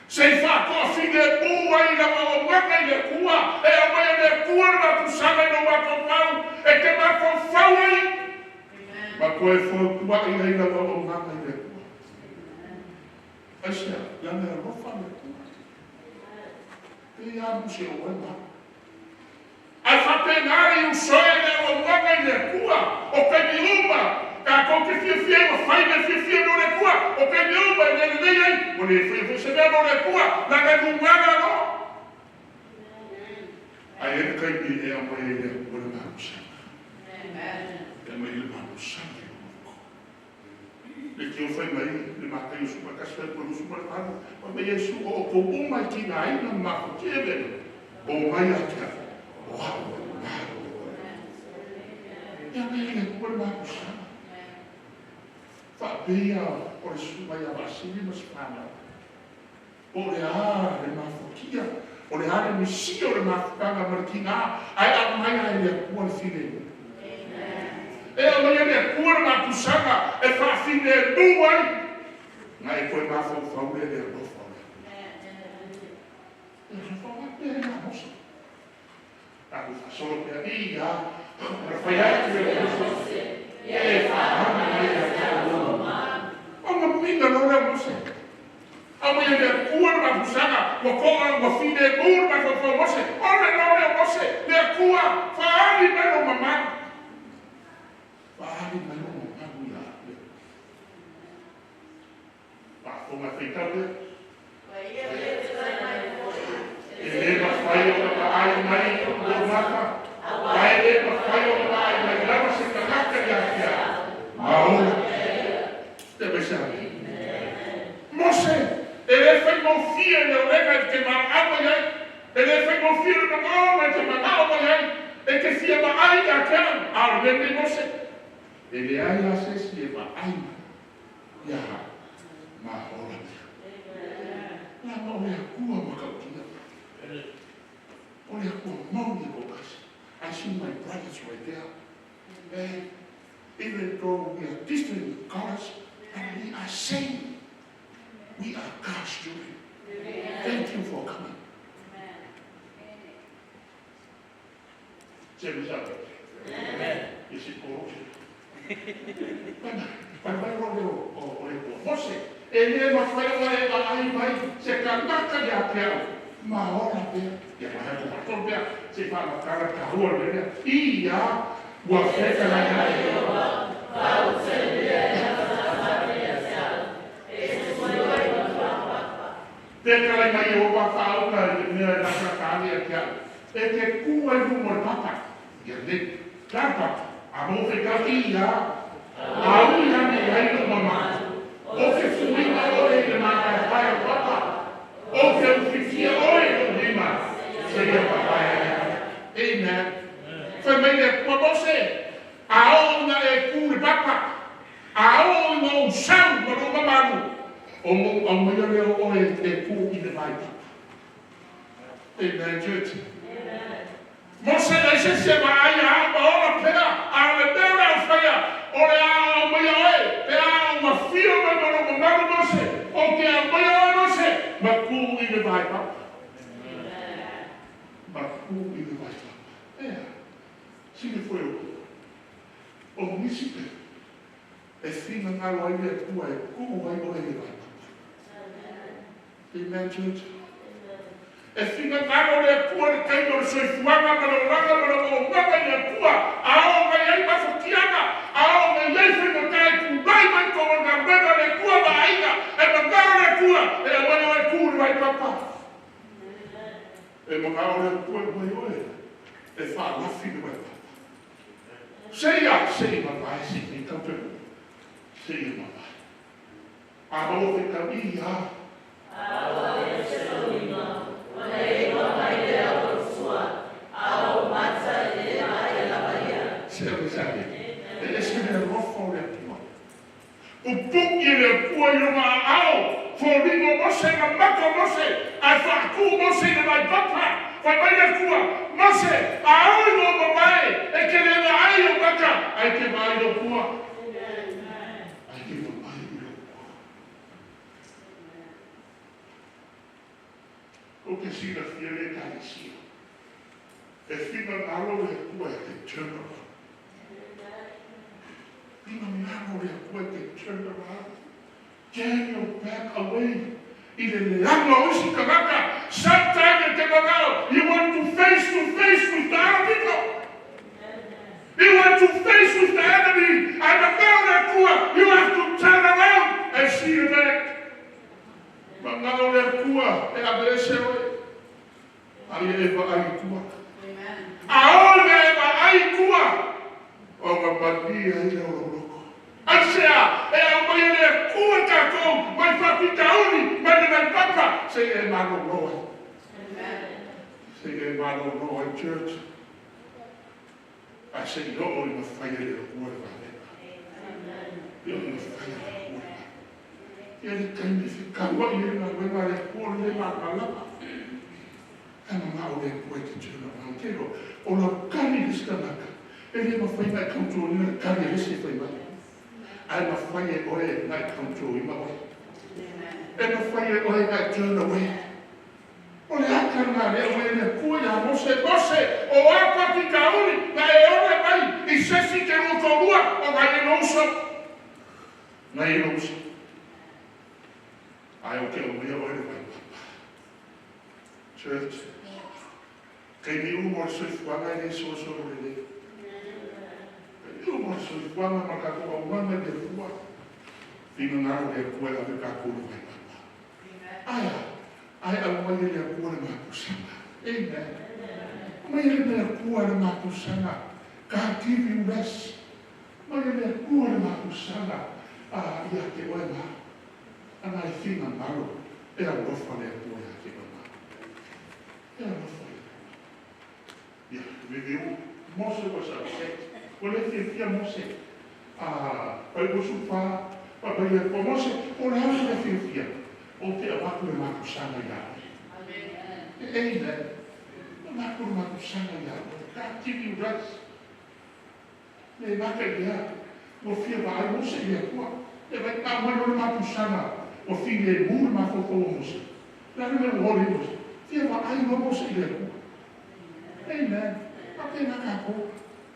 se i faatoafilemu ai i lau auaunaga i le Atua, e aumai e le Atua le mapusaga i lou mafaufau e te mafaufau ai ma toe fautua'i ai lau auaunaga i le Atua. Aisea? Leaga e alofa le Atua. Pei lava muse o oe ma au. Ae faapena le iusoe le auaunaga i le Atua, o taimi uma tatou te fiafia ai ua fai mea fiafia mo le Atua, o taimi uma e le lelei ai ua le faia foi se mea mo le Atua, leaga e lugaga loa. Ae i ai le taimi e aumai ai le Atua le mapusaga. E aumai ai le mapusaga i lou loto. Le tio fai mai le Mataio 11 38, fai mai Iesu, O outou uma e tigaina ma mafatia e mea, o mai ia te au, o au e malo. E aumai ai le Atua le mapusaga. Faapea o le susuga ia Vaasili ma si fanau. Po o le a le mafatia, o le a le misia o le mafutaga ma le tiga, ae aumai lava e le Atua le filemu. E aumai e le Atua le mapusaga e faafilemu ai, na e toe mafaufau lea i le alofa o le Atua. E alofa mai pea ia Mose. Tatou faasolo pea i ia ona fai atu e Mose e faaali mai ia te au lou ona minga loa lea o Mose. Aumai e le Atua le mafusaga ua to'a ua filemu le mafaufau o Mose. Ole loa lea o Mose, le Atua faaali mai lou mamalu. Faaali mai lou mamalu ia au le faafofoga e faitau pea. E le mafai ona vaai mai lou maka, ae le mafai ona vaai mai lava se tagata ia te au ma ola. Se mai se ame. Mose, e le faigofie le olega e te valaau mai ai. E le faigofie le manaoga e te manao mai ai. E te fia vaai ia te au, a o le mea lenei Mose. E leai lava se isi e vaai mai ia au ma ola pea. Leaga o le Atua matautia. O le Atua moni e toatasi. I see my brothers right there. And even though we are different colors, but we are same. We are God's children. Thank you for coming. Se me sabe. E si conosce. Vai vai o le o le o Mose. E le mafai ona e vaai mai se kanaka ia te au ma ola pea. Ia mai ko faatolu pea se faamatala taua le mea lea. I ia ua fetalai ai. Fetalai mai Iehofa faauga i le mea e latalata ane ia te au, e te kū ai i luma o le papa, ia lelei, le a le papa? A maua faitau i ia, a ui ane i ai lou mamalu, ou te fuina oe i le mātaetae o le papa, ou te ufitia oe i lou lima, seia papae ai au. Amen. Fai mai le Atua, Mose, a oo ina e kū i le papa, a oo ina ou sau ma lou mamalu, ona ou aumaia lea o oe e kū i le vai papa. Amen, church. Mose leai se isi e vaai ia au ma ola pea, a o le mea o le a ou faia, o le a ou aumaia oe, pe a ou afio mai ma lou mamalu Mose, ou te aumaia oe Mose, ma kū i le vai papa. Ma kū i le vai papa. Ea, sili foi o o nisi pe e finagalo ai le Atua e kū ai oe i le vai papa. Amen, church. E finagalo le Atua i le taimi o le soifuaga ma le olaga ma le auaunaga i le Atua, a oo mai ai mafatiaga, a oo mai ai faigata e tulai mai tou o le galuega a le Atua ma aiga, e manao le Atua e aumai oe e tu i le vaipapa. E manao le Atua e aumai oe e faalafi le vaipapa. Seia, se i mavae, se i faitau pe maua. Seia mavae. A maua faitau i a. Se ave. E ese le alofa o le Atua. Pupuki e le Atua i lona aao, foliga o Mose na maka o Mose, ae faatu Mose i le vaipapa. Fai mai le Atua, Mose, a oi lou mavae, e te le vaai i ou maka, ae te vaai i lou pua. Ae te vaai i lou pua. Ou te silafia le Ekalesia. E finagalo le Atua e te turn around. Finagalo le Atua e te turn around. Turn your back away i le leaga o isi tagata. Sometimes e te manao, you want to face to face with the other people. You want to face with the enemy. Ae manao le Atua, you have to turn around and see the back. Manao le Atua e aveese oe. Aia e vaai i tua. Aole e vaai i tua, ona malie ai lea o lou loto. Aisea e aumaia le Atua i tatou mai faafitauli mai le vaipapa seia e malolo ai. Seia e malolo ai, church. Ae se i oo ina fai e le Atua le vaega. I oo ina fai e le Atua le vaega. Ia le taimi e fekauai ai le galuega a le Atua o le le malamalama. Ae manao le Atua e te turn around. Te iloa, o lau kali le isi tagata, e le mafai ona e control ina le kali a le isi e fai mai. Ae mafai e oe ona e control ina oe. E mafai e oe ona e turn away. O le ata lena lea ua i le Atua ia Mose, Mose, o a faafitauli na e ole mai i sesi te lua toalua o nai e lou uso. Nai e lou uso. Ae ou te aumaia oe le vaipapa. Church, taimi uma o le soifuaga e lē solosolo lelei. Taimi uma o le soifuaga ma le tatou aumaga i le Atua, finagalo le Atua e ave tatou i le vaipapa. Ae a? Ae aumai e le Atua le mapusaga. Amen. Aumai e le Atua le mapusaga. God give you rest. Aumai e le Atua le mapusaga ia te oe ma au. Ana e finagalo e alofa le Atua ia te oe ma au. E alofa le Atua. Ia, review. Mose was upset. Ua le fiafia Mose. Pai ua sufa, pa mai le Atua, Mose, o le a le mea fiafia? Ou te avatu le mapusaga ia oe. Amen. Avatu le mapusaga ia oe. God give you rest. Le gata i lea, ua fia vaai Mose i le Atua. E vai a aumai loa le mapusaga, ua filemu le mafaufau o Mose. O le a le mea ua oli ai Mose? Fia vaai loa Mose i le Atua. Amen. Faapena tatou.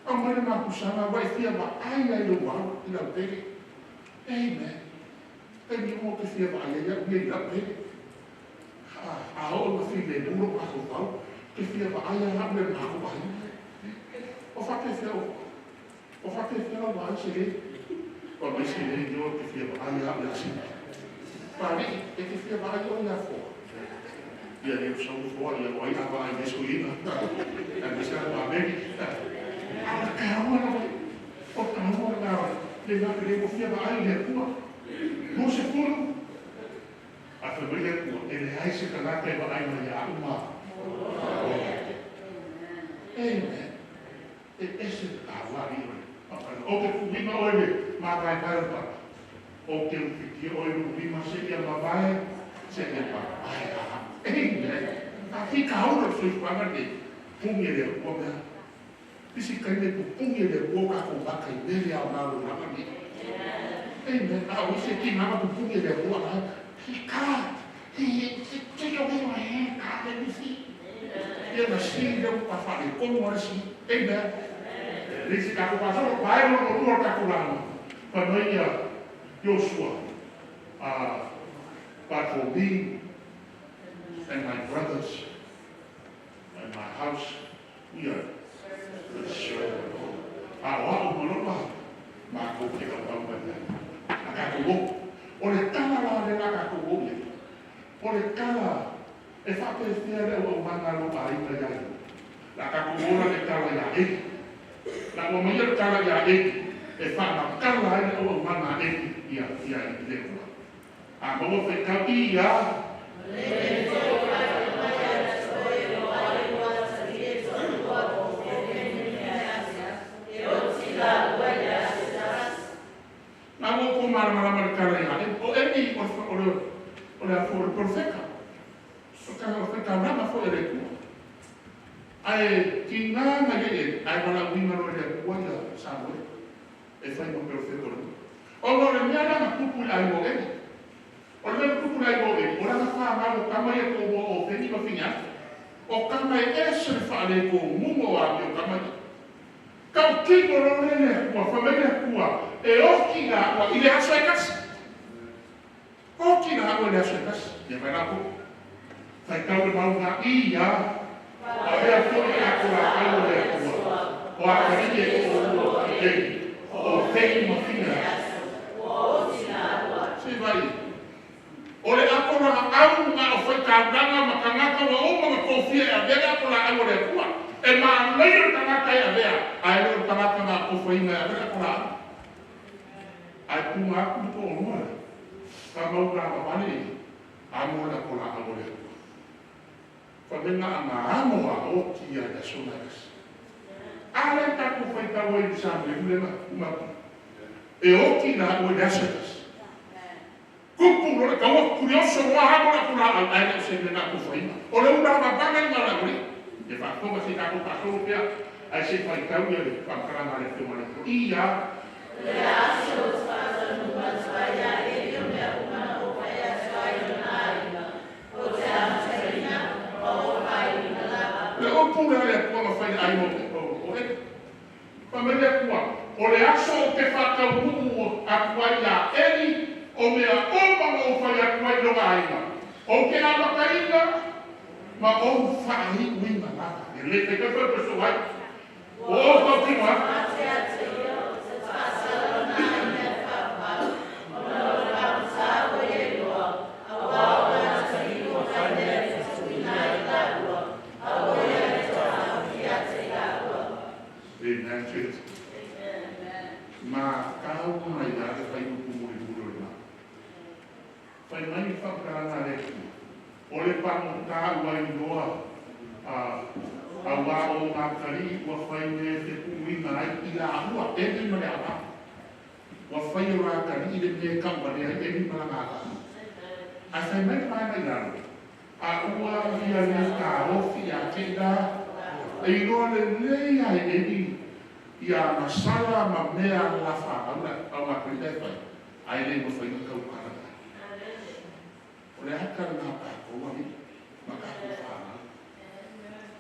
Aumai le mapusaga ua e fia vaai ai lou au i lau pele. Amen. Taimi uma ou te fia vaai ai au ia i lau pele. A oo ina filemu lou mafaufau, ou te fia vaai lava au ia i le matou aiga. O faapefea o o faapefea lau vaai se lē? Fai mai se lē, ioe, ou te fia vaai lava au ia Sina. Papalii, e te fia vaai oe ia Foa? Ia le sau Foa, ia o ai a vaai mai Soiina, aemaise lava Pameli. A o le taua lava, o le taua lena le na le ua fia vaai i le Atua. 20. Ae fai mai le Atua, e leai se tagata e vaai mai ia au ma ola. Amen. E ese le taua alii o le Papaina. Ou te tuuina oe i le mavaevae o le papa. Ou te ufitia oe i lou lima seia mavae, seia papae a au. Amen. A fikaula le soifuaga lenei, puni e le Atua mea. Isi taimi e pupuni e le Atua o tatou maka i mea le aoga o le olaga lenei. Amen. A o isi e tiga pupuni e le Atua a he God, he take away my hand, God, let me see. Ia na see lea ua faaletonu lava le see. Amen. Le isi tatou pasolo, vae lona lua o le tatou lauga. Fai mai ia Iosua, but for me and my brothers and my house, we are the serve the Lord. A o a'u ma lou alo, matou te auau mai ai. A tatou o. O le tala la lena a tatou o i ai. O le tala e faapefea le auaunaga a lou aiga iā ia. La tatou ola le tala iā Eli. La ua maia le tala iā Eli e faamatala ai le auaunaga a Eli ia ia i le Atua. A maua faitau i ia. Na ua outou malamalama i le tala ia Eli. O Eli o le, o le, o le, o le perofeta. O le tala o le faitaulaga foi a le Atua. Ae tiga na i ai Eli, ae valaauina loa e le Atua ia Samuele e fai ma perofeta o le nuu. Ona o le mea lea na tupu i le aiga o Eli. O le mea na tupu i le aiga o Eli, o lana fanau o tama ia e toalua o Ofeni ma Fineasa. O tama e ese le faaletomuga o amio tama ia. Tautino loa lea le Atua, fai mai le Atua, e oti laua i le aso e tasi. Oti laua i le aso e tasi. Ia mai la tou. Faitau le mauga i ia avea foi e ako laau o le Atua, o atalii e toalua o Eli, o Ofeni ma Fineasa. Se i vai. O le apo laau na o faitaulaga ma tagata ua uma ona tofia e avea le apo laau a le Atua. E manaia le tagata e avea, ae le o le tagata na atofaina e avea le apo laau. Ae tuga atu le toalua lea, ka mau lavavale ia, amo le apo laau a le Atua. Fai mai na ana amo a oti ia i le aso na e tasi. A lea tatou faitau ai i le Samuelu lea na uma atu nei. E oti laua i le aso e tasi. Tupu loa le taua, kurioso loa amo le apo laau, ae le o se mea na atofaina. O le ula vavana lena o le aualii. Ia faafofoga se i tatou faasolo pea, ae se i faitau ia le faamatalaga a le Afioga i le Atua. Ia. Le upu le ale atua ma fai le ai o e. Pa mai le atua, o le aso o te whakaunuu atu ai ia Eli, o mea uma o fai atu ai loga aiga. O ke amataina, ma o whaai uinga lava. E le te kai whai ai. O o tau tino. Amen, church. Ma kau mai la te whai upu muri muri o le Whai mai whakakaranga le atua. O le pango tā ua iloa a wā o ngā kari ua whai me te kuuinga ai i la ahua, e ni ma le awa. Ua whai o rā kari i le me kaua le ai e ni ma la ngā la. A whai mai mai mai lalo. A ua ia le kā ofi a te la, e iloa le lei ai e ni ia masala ma mea la whaau au ngā kari e whai. Ai le ma whai kau karanga. O le haka ngā pākou ani, ma kākou whanau.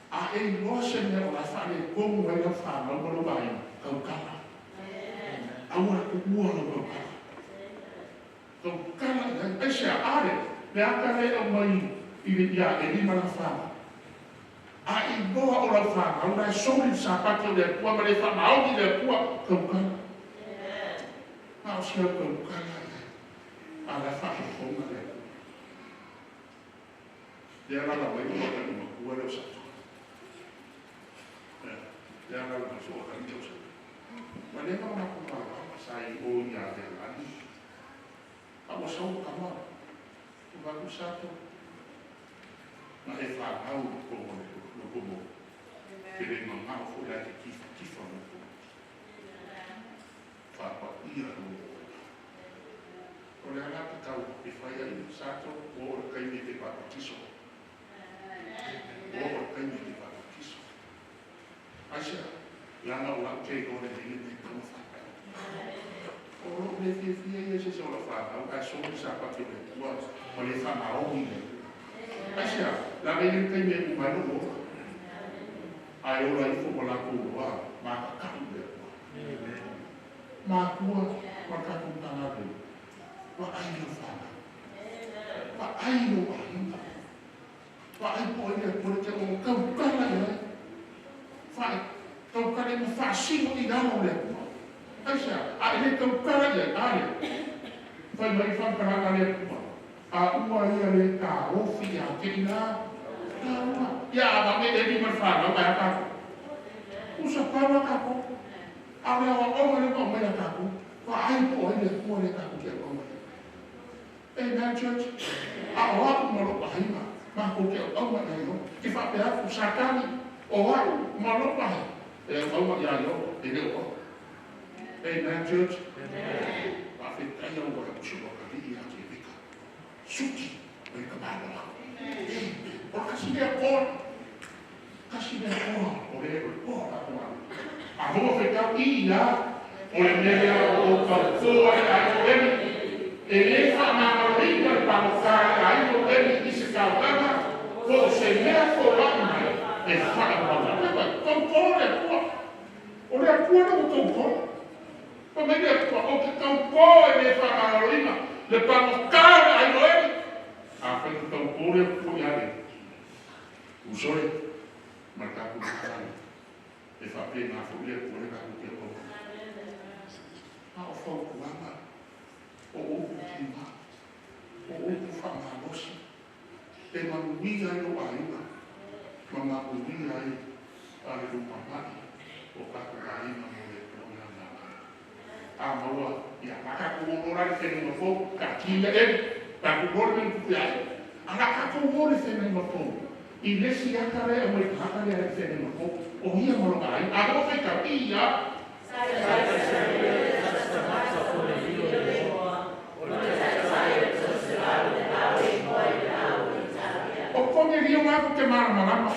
A e iloa se mea o la whaale kongu ai lau whanau ma lau vaina, kau kala. Aua ku ua lau kau kala. Kau kala, ai se a are, le aka le au mai i le ia e lima la whanau. A i loa o lau whanau, na e soli sa pake o le atua, ma le whamaoni le atua, kau kala. A o se au kau kala, a la whahafonga le atua. Le ala la wai o ka ni makua le o sa tua. Le ala la maso o ka ni o sa tua. Ma le ma mako ma sa i o i a te lani. A o sa o ka ma. O ka ku sa tua. Na e whanau ko mo le no ko mo. Te le mangao fo la te tifa tifa mo ko. Whapa ia ro o. O le ala te tau e whai ai o sato o o le kaime te papatiso. O o le kaime te papatiso. Aisa, lana o lau te o le le me kau whānau. O lo le fia fia ia se se o la whānau, ai so sa pake le tua, o le whamaomi le. Aisa, lana i le kaime u mai no o. Ai o la ifo o la kōroa, ma ka kau le tua. Ma kua, ma ka kūtanga le. Wa ai lo whānau. Wa ai lo ahinga. Wa ai po i le pore te o kau kala i ai. Whai, kau kala i ma whaasino i raro le atua. Aisa, a e le kau kala i ai, are. Whai mai whankaranga le atua. A ua ia le kā ofi a te ina. A ua. Ia awa me e lima whanau ai a kākou. Usa pawa kākou. A le awa onga le mau mai a kākou. Wa ai po i le atua le kākou te au mai. Amen, church. A o aku ma lo pahinga. Ma ko te au mai ai o. Ki whape aku satani. O aku ma lo pahi. E au mai ai o. E leo o. Amen, church. Wa fe tai au wa kusi wa kari i a te weka. Suki. O i ka mālo lako. O kasi mea koa. Kasi mea koa. O le o le koa la koa. A hoa fe tau i ia. O le mea o kau koa e ai o emi. E le whaamangaloina le pangokā e ai o emi i se kautaga, ko o se mea fō lau mai, e whaamangaloina. Kau kō le atua. O le atua na o kau kō. Pa mai le atua, o te kau kō e le whaamangaloina, le pangokā le ai o emi. A whai te kau kō le atua i ale. Usore, ma le kākou kālani. E whape ngā fo le atua le kākou te atua. A o whaukuanga. O oku tima, o oku whamalosi, e manuia ai o aiga, ma manuia ai a le lumamai o kākou aiga mo le tuanga ngā. A maua, ia, ma kākou ono rari whenua fou, ka kila e, kākou ore meni kuku ai, a la kākou ore whenua fou, i lesi akare au e kākare ai whenua fou, o hia maloga ai, a o whai ka ia, O konge rio ngā te maramarama.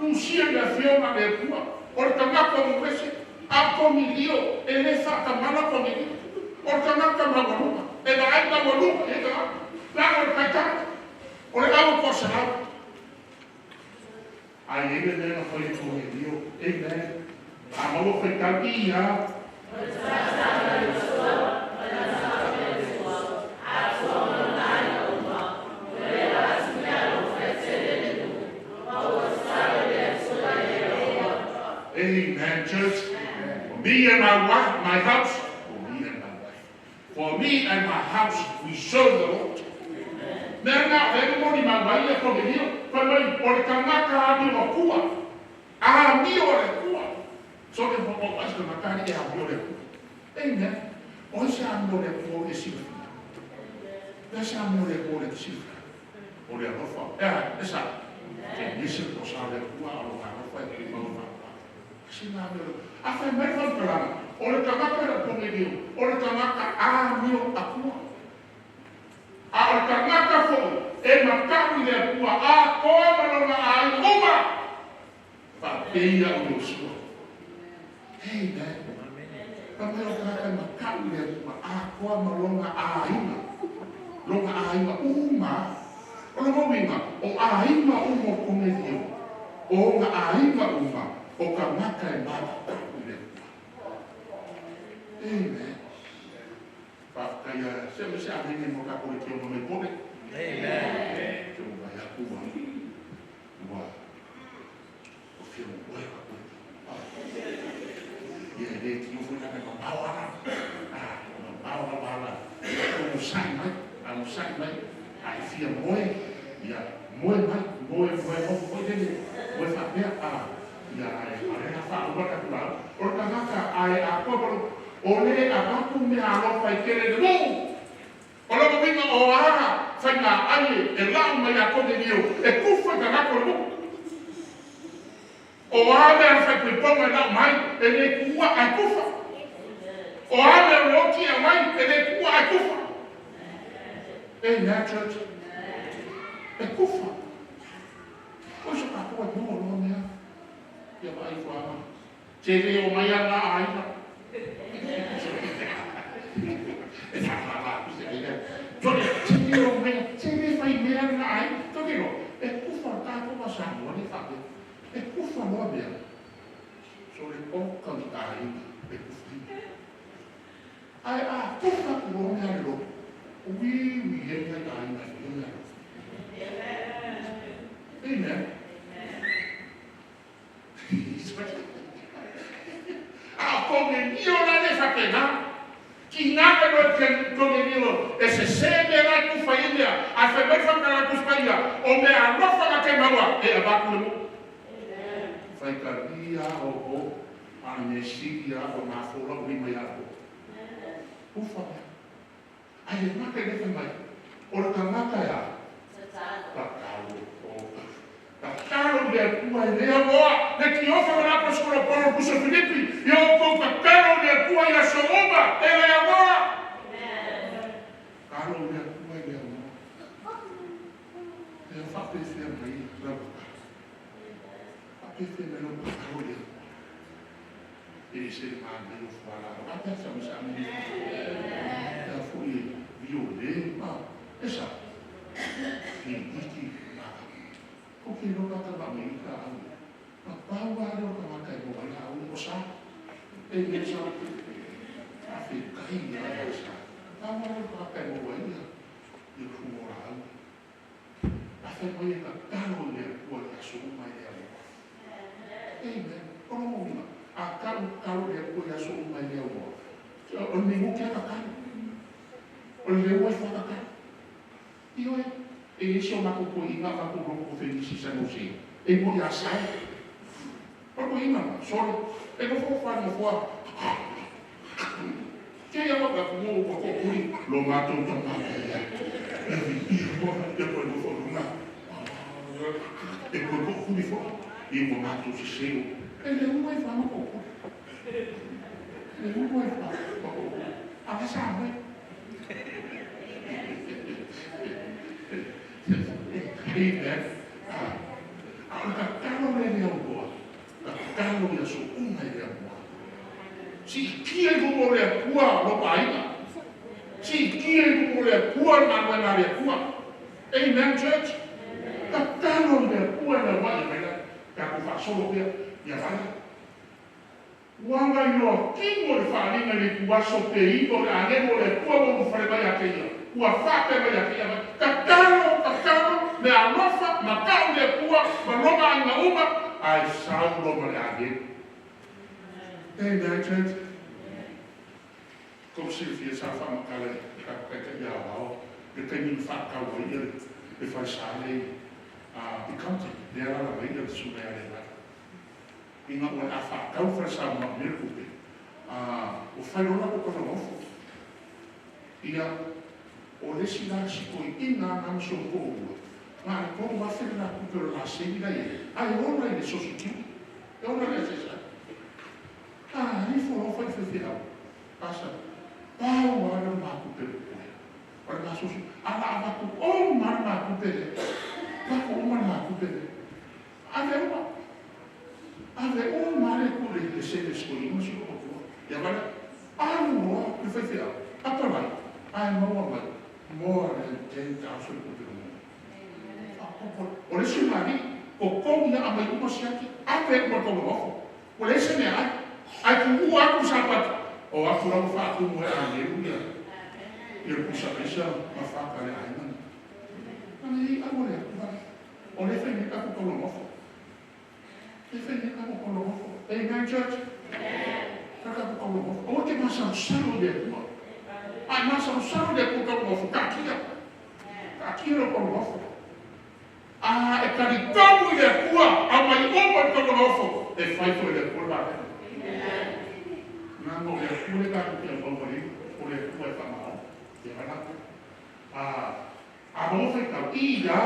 Usia le afioga le atua. O le tagata o ese. A kongi rio e le whaatamana kongi rio. O le tagata mawaluga. E vaai mawaluga e tagata. Langa o le paitara. O le awa ko salau. Ai e le mea na fai e Konelio. Amen. A maua faitau i ia. Amen, church. For me and my wife, my house, for me and my wife. For me and my house, we serve the Lord. Mea na le mo ni mai e Konelio. Fai mai, o le tagata amio akua. Amio le Atua. So le mo mo ai se tagata e amio le Atua. Amen. O se amio le Atua e silafia. Le se amio le Atua le silafia. O le alofa. E, e sa. Ke nisi o sa le Atua o lo alofa e te mau wha. Sina amio le. A fai mai fai o le tagata le Konelio. O le tagata amio akua. A o le tagata foʻi e mataʻu i le Atua atoa ma lona aiga uma faapeia o Iosua. Amen. Fa mai o tagata e mataʻu i le Atua atoa ma lona aiga. Lona aiga uma. O lona uiga, o aiga uma o Konelio. O ona aiga uma o tagata e mataʻu i le Atua. Amen. Faafetaia se me se amene mo ka kore ke o mai pone. Amen. Ke o vai aku ua. Ua. O fia mo oe ka koe. Ia e le tino foi na ka mau ala. Ah, mau ala ala. Ia o sai mai, a mo sai mai. A e fia moe. Ia moe mai, moe moe mo foi lele. Moe fa pea a. Ia ai a le fa o ka kula. O le tagata a e a koa o le avatu mea alofa i tele le nuu. O lona uiga o a faiga ai e lau mai a Konelio e kufa i tagata o le nuu. O a mea le faipaipaga e lau mai e le kuua ae kufa. O a mea le oti e mai e le kuua ae kufa. Amen, church. E kufa. O se tatou e maua loa mea. Ia vaai fuaga. Te le o mai ana aiga. E whakamala aku se mea. Tore, te le o mai, te le whai mea na ai. Toke no, e kufa tātou ma Samoa le whape. E kufa loa mea. So le oka i aiga, e kufa i. Ai a kufa ku loa mea le loto. Ui, ui, e ngai aiga e mea lo. Amen. A o Konelio la le whapena. Ki ngā ka noa Konelio e se se mea la kufa i mea. A whai mai whakara kuspaia. O mea alofa ka ke maua e avaku le mo. Whai ka ria o o. A me siri a o ngā whola ui mai a o. Ufa mea. Ai e maka i le whai mai. O le tagata ea. Tatalo. Tatalo le Atua e lea moa. Le tiofa ma la paskola Paulo pusa Filipi. Ia o kou tatalo le Atua i aso uma e lea moa. Talo le Atua e lea moa. Ea whaapewhea mai lau tatalo. Whaapewhea mai lau tatalo le Atua. E se mā nei o fuala. A pea sa misa amene. Ea fui e viole ma. E sa. E iti ma. Ko ke loka ka wa mai ka au. Ma pau a leo ka waka e moa ila au o sa. E me sa. A fe kai ia e sa. Pau a leo ka waka e moa ila. I fuora au. A fe mai e ka talo le Atua le aso uma e lea moa. Amen. O lo uma. A talo talo le Atua le aso uma e lea moa. O le mingu kia ka talo. O le leo ai whaka talo. Ioe. E isi o mako ko inga mako roko fenisi sa no se. E mo ia sai. O ko inga ma, sorry. E no fo fa no fo. Ke ia mo ka mo ko ko kuri lo mato ta ma ia. E vi i mo e ko no fo lunga. E ko ko kuri fo. I mo mato se se. E le u e fa mo ko kuri. Le u e fa mo ko kuri. A sa mo. Amen. A o tatalo le lea moa. Tatalo ia so uma e lea moa. Si kia i luga o le Atua lo paaiga. Si kia i luga o le Atua le galuega a le Atua. Amen, church. Tatalo i le Atua e lauaʻi mai la. Tatou faasolo pea ia vala. Ua agailoa kino le faaaliga i le ituaso pe 9 o le agelu o le Atua ua ulufale mai ia te ia. Ua faapea mai ia te ia, tatalo, tatalo, me alofa, matau le Atua, ma lona aiga uma, ae sau loa ma le agelu. Amen, church. Tou silafia sa faamatala i le tatou Taitai Aoao le taimi na faatau ai ia le falesa lea i County, lea e alaala mai le Susuga ia Lealala. Ina ua le a faatau le falesa ma manaomia le tupe, ua fai loa le latou taulaga Ia, o le isi la si toeaina lena ma si ona toalua, na o le 3,000 le la tupe o le laseni la e i ai, ae ola i le Social Security, e ola i le SSI. A ifo loa fai faifeau, asa, pau lava lea o le ma tupe o totoe, o le ma social, ae o le a avatu uma lava le ma tupe lea, avatu uma le ma tupe lea. Ave uma, ave uma lava le tuu i le sene a si toeaina ma si ona toalua. Ia vaai la, alu loa le faifeau, apalai, ae maua mai more than 10,000 tupe o le faaopoopo. O le isi makali'i, totogi lava aumai uma siaki, ave uma i le taulaga ofo. Ua leai se meaai, ae tuua atu le sapati, o atu la ua faatumu e agelu ia le pusa aisa ma faka a le aiga lena. Ana i aua le atu vale. O lea e fai nei tatou taulaga ofo. O lea e fai nei tatou taulaga ofo. Amen, church? Fai tatou taulaga ofo. Aua te masalosalo i le Atua. A e masalosalo i le Atua taulaga ofo, taatia. Taatia lou taulaga ofo. A e talitonu i le Atua, aumai uma i le taulaga ofo, e fai foi e le Atua le vaega. Leaga o le Atua lea tatou te auauna i ai, o le Atua e faamaoni. Ia vae latou. A maua faitau, ia.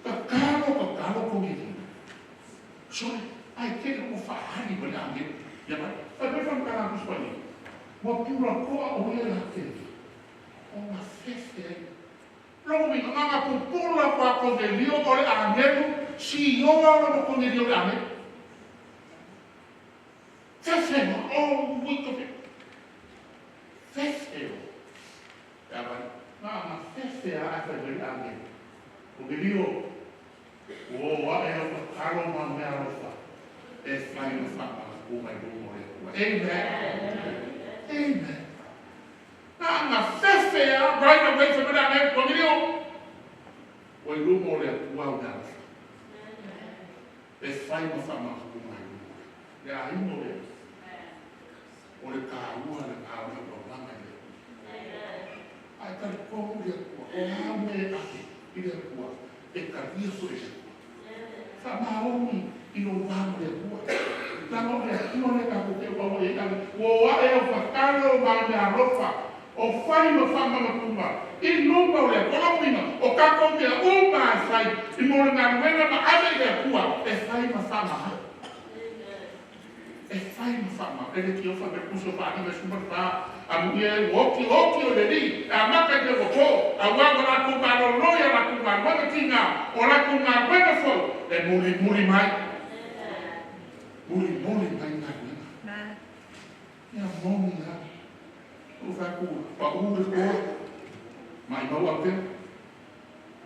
Tatalo, tatalo Konelio. Sole, ae tele ua faaali mai le agelu. Ia mai, fai mai le faamatalaga a Tusi Paia, ua pulakoa o ia ia te ia, ona fefe ai. Lona uiga, na ona pupula atu lava Konelio o le agelu, sioa lona Konelio o le agelu. Fefe loa, oh, ui ka fefe. Fefe loa. Ia mai, na ona fefe lava ae fai mai le agelu. Konelio, ua oo ae lau tatalo ma meaalofa e fai ma faamalapuga i luma o le Atua. Amen. Amen. Na ona fefe lava, right away, fai mai le agelu, Konelio, ua i luma o le Atua au meaalofa e fai ma faamalapuga i luma o le Atua. Le aiga o le Atua. O le taua lena o le auaunaga i le Atua. Ae talitonu i le Atua, o a mea e ave i le Atua, e talia foi e le Atua. Faamaoni i lou va ma le Atua. Leaga o le Atua lea tatou te auauna i ai, ave, ua o ae au tatalo ma au meaalofa, o fai ma faamanatuga i luma o le Atua. O lona uiga, o tatou mea uma lava e fai i mo le galuega ma ave i le Atua, e fai ma faamama. E fai ma faamama. E le tiofa me puso faaaliga 14, amuia e ua oti oti o le alii, e amata i le ua po, auā ua latou malolo i a latou galuega tiga, o latou galuega foi e mulimuli mai. Mulimuli mai galuega. Ia moni lava. Ua ou fai atu, pau le toa, maimau autea,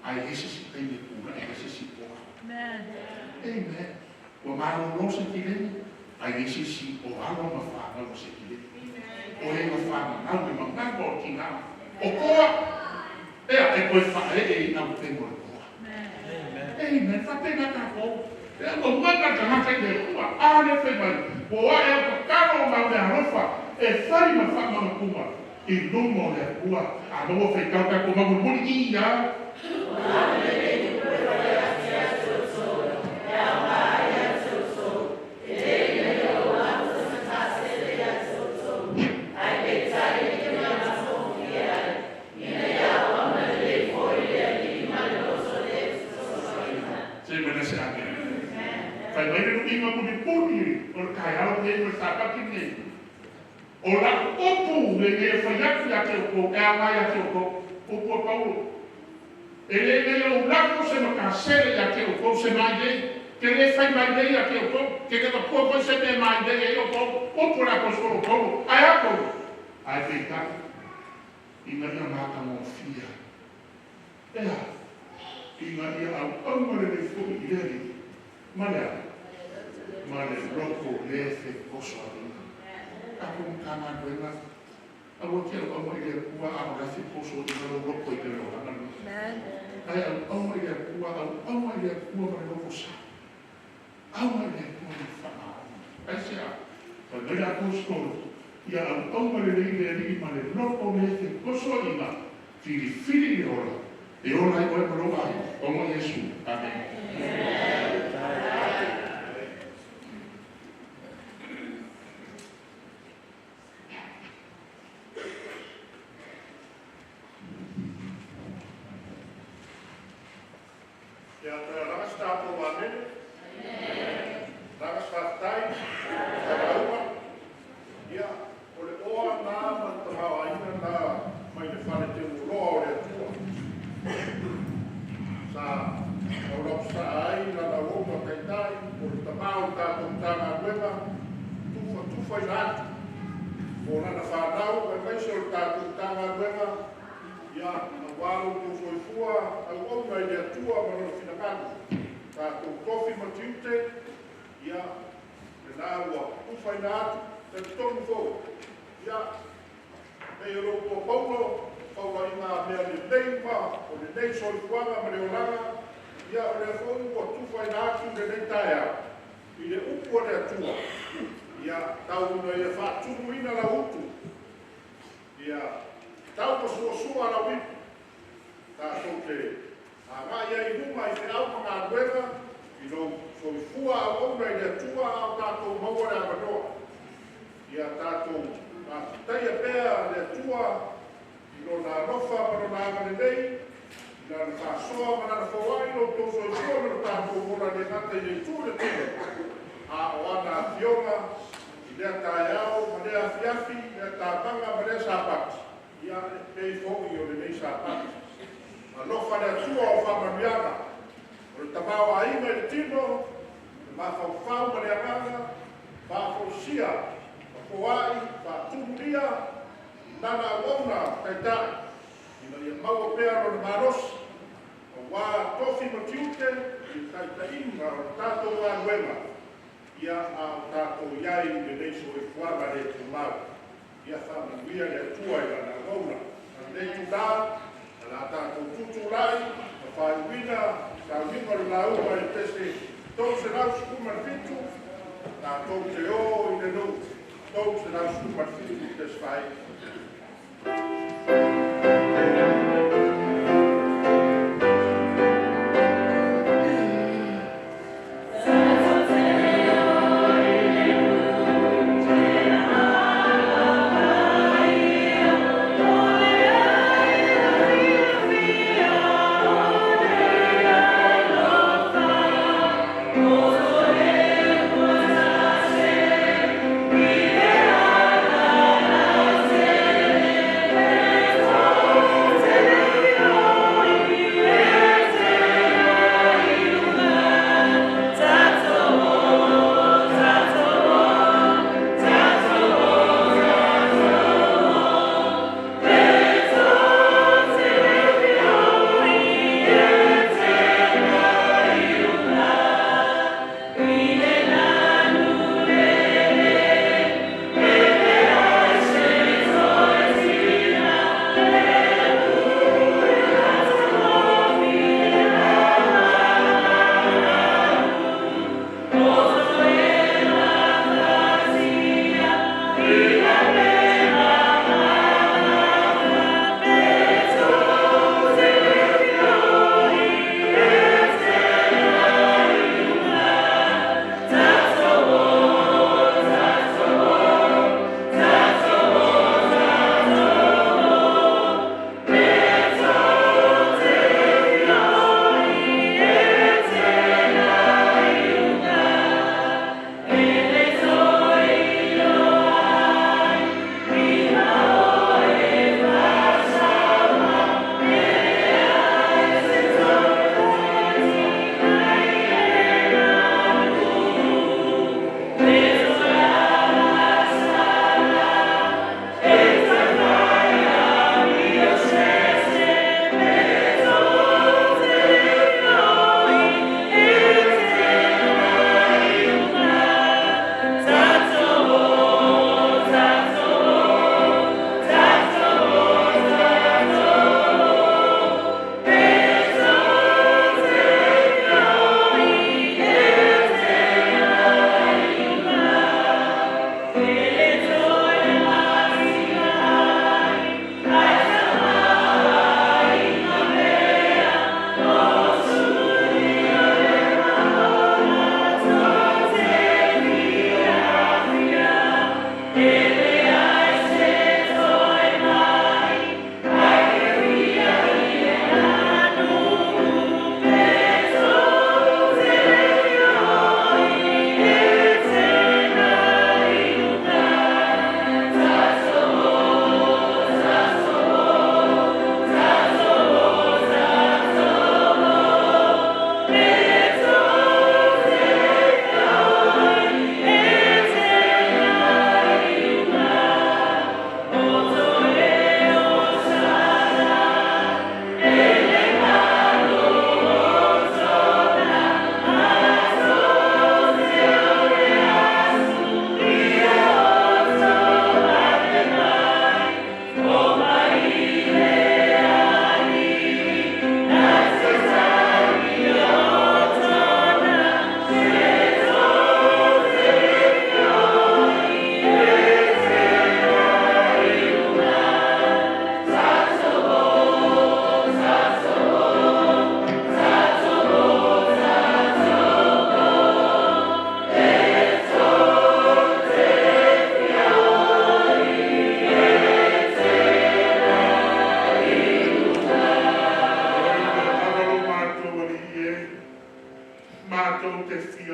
ae i ai se isi taimi e tulai ai se isi toa. Amen. Ua malolo Setileni, ae i ai se isi o alo ma fanau a Setileni. O e na fananau le manava o tina o toa, ea, e toe faaee i autemo le toa. Amen. Faapena tatou. Ea, ua mana le tagata i le Atua, a lea fai mai, ua o ae au tatalo ma au meaalofa e fai ma faamagatuga i luma o le Atua, a maua faitau tatou ma mulimuli i ia. Se i mea se amene. Fai mai le luiga mulimuli o le taeao lenei ma le Sapati lenei, o lau upu lenei e fai atu ia te outou, e aoga ia te outou, upu a Paulo. E le nei o lako se makasele ia te outou se mailei. Te le fai mailei ia te outou. Te le vatua foi se mea mailei ai outou. Upu le aposetolo Paulo. Ae a Paulo? Ae peitai, ina ia matagofie. E a? Ina ia auauna lelei foi i le Alii ma le a? Ma le loto le fetosoaina. Tatou Matagaluega, aua te auauna i le Atua a o la e fetosoaina lou loto i le olaga lenei. Ae auauna i le Atua, auauna i le Atua ma le loto sa. Auauna i le Atua ma le faamaoni. Aisea? Fai mai le aposetolo, ia auauna lelei i le Alii ma le loto le fetosoaina, filifili le ola, e ola ai oe ma lou aiga, ona o Iesu. Amene. Ia, toe alaga se tatou amene. Alaga se faafetai. Failauga. Ia, o le oa na ma le tamaoaiga na mai le fale teuoloa o le Atua. Sa taulausasaa ai lana uouma taitai o le tama o le tatou Matagaluega, tufatufaina atu mo lana fanau aemaise o le tatou Matagaluega, ia, aua lo outou soifua auauna i le Atua ma lona finagalo. Tatou tofi ma tiute, ia, lena ua tufaina atu, talitonu foi, ia, pei o le upu a Paulo, faulaiga mea lelei ma o lenei soifuaga ma le olaga, ia, o lea foi ua tufaina atu lenei taeao i le upu a le Atua, ia, tau ina ia faatumuina lau utu, ia, tau masuasua lau ipu, tatou te agai ai i luma i feau ma galuega, i lou soifua auauna i le Atua a o tatou maua le avanoa. Ia tatou faafetaia pea le Atua i lona alofa ma lona agalelei, i lana faasoa ma lana foai i lo outou soifua ma lo tatou ola le gata i le itu i le tino, a o ana afioga i lea taeao ma lea afiafi, lea tavaga ma lea Sapati, ia e pei foi o lenei Sapati. Alofa le Atua o faamanuiaga, o le tamaoaiga i le tino, le mafaufau ma le agaga, faafoisia, ma foai, faatumulia, i lana auauna taitai, ina ia maua pea lona malosi, aua tofi ma tiute i le taitaiga o le tatou galuega, ia a o tatou i ai i lenei soifuaga le tumau. Ia faamanuia le Atua i lana auauna. A lenei itula, o le a tatou tutulai ma faaiuina sauniga o le lauga i le pese 317, tatou te o i le nuu. 317 pese faaiu.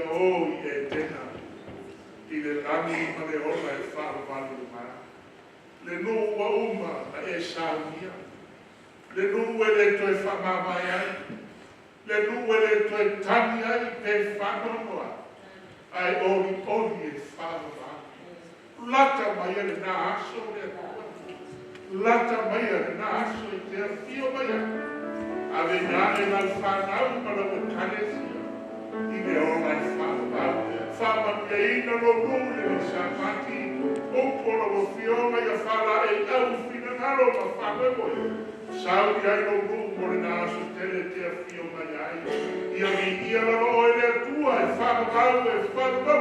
Ia o i Etena, i le lagi ma le ola e faavavau mai. Le nuu ua uma na e saunia. Le nuu e le toe faamavae ai. Le nuu e le toe tagi ai pe faanoanoa. Ae olioli e faavavau. Lata mai lena aso le Atua. Lata mai lena aso i te afio mai ai. Ave ina e lau fanau ma lau ekalesia. I le ola e faavavau. Faamanuiaina lou nuu i lenei Sapati. Upu o lau afioga ia faalaeiau i finagalo ma faamoemoe. Sauni ai lou nuu mo lena aso tele te afio mai ai. Ia viia lava oe le Atua e faavavau e faavavau.